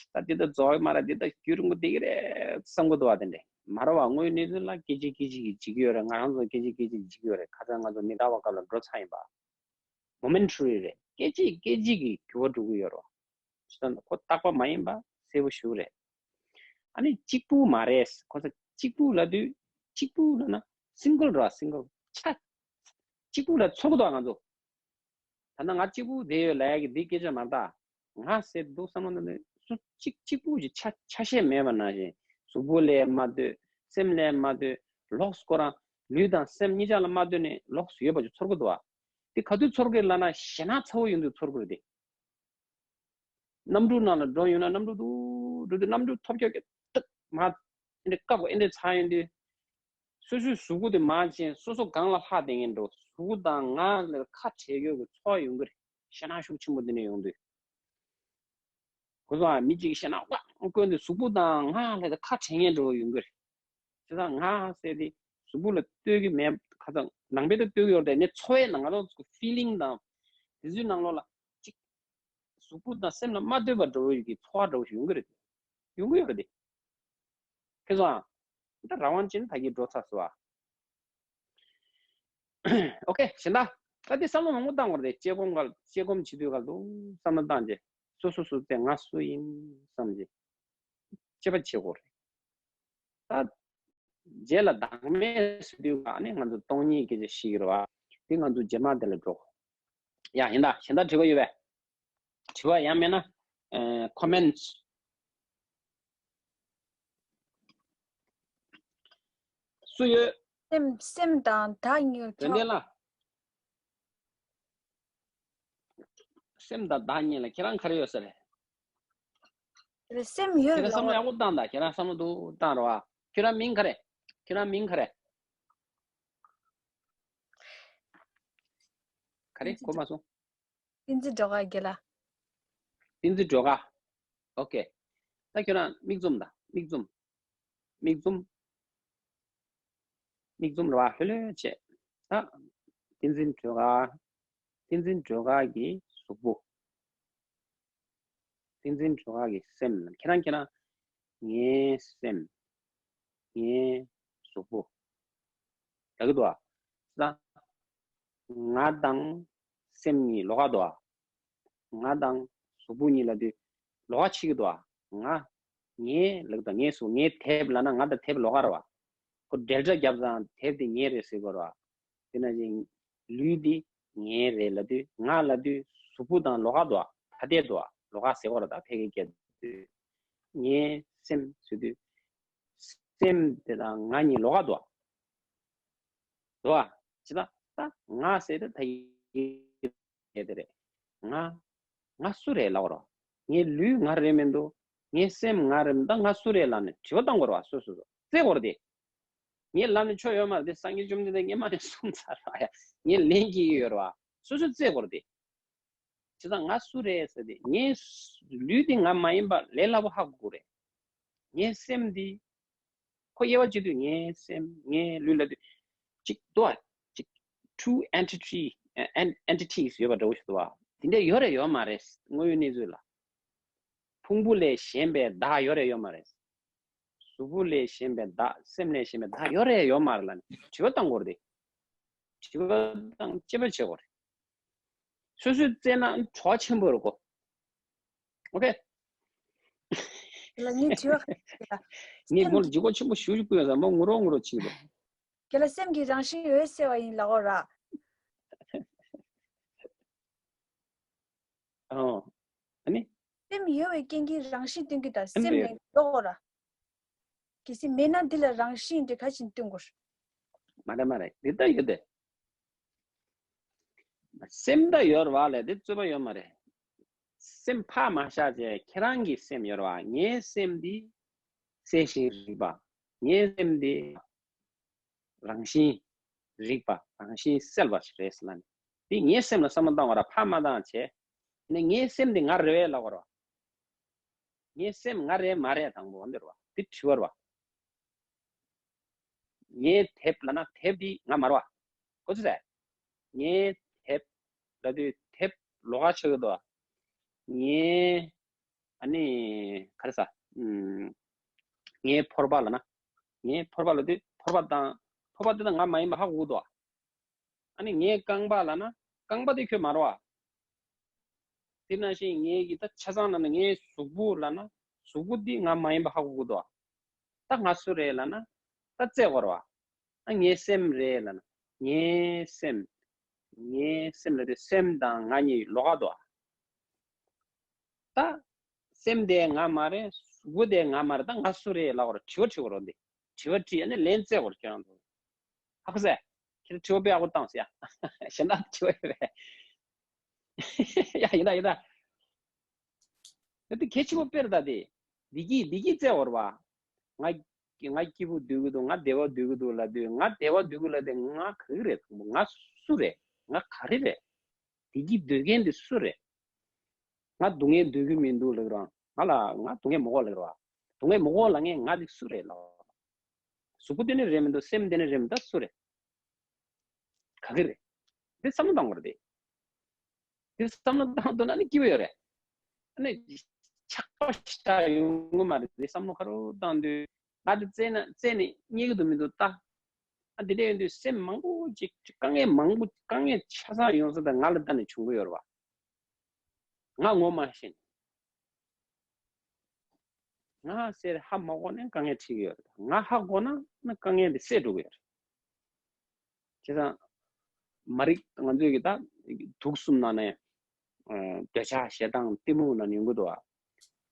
ད་དེ་ད་རྫོགས་གི་མ་རེད། དེ་ད་རྒྱུན་རིང་པོ་བསྡད་ཀྱི་རེད་བསམ་གི་འདུག་བ། དེ་འདྲས་མ་རེད་བ། དངོས་གནས་ཚུལ་ལ་སྐད་ཅིག་སྐད་ཅིག་གིས་འཇིག་གི་ཡོད་རེད། ང་རང་ཚོ་སྐད་ཅིག་སྐད་ཅིག་འཇིག་གི་ཡོད་རེད། ཁ་སང་ང་ཚོ་མི་རྟག་པ་སྐབས་ལ་འགྲོ་ཚར་ཡིན་པ། Momentary རེད། སྐད་ཅིག་སྐད་ཅིག་གིས་འགྱུར་བ་འགྲོ་གི་ཡོད་རེད་བ། ཅི་ལྟར་ཁོ་རྟག་པ་མ་ཡིན་པ་གསལ་པོ་ཞིག་རེད། ཨ་ནི་གཅིག་པུ་མ་རེད། ཁོ་ཚོ་གཅིག་པུ་ལབ་དུས་གཅིག་པུ་ལབ་ན་single རེད་བ། single ཆ་གཅིག་པུ་ལ་ཚོར་གི་འདུག་ང་ཚོ། ད་ནང་ང་གཅིག་པུ་བསྡད་ཡོད་ལབ་ཡ་གི་འདི་སྐད་ཆ་མ་རེད་ད། ང་ཟེར་འདུག་བསམ་བློ་ནང་ནས་སུ་གཅིག་གཅིག་པུ་གི་ཆ་ཆ་ཤས་མེད་པ་ནང་བཞིན་གཟུགས་པོ་ལ་མ་ལྟོས། སེམས་ལ་མ་ལྟོས། ལོགས་སུ་ཁོ་རང་ལུས་དང་སེམས་གཉིས་ཆ་ལ་མ་ལྟོས་ནས་ལོགས་སུ་ཡོད་པ་ཅིག་ཚོར་གི་འདུག་བ། དེ་ག་དུས་ཚོར་གི་ལབ་ན་ཞེད་སྣང་ཚ་བོ་ཡོང་དུས་ཚོར་གི་རེད་དེ། གནམ་གྲུ་ནང་ལ་འགྲོ་ཡོང་ན་གནམ་གྲུ་འདུག་འགྲོ་དུས་གནམ་གྲུ་ཐོབ་རྒྱག་གི་ཏག་མ་འདི་བཀབ་གོ་ཨེ་འདྲ་ཚ་ཡོང་དུས། སོ་སོའི་གཟུགས་པོ་དེ་མར་ཕྱིན་སོ་སོ་སྒང་ལ་ལྷག་བསྡད་མཁན་འདྲ་བོ། གཟུགས་པོ་དང་ངག་ལ་ཁ་བྲལ་ཡོད་ཀྱི་ཚོར་བ་ཡོང་གི་རེད། ཞེད་སྣང་ཤུགས་ཆེན་པོ་འདི་ནས་ཡོང་དུས། གོ་སོང་ཨ། མི་གཅིག་ཞེད་སྣང་ཝ་བསྐོན་དུས་གཟུགས་པོ་དང་ངག་ལ་ཁ་བྲལ་མཁན་འདྲ་བོ་ཡོང་གི་རེད། བྱས་ཙང་ངག་ཟེར་དེ་གཟུགས་པོ་ལ་ལྟོས་ཀྱི་མེད། ཁ་སང་ནང་པའི་ལ་ལྟོས་ཀྱི་ཡོད་རེད་ནས་ཚོར་བའི་ནང་ང་ཚོ་feeling དང་དེ་ཚོའི་ནང་ལོགས་ལ་གཅིག་གཟུགས་པོ་དང་སེམས་ལ་མ་ལྟོས་པ་འདྲ་བོ་ཡི་གི་ཚོར་བ་འདྲ་བོ་ཞིག་ཡོང་གི་རེད། ཡོང་གི་ཡོད་རེད་དེ། ཁྱེད་ཚོའང་ད་རང་དབང་ཅན་ད་གིན་འགྲོ་ཚར་སོང་ཨ། ཨོ་ཁེ། གཞན་དག་ད་འདི་བསམ་བློ་མང་པོ་བཏང་དགོས་རེད། དཔྱད་སྒོམ་ག་དཔྱད་སྒོམ་བྱེད་དུས་ག་ལ་འདུག་བསམ་བློ་བཏང་རྗེས་སོ་སོ་སོ་ཚེ་ང་སུ་ཡིན་བསམ་རྗེས་དཔྱད་པ་བྱེད་དགོས་རེད། ད་རྗེས་ལ་བདག་མེད་ཟེར་དུས་ག་ནི་ང་ཚོ་སྟོང་ཉིད་སྐད་ཆ་བཤད་ཀྱི་རེད་བ། དེ་ང་ཚོ་རྗེས་མ་དེ་ལ་འགྲོ། ཡ་ཡིན་ད། གཞན་དག་དྲི་བ་ཡོད་པས། དྲི་བ་ཡང་མེད་ན། ཨེ། comments། སུ་ཡོད། སེམས་སེམས་དང་བདག་གཉིས་ཀྱི་དོན་ལྡན་ལ། སེམས་དང་བདག་གཉིས་ལ་ཁྱེད་རང་ག་རེ་ཡོད་ས་རེད། དེ་ལ་སེམས་ཡོད་ཁྱེད་རང་བསམ་བློ་ལ། ཡག་པོ་བཏང་དང་། ཁྱེད་རང་བསམ་བློ་འདུག་བཏང་རོགས་ཨ། ཁྱེད་རང་མིང་ག་རེ། ཁྱེད་རང་མིང་ག་རེ། ག་རེ་གོ་མ་སོང་། བསྟན་འཛིན་སྒྲོལ་དཀར་རྒན་ལགས། བསྟན་འཛིན་སྒྲོལ་དཀར། ཨོ་ཀེ། ད་ཁྱོད་རང་མིག་བཙུམ་དང་མིག་བཙུམ། མིག་བཙུམ། མིག་བཙུམ་རེད་བ། ལྷོད་ལྷོད་བྱས། ད། བསྟན་འཛིན་སྒྲོལ་དཀར། བསྟན་འཛིན་སྒྲོལ་དཀར་གྱི་གཟུགས་པོ། བསྟན་འཛིན་སྒྲོལ་དཀར་གྱི་སེམས། ཁྱེད་རང་ཁྱེད་རང་། ངའི་སེམས། ངའི་གཟུགས་པོ། ལབ་ཀྱི་འདུག་ཨ། ད། ང་དང་སེམས་གཉིས་ལོགས་ཀ་འདུག་ཨ། ང་དང་གཟུགས་པོ་གཉིས་ལབ་དུས་ལོགས་ཀ་ཕྱེ་གི་འདུག་ཨ། ང་། ངའི་ལབ་ཀྱི་འདུག་ངའི་གཟུགས། ངའི་དེབ་ལབ་ན་ང་དང་དེབ་ལོགས་ཀ་རེད་བ། ཁོ་འབྲེལ་སྒྲ་བརྒྱབ་ཙང་དེབ་དེ་ངའི་རེད་ཟེར་དགོས་རེད་བ། དེ་ནང་བཞིན་ལུས་འདི་ངའི་རེད་ལབ་དུས། ང་ལབ་དུས་གཟུགས་པོ་དང་ལོགས་ཀ་འདུག་ཨ། ཐ་དད་འདུག་ཨ། ལོགས་ཀ་ཟེར་དགོས་རེད། ད་ཕལ་སྐད་རྒྱག་དུས། ངའི་སེམས་ཟེར་དུས། སེམས་དེ་དང་ང་གཉིས་ལོགས་ཀ་འདུག་ཨ། འདུག་ཨ། ཅི་ད་ད་ང་ཟེར་དེ་ད་ཡིན་དེ་རེད། ང་། ང་སུ་རེད་ལབ་རོགས། ངའི་ལུས་ང་རེད་མི་འདུག་ངའི་སེམས་ང་རེད་མི་འདུག་ང་སུ་རེད་ལབ་ནས་དྲི་བ་བཏང་དགོས་རེད་བ། སོ་སོ་སོ་རྩོད་དགོས་རེད་དེ། ངས་ལབ་ནས་ཆོ་ཡོད་མ་རེད་དེ། སངས་རྒྱས་བཅོམ་ལྡན་འདས་སྔས་མ་ནས་གསུངས་ཚར་ར་ཡ། ངས་ལན་སྐྱེལ་གྱི་ཡོད་རེད་བ། སོ་སོ་རྩོད་དགོས་རེད་དེ། བྱས་ཙང་ང་སུ་རེད་ཟེར་དེ། ངའི་ལུས་དེ་ང་མ་ཡིན་པ་ལས་སླ་པོ་ཧ་གོ་གི་རེད། ངའི་སེམས་འདི། ཁོ་དབྱེ་བ་ཕྱེ་དུས་ངའི་སེམས་ངའི་ལུས་ལབ་དུས། གཅིག་འདུག་ཨ། གཅིག two entity entities ཡོད་པ་འདྲ་བོ་ཞིག་འདུག་ཨ། དེ་འདྲ་ཡོད་རེད་ཡོད་མ་རེད། དངོས་ཡོད་གནས་ཚུལ་ལ། ཕུང་པོ་ལས་གཞན་པའི་བདག་ཡོད་རེད་ཡོད་མ་རེད། གཟུགས་པོ་ལས་གཞན་པའི་བདག་སེམས་ལས་གཞན་པའི་བདག་ཡོད་རེད་ཡོད་མ་རེད་ལབ་ནས་དྲི་བ་བཏང་དགོས་རེད། དྲི་བ་བཏང་དཔྱད་པ་བྱེད་དགོས་རེད། སོ་སོས་བཙལ་ན་གྲོགས་ཆེན་པོ་རེད་གོ། ཨོ་ཀེ། ལ་ངས་དྲི་བ་ངས་མོ་ལ་ལྗིད་ཁོག་ཆེན་པོ་ཞུ་ཞུ་ཕུལ་ཡོད་ཙང་མོ་ངུ་རོགས་ངུ་རོགས་བྱེད་ཀྱི་འདུག་ཁྱེད་ལ་སེམས་ཀྱི་རང་བཞིན་ཡོད་ཟེར་བ་ཡིན་ལབ་ར། ཨོ། ཨ་ནི། སེམས་ཡོད་པའི་རྐྱེན་གྱིས་རང་བཞིན་སྟོན་གྱི་ད་སེམས་སེམས་ཡོད། ལས་ལོག་ར། གལ་སྲིད་མེད་ན་འདི་ལ་རང་བཞིན་དེ་ག་བཞིན་སྟོན་དགོས། མ་རེད་མ་རེད། འདི་ལྟ་ཡོད་དེ། སེམས་ད་ཡོད་རེད་བ་ལས་དེ་རྩོད་པ་ཡོད་མ་རེད། སེམས་ཕར་མ་བཞག་བྱས་ཁྱེད་རང་གི་སེམས་ཡོད་རེད་བ། ངའི་སེམས་འདི་གསལ་ཞིང་རིག་པ། ངའི་སེམས་འདི་རང་བཞིན་རིག་པ། རང་བཞིན་གསལ་བ་ཞིག་རེད་ཟེར་ལབ་ནས། འདི་ངའི་སེམས་ལ་བསམ་བློ་བཏང་བ་ར་ཕར་མ་བཏང་བྱས། ནས་ངའི་སེམས་འདི་ང་རེད་བས་ལབ་པ་རེད་བ། ངའི་སེམས་ང་རེད་མ་རེད་དང་པོ་འོ་འདིར་བ། འདི་དྲི་བར་བ། ངའི་དེབ་ལབ་ན་དེབ་འདི་ང་མ་རེད་བ། གོ་ཚོད་ཟེར། ངའི་དེབ་ལབ་དུས་དེབ་ལོགས་ཀ་ཆགས་ཀྱི་འདུག་ངའི་ཨ་ནི་ག་རེ་ཟ། ངའི་ཕོར་པ་ལབ་ན། ངའི་ཕོར་པ་ལབ་དུས་ཕོར་པ་དང་ཕོར་པ་འདི་དང་ང་མ་ཡིན་པ་ཧ་གོ་གི་འདུག་ཨ་ནི་ངའི་རྐང་པ་ལབ་ན་རྐང་པ་དེ་ཁྱོད་མ་རེད་བ། དེ་ནང་བཞིན་ངའི་གི་ད་ཆ་ཚང་ལབ་ན་ངའི་གཟུགས་པོ་ལབ་ན་གཟུགས་པོ་འདི་ང་མ་ཡིན་པ་ཧ་གོ་གི་འདུག་ད་ང་སུ་རེད་ལབ་ན་ད་རྩོད་དགོས་རེད་བ། ཨ་ངའི་སེམས་རེད་ལབ་ན་ངའི་སེམས། ངའི་སེམས་ལབ་དུས་སེམས་དང་ང་གཉིས་ལོགས་ཀ་འདུག་ད་སེམས་དེ་ང་མ་རེད། གཟུགས་པོ་དེ་ང་མ་རེད། ད་ང་སུ་རེད་ལབ་དགོས་རེད། དྲི་བ་དྲི་དགོས་རེད་འདི། དྲི་བ་དྲིས་ཨ་ནི་ལན་རྩོད་དགོས་རེད་ཁྱོད་རང་ཚོ། ཧ་གོ་སོང་། ཁྱེད་དྲི་བ་དཔེ་ཡག་པོ་བཏང་སོང་ཡ། གཞན་དག་དྲི་བ་ཡོད་རེད། ཡ་ཡིན་ད་ཡིན་ད། ད་དེ་གལ་ཆེན་པོ་དཔེར་ད་དེ། བདེ་སྐྱིད་བདེ་སྐྱིད་བཙལ་བར་བ། ང་ང་སྐྱིད་པོ་སྡོད་ཀྱི་འདུག་ང་བདེ་བ་སྡོད་ཀྱི་འདུག་ལབ་དུས་ང་བདེ་བ་སྡོད་ཀྱི་ལབ་དུས་ང་ག་གི་རེད། ང་སུ་རེད། ང་ག་རེ་རེད། བདེ་སྐྱིད་སྡོད་མཁན་དེ་སུ་རེད། ང་སྡུག་བསྔལ་སྡོད་ཀྱི་མི་འདུག་ལབ་རང་ང་ལ་ང་སྡུག་བསྔལ་མི་དགོས་ལབ་ར། སྡུག་བསྔལ་མི་དགོས་ལབ་མཁན་ང་དེ་སུ་རེད་ལབ། གཟུགས་པོ་དེ་ནི་རེད་མི་འདུག་སེམས་དེ་ནི་རེད་མི་འདུག་སུ་རེད། ག་གི་རེད། འདི་བསམ་བློ་བཏང་དགོས་རེད་དེ། འདི་བསམ་བློ་བཏང་ཐུབ་ན་ནི་སྐྱིད་པོ་ཡོད་རེད། ཨ་ནི་ཆགས་པ་ཞེ་དྲག་ཡོང་གི་མ་རེད་དེ། བསམ་བློ་ཁ་རུ་བཏང་དུས་ང་འདི་རྩེ་ན་རྩེ་ནས་རྙེད་ཀྱི་འདུག་མི་འདུག་ལྟ། ཨ་འདི་འདྲ་ཡོང་དུས་སེམས་མང་པོ་ཅིག་དཀའ་ངལ་མང་པོ་དཀའ་ངལ་ཆ་ཚང་ཡོང་ས་དང་ང་ལ་ལྟ་ནས་བྱུང་གི་ཡོད་རེད་བ། ང་ངོ་མ་ཤེས་ནས། ང་ཟེར་ཧ་མ་གོ་ནས་དཀའ་ངལ་འཕྲད་ཀྱི་ཡོད་རེད། ང་ཧ་གོ་ན་ནི་དཀའ་ངལ་འདི་སེལ་འགྲོ་གི་ཡོད་རེད། བྱས་ཙང་མ་རིག་ང་ཚོའི་གི་ད་དུག་གསུམ་ནང་ནས་འདོད་ཆགས་ཞེ་སྡང་གཏི་མུག་ནང་ནས་ཡོང་གི་འདུག་བ།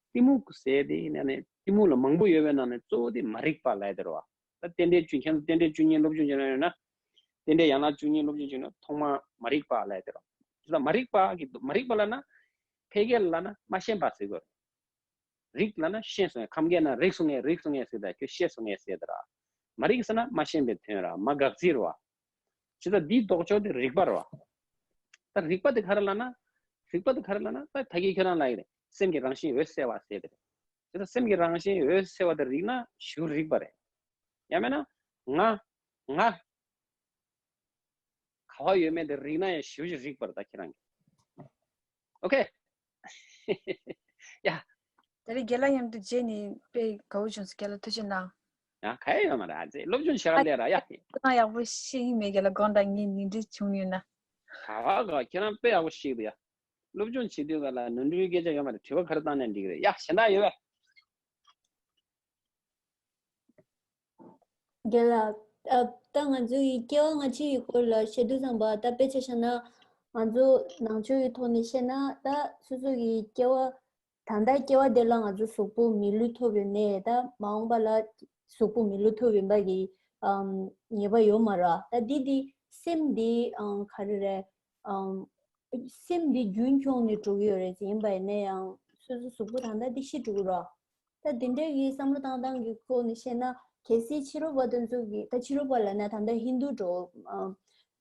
གཏི་མུག་ཟེར་དེ་ནས་ནས་གཏི་མུག་ལ་མང་པོ་ཡོད་པའི་ནང་ནས་གཙོ་བོ་དེ་མ་རིག་པ་ལབ་ཡ་དེ་རེད་བ། ད་རྟེན་འབྲེལ་བཅུ་ཁྱེད་ཚོ་རྟེན་འབྲེལ་བཅུ་གཉིས་སློབ་སྦྱོང་བྱས་ན་ཡོད་ན། རྟེན་འབྲེལ་ཡན་ལག་བཅུ་གཉིས་སློབ་སྦྱོང་བྱས་ན་ཐོག་མར་མ་རིག་པ་ལབ་ཡ་དེ་རེད་བ། མ་རིག་པ་གི་མ་རིག་པ་ལབ་ན་ ཕལ་སྐད་ལ་ན་མ་ཤེས་པ་ཟེར་དགོས། རིག་ལ་ན་ཤེས་སོང་ངས། ཁམས་སྐད་ན་རིག་སོང་ངས། རིག་སོང་ངས་ཟེར་ད་ཁྱོད་ཤེས་སོང་ངས་ཟེར་ད་ར། མ་རིག་ཟེར་ན་མ་ཤེས་པའི་དོན་ར། མ་དགག་ཚིག་ར་བ། ཇི་ལྟར་འདིའི་ལྡོག་ཕྱོགས་དེ་རིག་པ་ར་བ། ད་རིག་པ་དེ་ག་རེ་ལ་ན། རིག་པ་དེ་ག་རེ་ལ་ན། ད་ད་གིན་ཁྱོད་རང་ལ་ཡི་རེད། སེམས་ཀྱི་རང་བཞིན་འོད་གསལ་བ་ཟེར་དེ་རེད། ཇི་ལྟར་སེམས་ཀྱི་རང་བཞིན་འོད་གསལ་བ་དེ་རིག་ན་ཞུ་རིག་པ་རེད། ཡང་མིན་ན་ང་ང་ག་བ་ཡོད་མེད་དེ་རིག་ན་ཡང་ཞུ་ཞིག་རིག་པར་ད་ཁྱེད་རང་གིས། ཨོ་ཁེ། ཡ། ད་རེས་རྒན་ལགས་མཉམ་དུ་མཇལ་ནས་དཔེ་དགའ་བོ་བྱུང་སོང་། རྒན་ལགས་ཐུགས་རྗེ་གནང་། ཡ་ག་ཡེ་ཡོད་མ་རེད། ཨ་ཙི་སློབ་སྦྱོང་བྱེད་ར་ལས་ར་ཡ། ཁྱེད་རང་ཡག་པོ་ཤེས་ཀྱི་མེད། རྒན་ལགས་དགོངས་དག་ངས་ནོར་འཁྲུལ་བྱུང་ཡོད་ན། ག་བ་ག་ཁྱེད་རང་དཔེ་ཡག་པོ་ཤེས་ཀྱི་འདུག་ཡ། སློབ་སྦྱོང་བྱེད་དུས་ག་ལ་ནོར་འཁྲུལ་སྐད་ཆ་ཡོད་མ་རེད། དྲི་བ་ག་རེ་བཏང་ནས་འགྲིག་གི་རེད། ཡ་གཞན་དག་ཡོད་པས། རྒན་ལགས། ཨ། ད་ང་ཚོ་ཡི་སྐྱེ་བ་སྔ་ཕྱི་ཡི་སྐོར་ལ་བཤད་དུས་ཙམ་པ། ད་དཔེ་ཆ་བཞག་ན་ང་ཚོ་ནང་ཆོས་ཀྱི་ཐོག་ནས་བཤད་ན། ད་སོ་སོ་གི་སྐྱེ་བ། ད་ལྟ་སྐྱེ་བ་འདི་ལ་ང་ཚོ་གཟུགས་པོ་མི་ལུས་ཐོབ་ཡོད་ནས། ད་མ་འོངས་པ་ལ་གཟུགས་པོ་མི་ལུས་ཐོབ་ཡིན་པ་གི་ཨམ་ངེས་པ་ཡོད་མ་རེད། ད་འདི་འདི་སེམས་འདི་ཨང་ག་རེ་རེད། ཨམ་སེམས་འདི་རྒྱུན་འཁྱོངས་ནས་འགྲོ་གི་ཡོད་རེད། ཡིན་པ་ཡིན་ན་ཡང་སོ་སོ་གཟུགས་པོ་ད་ལྟ་འདི་ཤི་འགྲོ་གི་རེད། ད་དེ་འདྲའི་གི་བསམ་བློ་བཏང་སྟངས་ཀྱི་སྒོ་ནས་བཤད་ན། གལ་སྲིད་ཕྱི་རོལ་པ་དེ་ཚོ་གི། ད་ཕྱི་རོལ་པ་ལབ་ན་ད་ལྟ་ཧིན་དུ་འགྲོ་ཨ་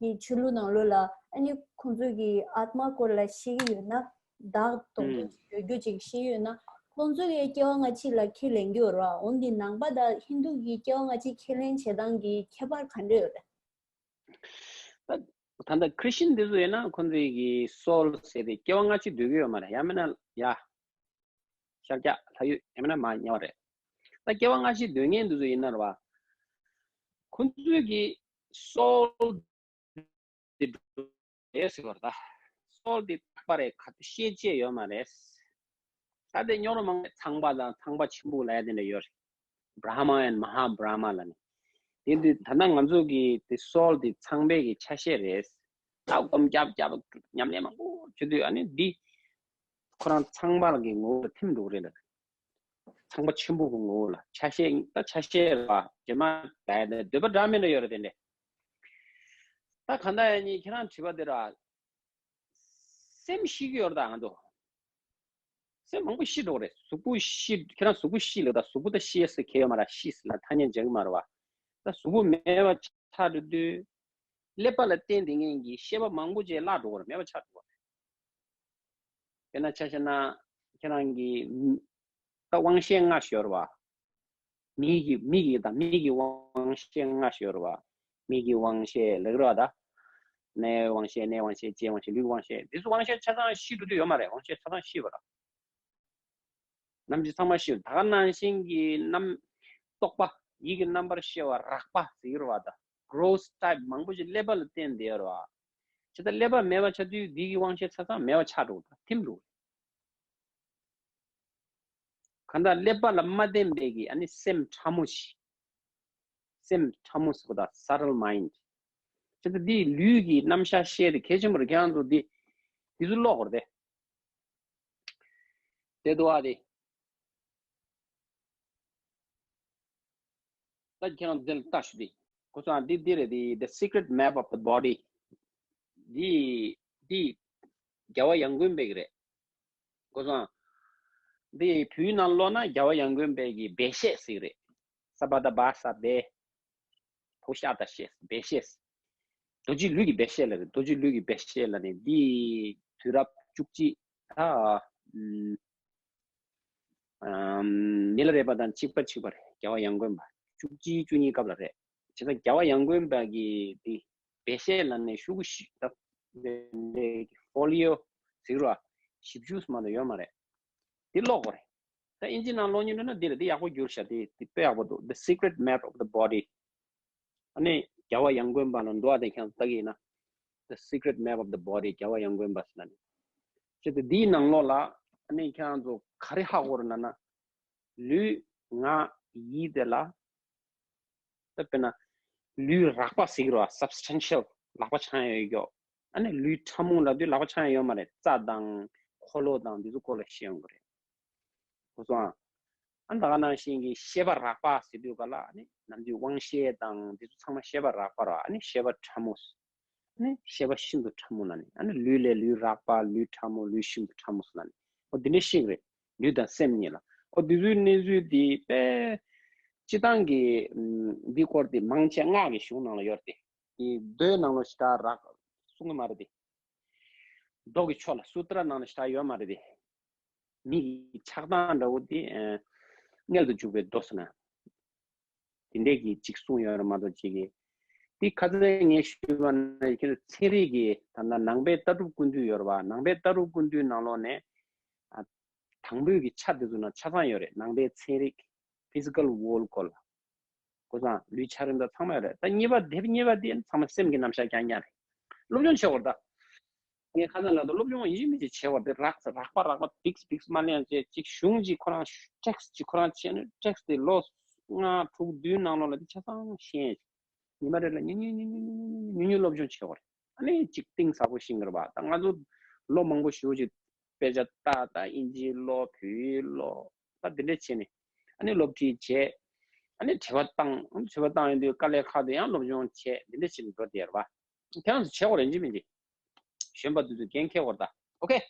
གི་ཆོས་ལུགས་ནང་ལོགས་ལ། ཨ་ནི་ཁོང་ཚོ་གི་ཨཱཏྨ་སྐོར་ལ་ཤེས་ཀྱི་ཡོད་ན། བདག་སྟོང་པོ་ཅིག་ཡོད་རྒྱུ་ཅིག་ཤེས་ཀྱི་ཡོད་ན། ཁོང་ཚོ་གི་སྐྱེ་བ་སྔ་ཕྱི་ལ་ཁས་ལེན་གྱི་ཡོད་རེད་བ། འོན་ཏེ་ནང་པ་དང་ཧིན་དུ་གི་སྐྱེ་བ་སྔ་ཕྱི་ཁས་ལེན་བྱེད་སྟངས་ཀྱི་ཁྱད་པར་ག་འདྲ་ཡོད་རེད། ད་ད་ལྟ་ཁྲི་ཤན་དེ་ཚོ་ཡིན་ན་ཁོང་ཚོའི་གི་སོལ་ཟེར་ཏེ་སྐྱེ་བ་སྔ་ཕྱི་འདོད་ཀྱི་ཡོད་མ་རེད། ཡང་མིན་ན་ཡ། ཤར་རྒྱག་ལྷ་ཡུལ། ཡང་མིན་ན་མར་ཉལ་བ་རེད། ད་སྐྱེ་བ་སྔ་ཕྱི་འདོད་མཁན་དེ་ཚོ་ཡིན་ན་རེད་བ། ཁོང་ཚོའི་གི་སོལ་དེ་འགྲོ་ཡས་ཟེར་བ་རེད། ད་སོལ་དེ་རྟག་པ་རེད། ག་དུས་ཤེས་བྱས་ཡོད་མ་རེད། ད་དེ་རྙོག་དྲ་མང་པོ། ཚངས་པ་དང་ཚངས་པ་ཆེན་པོ་ལབ་ཡ་དེ་འདྲ་ཡོད་རེད། བྷྲ་མ་ཡན་མ་ཧཱ་བྷྲ་མ་ལབ་ནས། དེ་དུས་ད་ལྟ་ང་ཚོ་གི་དེ་སོལ་དེ་ཚངས་པའི་གི་ཆ་ཤས་རེད། ད་སྒོམ་རྒྱབ་རྒྱབ་ཉམས་ལེན་མང་པོ་བྱེད་དུས། ཨ་ནི་འདི་ཁོ་རང་ཚངས་པ་གི་ངོ་བོ་ལ་ཐིམ་འགྲོ་གི་རེད་ལ། ཚངས་པ་ཆེན་པོ་གི་ངོ་བོ་ལ། ཆ་ཤས། ད་ཆ་ཤས་རེད་བ། རྗེས་མ་ད་ཡ་འདོད་པ་འདྲ་མིན་འདྲ་ཡོད་རེད། དེ་འདྲས། ད་གང་ལྟར་ཡང་ནི་ཁྱེད་རང་དྲི་བ་དེ་ར། སེམས་ཤི་གི་ཡོད་རེད་ད་ང་ཚོ། སེམས་མང་པོ་ཤི་འགྲོ་གི་རེད། གཟུགས་པོ་ཤི། ཁྱེད་རང་གཟུགས་པོ་ཤི་ལབ་ད། གཟུགས་པོ་ད་ཤི་ཟེར་གྱི་ཡོད་མ་རེད། ཤི་ཟེར་ན་ཐ་སྙད་འཇལ་གི་མ་རེད་བ། ད་གཟུགས་པོ་མེད་པ་ཆགས་འགྲོ་དུས། ཀླད་པ་ལ་བརྟེན་བསྡད་མཁན་གྱི་ཤེས་པ་མང་པོ་ཅིག་བརླག་འགྲོ་གི་རེད། མེད་པ་ཆགས་འགྲོ་གི་རེད། དཔེར་ན་ཆ་བཞག་ན་ཁྱེད་རང་གི་ད་དབང་ཤེས་ལྔ་ཞིག་ཡོད་རེད་བ། མིག་གི། མིག་གི་དང་མིག་གི་དབང་ཤེས་ལྔ་ཞིག་ཡོད་རེད་བ། མིག་གི་དབང་ཤེས་ལབ་རེད་བ་ད། སྣའི་དབང་ཤེས། སྣའི་དབང་ཤེས། ལྕེའི་དབང་ཤེས། ལུས་ཀྱི་དབང་ཤེས། འདི་ཚོ་དབང་ཤེས་ཆ་ཚང་ཤི་འགྲོ་དུས་ཡོད་མ་རེད། དབང་ཤེས་ཆ་ཚང་ཤི་བ་རེད། ནམ་ཞིག་ཚང་མ་ཤི། ད་ག་ནང་བཞིན་གྱི་རྣམ། རྟོག་པ། ཡིད་ཀྱི་རྣམ་པར་ཤེས་པ་རགས་པ་ཟེར་གྱི་རེད་བ་ད། gross type མང་པོ་ཞིག་ཀླད་པ་ལ་བརྟེན་བསྡད་ཡོད་རེད་བ། ཇི་ལྟར་ཀླད་པ་མེད་པ་ཆགས་དུས་འདི་གི་དབང་ཤེས་ཆ་ཚང་མེད་པ་ཆགས་འགྲོ། ད་ཐིམ་འགྲོ། གང་ལྟར་ཀླད་པ་ལ་མ་བརྟེན་པའི་གི་ཨ་ནི་སེམས་ཕྲ་མོ་ཞིག་སེམས་ཕྲ་མོ་ཟེར་བ་ད། subtle mind། ཇི་ལྟར་འདི་ལུས་ཀྱི་རྣམ་གཞག་བཤད་དེ་གལ་ཆེན་པོ་རེད། ཁྱེད་རང་ཚོ་འདི་འདི་ཚོ་ཀློག་དགོས་རེད་དེ། དེ་འདུག་ཨ། དེ་ད་ཁྱེད་རང་འདི་ལ་ལྟ་ཞུ་དེ། ཁོ་ཚོ་འདི་འདི་རེད་དེ། The Secret Map of the Body། འདི་འདི་རྒྱལ་བ་ཡང་དགོན་པའི་གི་རེད། ཁོ་ཚོ་འདི་བོད་ཡིག་ནང་ཀློག་ན་རྒྱལ་བ་ཡང་དགོན་པའི་གི་སྦས་བཤད་ཟེར་གི་རེད། ས་པ་ད་བ་ས་སྦས། བོ་ཤ་ད་བཤད། སྦས་བཤད། རྡོ་རྗེ་ལུས་ཀྱི་སྦས་བཤད་ལ་རེད། རྡོ་རྗེ་ལུས་ཀྱི་སྦས་བཤད་ལ་ནི་འདི་དུས་རབས་བཅུ་གཅིག་ད་ཨམ་མི་ལ་རས་པ་དང་གཅིག་པ་གཅིག་པ་རེད། རྒྱལ་བ་ཡང་དགོན་པ་བཅུ་གཅིག་བཅུ་གཉིས་སྐབས་ལ་རེད། བྱས་ཙང་རྒྱལ་བ་ཡང་དགོན་པ་གི་འདི་སྦས་བཤད་ལ་ནི་ཤོག་གུ་བཞི་ད་ཕོ་ལི་ཡོ་ཟེར་བ་བཞི་བཅུ་མ་གཏོགས་ཡོད་མ་རེད། འདི་ཀློག་དགོས་རེད། ད་ཨིན་ཇི་ནང་ཀློག་མྱོང་འདུག་ན་འདི་ལ་འདི་ཡག་པོ་བསྒྱུར་བཞག་དེ་དེ་དཔེ་ཡག་པོ་འདུག The Secret Map of the Body། ཨ་ནི་རྒྱལ་བ་ཡང་དགོན་པ་ལ་འགྲོ་བ་དེ་ཁྱེད་ལྟ་གི་ཡིན་ན། The Secret Map of the Body། རྒྱལ་བ་ཡང་དགོན་པ་ཟེར་ན་ནི། ཅི་སྟེ་འདིའི་ནང་ལོགས་ལ་ཨ་ནི་ཁྱེད་རང་ཚོ་ག་རེ་ཧ་གོ་རེད་ན་ན། ལུས་ངག་ཡིད་དེ་ལ། ད་དཔེར་ན་ལུས་རགས་པ་ཟེར་གི་རེད་བ། substantial། ལག་པ་འཆང་ཡ་ཡོད་ཀྱོག་ཨ་ནི་ལུས་ཕྲ་མོ་ལབ་དུས་ལག་པ་འཆང་ཡ་ཡོད་མ་རེད། རྩ་དང་འཁོར་ལོ་དང་འདི་ཚོ་སྐོར་ལ་བཤད་ཡོང་གི་རེད། ཁོ་ཚོ་ཨ་ད་ག་ནང་བཞིན་གྱི་ཤེས་པ་རགས་པ་ཟེར་དུས་ག་ལ་ཨ་ནི་ནམ་རྒྱུན་དབང་ཤེས་དང་འདི་ཚོ་ཚང་མ་ཤེས་པ་རགས་པ་རེད་བ། ཨ་ནི་ཤེས་པ་ཕྲ་མོ། ནི་བཤད་པ་ཤིན་ཏུ་ཕྲ་མོ་ལ་ནི། ཨ་ནི་ལུས་ལས་ལུས་རགས་པ། ལུས་ཕྲ་མོ། ལུས་ཤིན་ཏུ་ཕྲ་མོ་སོགས་ལ་ནི། ཨོ་འདི་འདྲ་ཤེས་ཀྱི་རེད། ལུས་དང་སེམས་གཉིས་ལ། ཨོ་འདི་ཚོའི་གནས་ཚུལ་འདི་དཔེ་སྤྱི་བཏང་གི་ཨམ་འདི་སྐོར་དེ་མང་ཆེ་སྔགས་ཀྱི་གཞུང་ནང་ལ་ཡོད་རེད་དེ། འདི་མདོའི་ནང་ལ་ཞེ་དྲག་རག་གསུང་གི་མ་རེད་དེ། མདོ་གི་ཕྱོགས་ལ་སུ་ཏྲ་ནང་ལ་ཞེ་དྲག་ཡོད་མ་རེད་དེ། མི་གི་ཆགས་སྡང་འདྲ་བོ་དེ་ཨ་མངལ་དུ་འཇུག་པའི་མདོ་ཟེར་ན། དེ་འདྲས་ཀྱི་ཅིག་གསུངས་ཡོད་རེད་མ་གཏོགས་ཅིག་གི། དེ་ཁ་སང་ངས་ཞུས་པ་ནང་བཞིན་ཚན་རིག་གི་ད་ལྟ་ནང་པའི་ལྟ་གྲུབ་ཀུན་བཏུས་ཡོད་རེད་པ། ནང་པའི་ལྟ་གྲུབ་ཀུན་བཏུས་ནང་ལོགས་ནས་ཨ་དང་པོའི་གི་ཆ་དེ་ཚོ་ནང་ཆ་ཚང་ཡོད་རེད། ནང་པའི་ཚན་རིག physical world སྐོར་ལ། ཁོ་ཚང་ལུས་ཆགས་རིམ་དང་ཚང་མ་ཡོད་རེད། ད་གཉིས་པ་དེབ་གཉིས་པ་དེ་ཚང་མ་སེམས་ཀྱི་རྣམ་གཞག་རྐྱང་རྐྱང་རེད། སློབ་སྦྱོང་བྱེད་དགོས་རེད་ད། ངས་ཁ་སང་ལབ་དུས་སློབ་སྦྱོང་ཡིན་གཅིག་མིན་གཅིག་བྱེད་དགོས་རེད་དེ། རགས་རགས་པ་རགས་པ་བིགས་བིགས་མ་ལེན་བྱས་ཅིག་གཞུང་གཅིག་ཁོ་རང་ཊེག་སི་ཊི་གཅིག་ཁོ་རང་བྱས་ནས་ཊེག་སི་ཊི་དེ་ལོ་ལྔ་དྲུག་བདུན་ནང་ལོགས་ལ་དེ་ཆ་ཚང་ཤེས་ཡས། ཉི་མ་རེ་ལ་ཉུང་ཉུང་ཉུང་ཉུང་སློབ་སྦྱོང་བྱེད་དགོས་རེད། ཨ་ནི་ཅིག་གཏིང་ཟབ་པོ་ཤེས་ཀྱི་རེད་པ། ད་ང་ཚོ་ལོ་མང་པོ་ཞེ་པོ་ཅིག་དཔེ་ཆ་ལྟ། ད་ཨིན་ཇི་ཀློག་བོད་ཡིག་ཀློག་ད་འདི་འདྲ་བྱས་ནས་ཨ་ནི་སློབ་ཁྲིད་བྱས། ཨ་ནི་དྲི་བ་བཏང་། ཨ་ནི་དྲི་བ་བཏང་ཡོང་དུས་དཀའ་ལས་ཁག་དུས་ཡང་སློབ་སྦྱོང་བྱས། འདི་འདྲ་བྱས་ནས་འགྲོ་བསྡད་རེད་པ། དེ་ཡང་བྱེད་དགོས་རེད་ཡིན་གཅིག་མིན་གཅིག་གཞོན་པ་དེ་ཚོས་འགན་འཁྱེར་དགོས་རེད་ད། ཨོ་ཁེ།